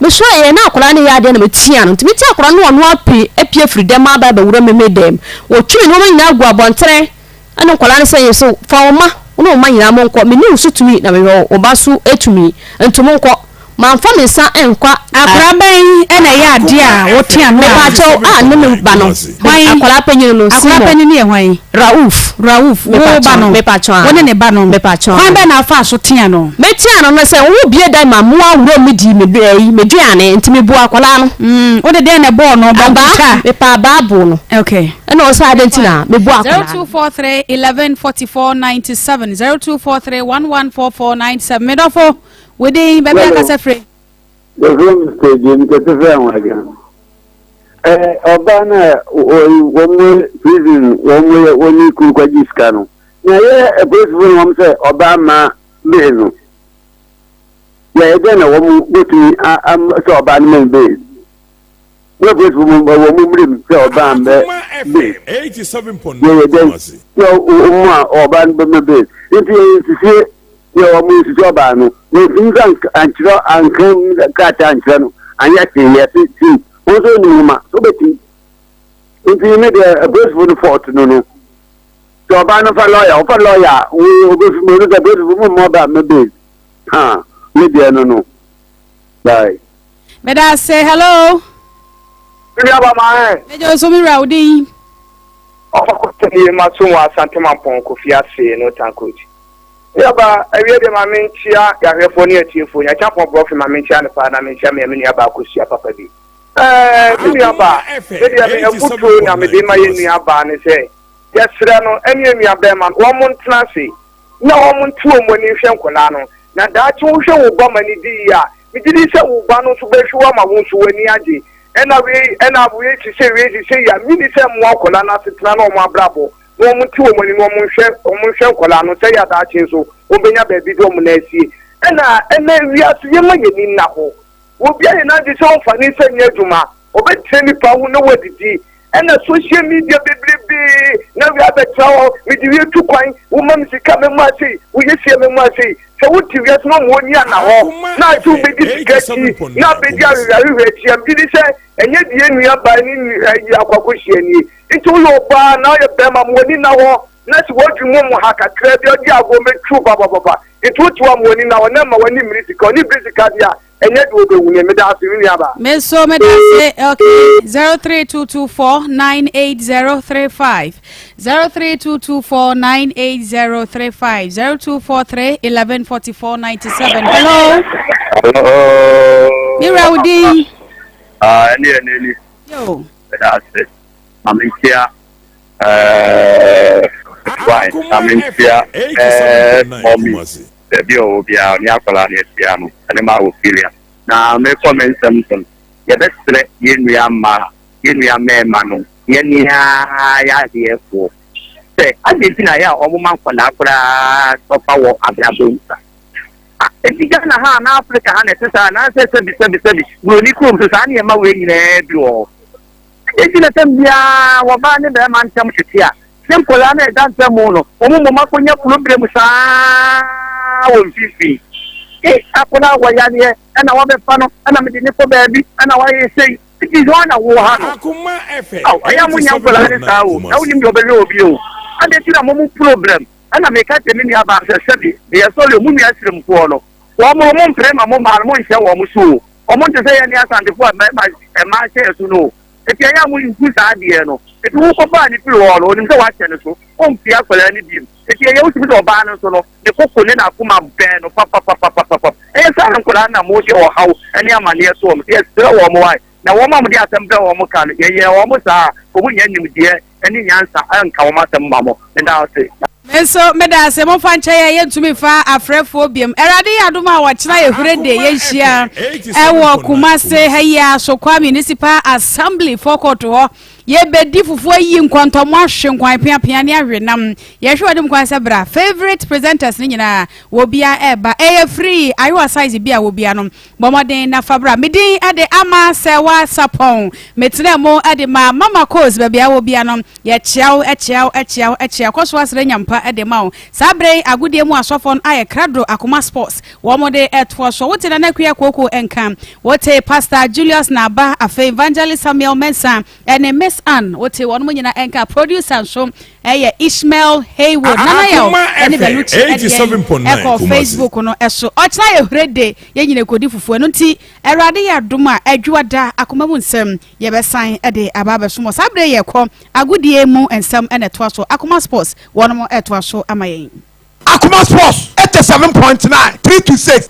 Mesɔreeɛ na akwadaa no reyɛ adeɛ na metia no. Nti metia akwadaa no na ɔno apue, apue afiri dɛm aba abɛwura me me dɛm. Wɔtwi me nneɛma nyinaa gu abɔntene. Ɛna nkwadaa no sɛ yɛ so, fa wo mma, wo ne wo mma nyinaa monkɔ. Menni wo so tumi na mewɔ wo ba so tumi, nti monkɔ. Mamfa me nsa nkɔ a. Akwadaa bɛn na ɛyɛ adeɛ a wote ano a. Mepaakyɛw a ne me ba no. Hwan? Akwadaa panyin no, Akwadaa Simon. panyin no yɛ hwan? Rauf. Rauf, wo ba no. Mepaakyɛw a. Wo ne ne ba no. Mepaakyɛw a. Kwan bɛn na afaa so tea no? Metea no no sɛ wo bie dan ma mmoa wura mu dii me ɛyi me duane nti me bu akwadaa no. Mm, wode dɛn na ɛbɔɔ no? Bankuta? Abaa, mepɛ abaa boo no. Okay. Ɛna ɔsɛ adɛn nti na me bu akwadaa no. 0243 11 44 97 0243 11 44 97 Medɔfo. Wo din, baabi a kasa firi. Yɛfrɛ me Mr. James kɛse fɛ ahoagya. Ɛɛ ɔbaa no a wɔn prison wɔn yɛ wɔn ne kunu kɔgye sika no. Na yɛ apolisifoɔ no wɔn sɛ ɔbaa ma bee no. Yɛyɛ dɛn na wɔn bɛtumi sɛ ɔbaa no ma bee. Na apolisifoɔ mu wɔn mmerɛ mu sɛ ɔbaa mbɛ bee. Yɛyɛ dɛn sɛ wɔn a ɔbaa no bɛma bee. Nti yɛyɛ nsisie. Deɛ wɔn nsisi ɔbaa no, wɔntumi nso ankyerɛ anka krataa ankyerɛ no, anyɛ hwee yɛ se tim. Wɔn nso nim nwoma, so bɛtim. Nti me deɛ apolisifoɔ no fɔɔt no no. Sɛ ɔbaa no fa lɔya, ɔfa lɔya a, wo obefi mu no sɛ apolisifoɔ mu mmɔ ɔbaa mma bail. Ha, me deɛ no no. Bye. Meda ase, hello. Me nua ba maa ɛ. Mejɛ nso me wura wo din. Ɔfa kɔtɛ nie ma so wɔ Asante Mampɔn Kofi ase no tankochi. Yaba, awiei deɛ ma menkyea yɛahwɛfoɔ ne atiefoɔ nyinaa. Kyampɔn Brɔfe ma menkyea no paa na menkyea me me nua baa Kosua papa bi. Ɛɛ, me nua baa, me deɛ me afutuo na mede ma yɛn nua baa ne sɛ, yɛsrɛ no ɛne yɛn nua bɛrima no, wɔn ntena ase na wɔn nte wɔn ani nhwɛ nkwadaa no. Na daakye wohwɛ wo ba ma no di yie a, megye di sɛ wo ba no nso bɛhwɛ wo ama wo nso w'ani agye. Ɛna wei, ɛna wei te sɛ wei te sɛ yi a, menni sɛ mmoa nkwadaa no asetena ne wɔn abrabɔ. na wɔn nte wɔn ani na wɔn nhwɛ wɔn nhwɛ nkwadaa no sɛdeɛ daakye nso wɔn bɛnya baabi de wɔn nan asie. Ɛna ɛnɛ wiase yɛma yɛn ani nna hɔ. Obi ayɛ n'adwene sɛ ɔmfa ne nsa nyɛ adwuma, ɔbɛtena nipa ho na wadidi. Ɛna social media bebrebe na wia abɛtena hɔ, mede wie tu kwan, woma me sika mɛmu asei, woyɛ sei mɛmu asei. Sɛ wote wiase na ɔma wɔn ani anna hɔ na ase wobɛdi sika akyi na abɛdi ahwehwɛ akyi a, megye di sɛ ɛnyɛ deɛ nua baa ne ayi akɔ akɔhyia nie. Nti woyɛ ɔbaa anaa woyɛ bɛrima ma w'ani nna hɔ na sɛ w'adwene mu mu ha kakra bi a ɔdi agorɔ mɛtwiw papapapa nti wote hɔ a ma w'ani nna hɔ na mma w'ani mmiri sika ɔne biri sika deɛ a ɛnyɛ deɛ wobɛhu nie meda ase me nua baa. Me nso meda ase okay 03224 98035 03224 98035 0243 11 44 97 hello. Hello. Me wura wo din. Ah, ɛne ɛne ni. Yo. Meda ase. Ma menkyia ɛɛ wine. Ma menkyia ɛɛ mɔmi. Baabi a ɔwɔ biara ɔne akwadaa no ahyia no ɛne ma Ophelia. Na mekɔ me nsɛm so no, yɛbɛsrɛ yɛn nua mmaa, yɛn nua mmarima no, yɛn ara yɛ adeɛfoɔ sɛ adɛn nti na ɛyɛ a wɔma nkwadaa koraa sɔfa wɔ abrabɔ mu saa? Ah, enti Ghana ha anaa Africa ha na ɛte saa anaasɛ sɛbi sɛbi sɛbi buroni kurom so saa nneɛma wei nyinaa bi wɔ hɔ? Enti na tɛm biara wɔbaa ne bɛrima ntam tete a, ne nkwadaa no a ɛda ntam mu no, wɔn mmom akɔnya problem saa wɔ mfimfini. Ei, akwadaa wɔ yareɛ, ɛna wɔbɛfa no, ɛna mede ne kɔ baabi, ɛna wɔayɛ sei. Nti hɔ na wo ha no. Aw, ɛyɛ a monya nkwadaa no saa o, na wonim deɛ ɔbɛhwɛ obi o. Adɛn nti na mo mo problem? Ɛna meka kyerɛ me nua baa sɛ, sɛbi, meyɛ sɔre o, mo nua Siremfoɔ no, wɔn no, mompere ma mo mmaa no, monhyɛ wɔn so o. Wɔn nte sɛ yɛne Asantefoɔ a mmarima mmaa hyɛ yɛn so no o. Enti ɛyɛ a monhu saa adeɛ no. Enti wokɔfaa no firi hɔ no, ɔnim sɛ woahyɛ no so, ɔmfie akwadaa no biom. Enti ɛyɛ wotumi sɛ ɔbaa no nso no, ne koko ne n'akoma bɛn no papapapapapap. Ɛyɛ saa na nkwadaa no na mode ɔhaw ne amaneɛ to wɔn so. Yɛsrɛ wɔn wae, na wɔn a mode asɛm brɛ wɔn ka no, yɛyɛɛ wɔn saa a, wɔnnya nimdeɛ ne nyansa nka wɔn asɛm mma mo. Meda wo ase. Me nso meda ase momfa nkyɛ yɛn yɛntumi mfa afrɛfoɔ biom Awurade yɛ adom a wɔkyena yɛ hure de yɛnhyia ɛwɔ Kumase ha yi a Sokwa Municipal Assembly forecourt hɔ yɛbɛdi fufuo ayi nkɔntɔmɔ ahwe nkwan piapia ne ahwe nam yɛhwɛ wɔde mu kwan sɛ bra favorite presenters ne nyinaa wɔ bia ɛba ɛyɛ free ayewa size bi a wɔ bia no Bɔ mmɔden na fa bra. Me din de Ama Sɛwa Sapɔn. Metenaa mu de maa Mama Kos baabi a wɔ bia no. Yɛkyea wo, kyea wo, kyea wo, kyea. Kɔ so asrɛ nyampa de ma wo. Saa berɛ yi agodie mu asɔfoɔ no ayɛ krado Akoma Sports. Wɔn de toɔ soɔ. Wote Nana Akua Kooko nka. Wote Pastor Julius Naba, afei Evangelist Samuel Mensah ne Miss. Grace Ann, wote wɔn nyinaa ɛnka. Producer nso ɛyɛ Ishmael Haywood. Nana Yaw ɛne Belucci ɛde yɛn ɛkɔ Facebook no ɛso. Ɔkyena yɛ hure de yɛn nyina kɔdi fufuo. Ɛno nti Awurade yɛ adom a, Adwuada akoma mu nsɛm yɛbɛsan ɛde aba abɛsom. Saa berɛ yɛkɔ agodie mu nsɛm ɛna ɛtoa so. Akoma Sports wɔnom ɛtoa so ama yɛn. Akoma Sports 87.9 3 to 6.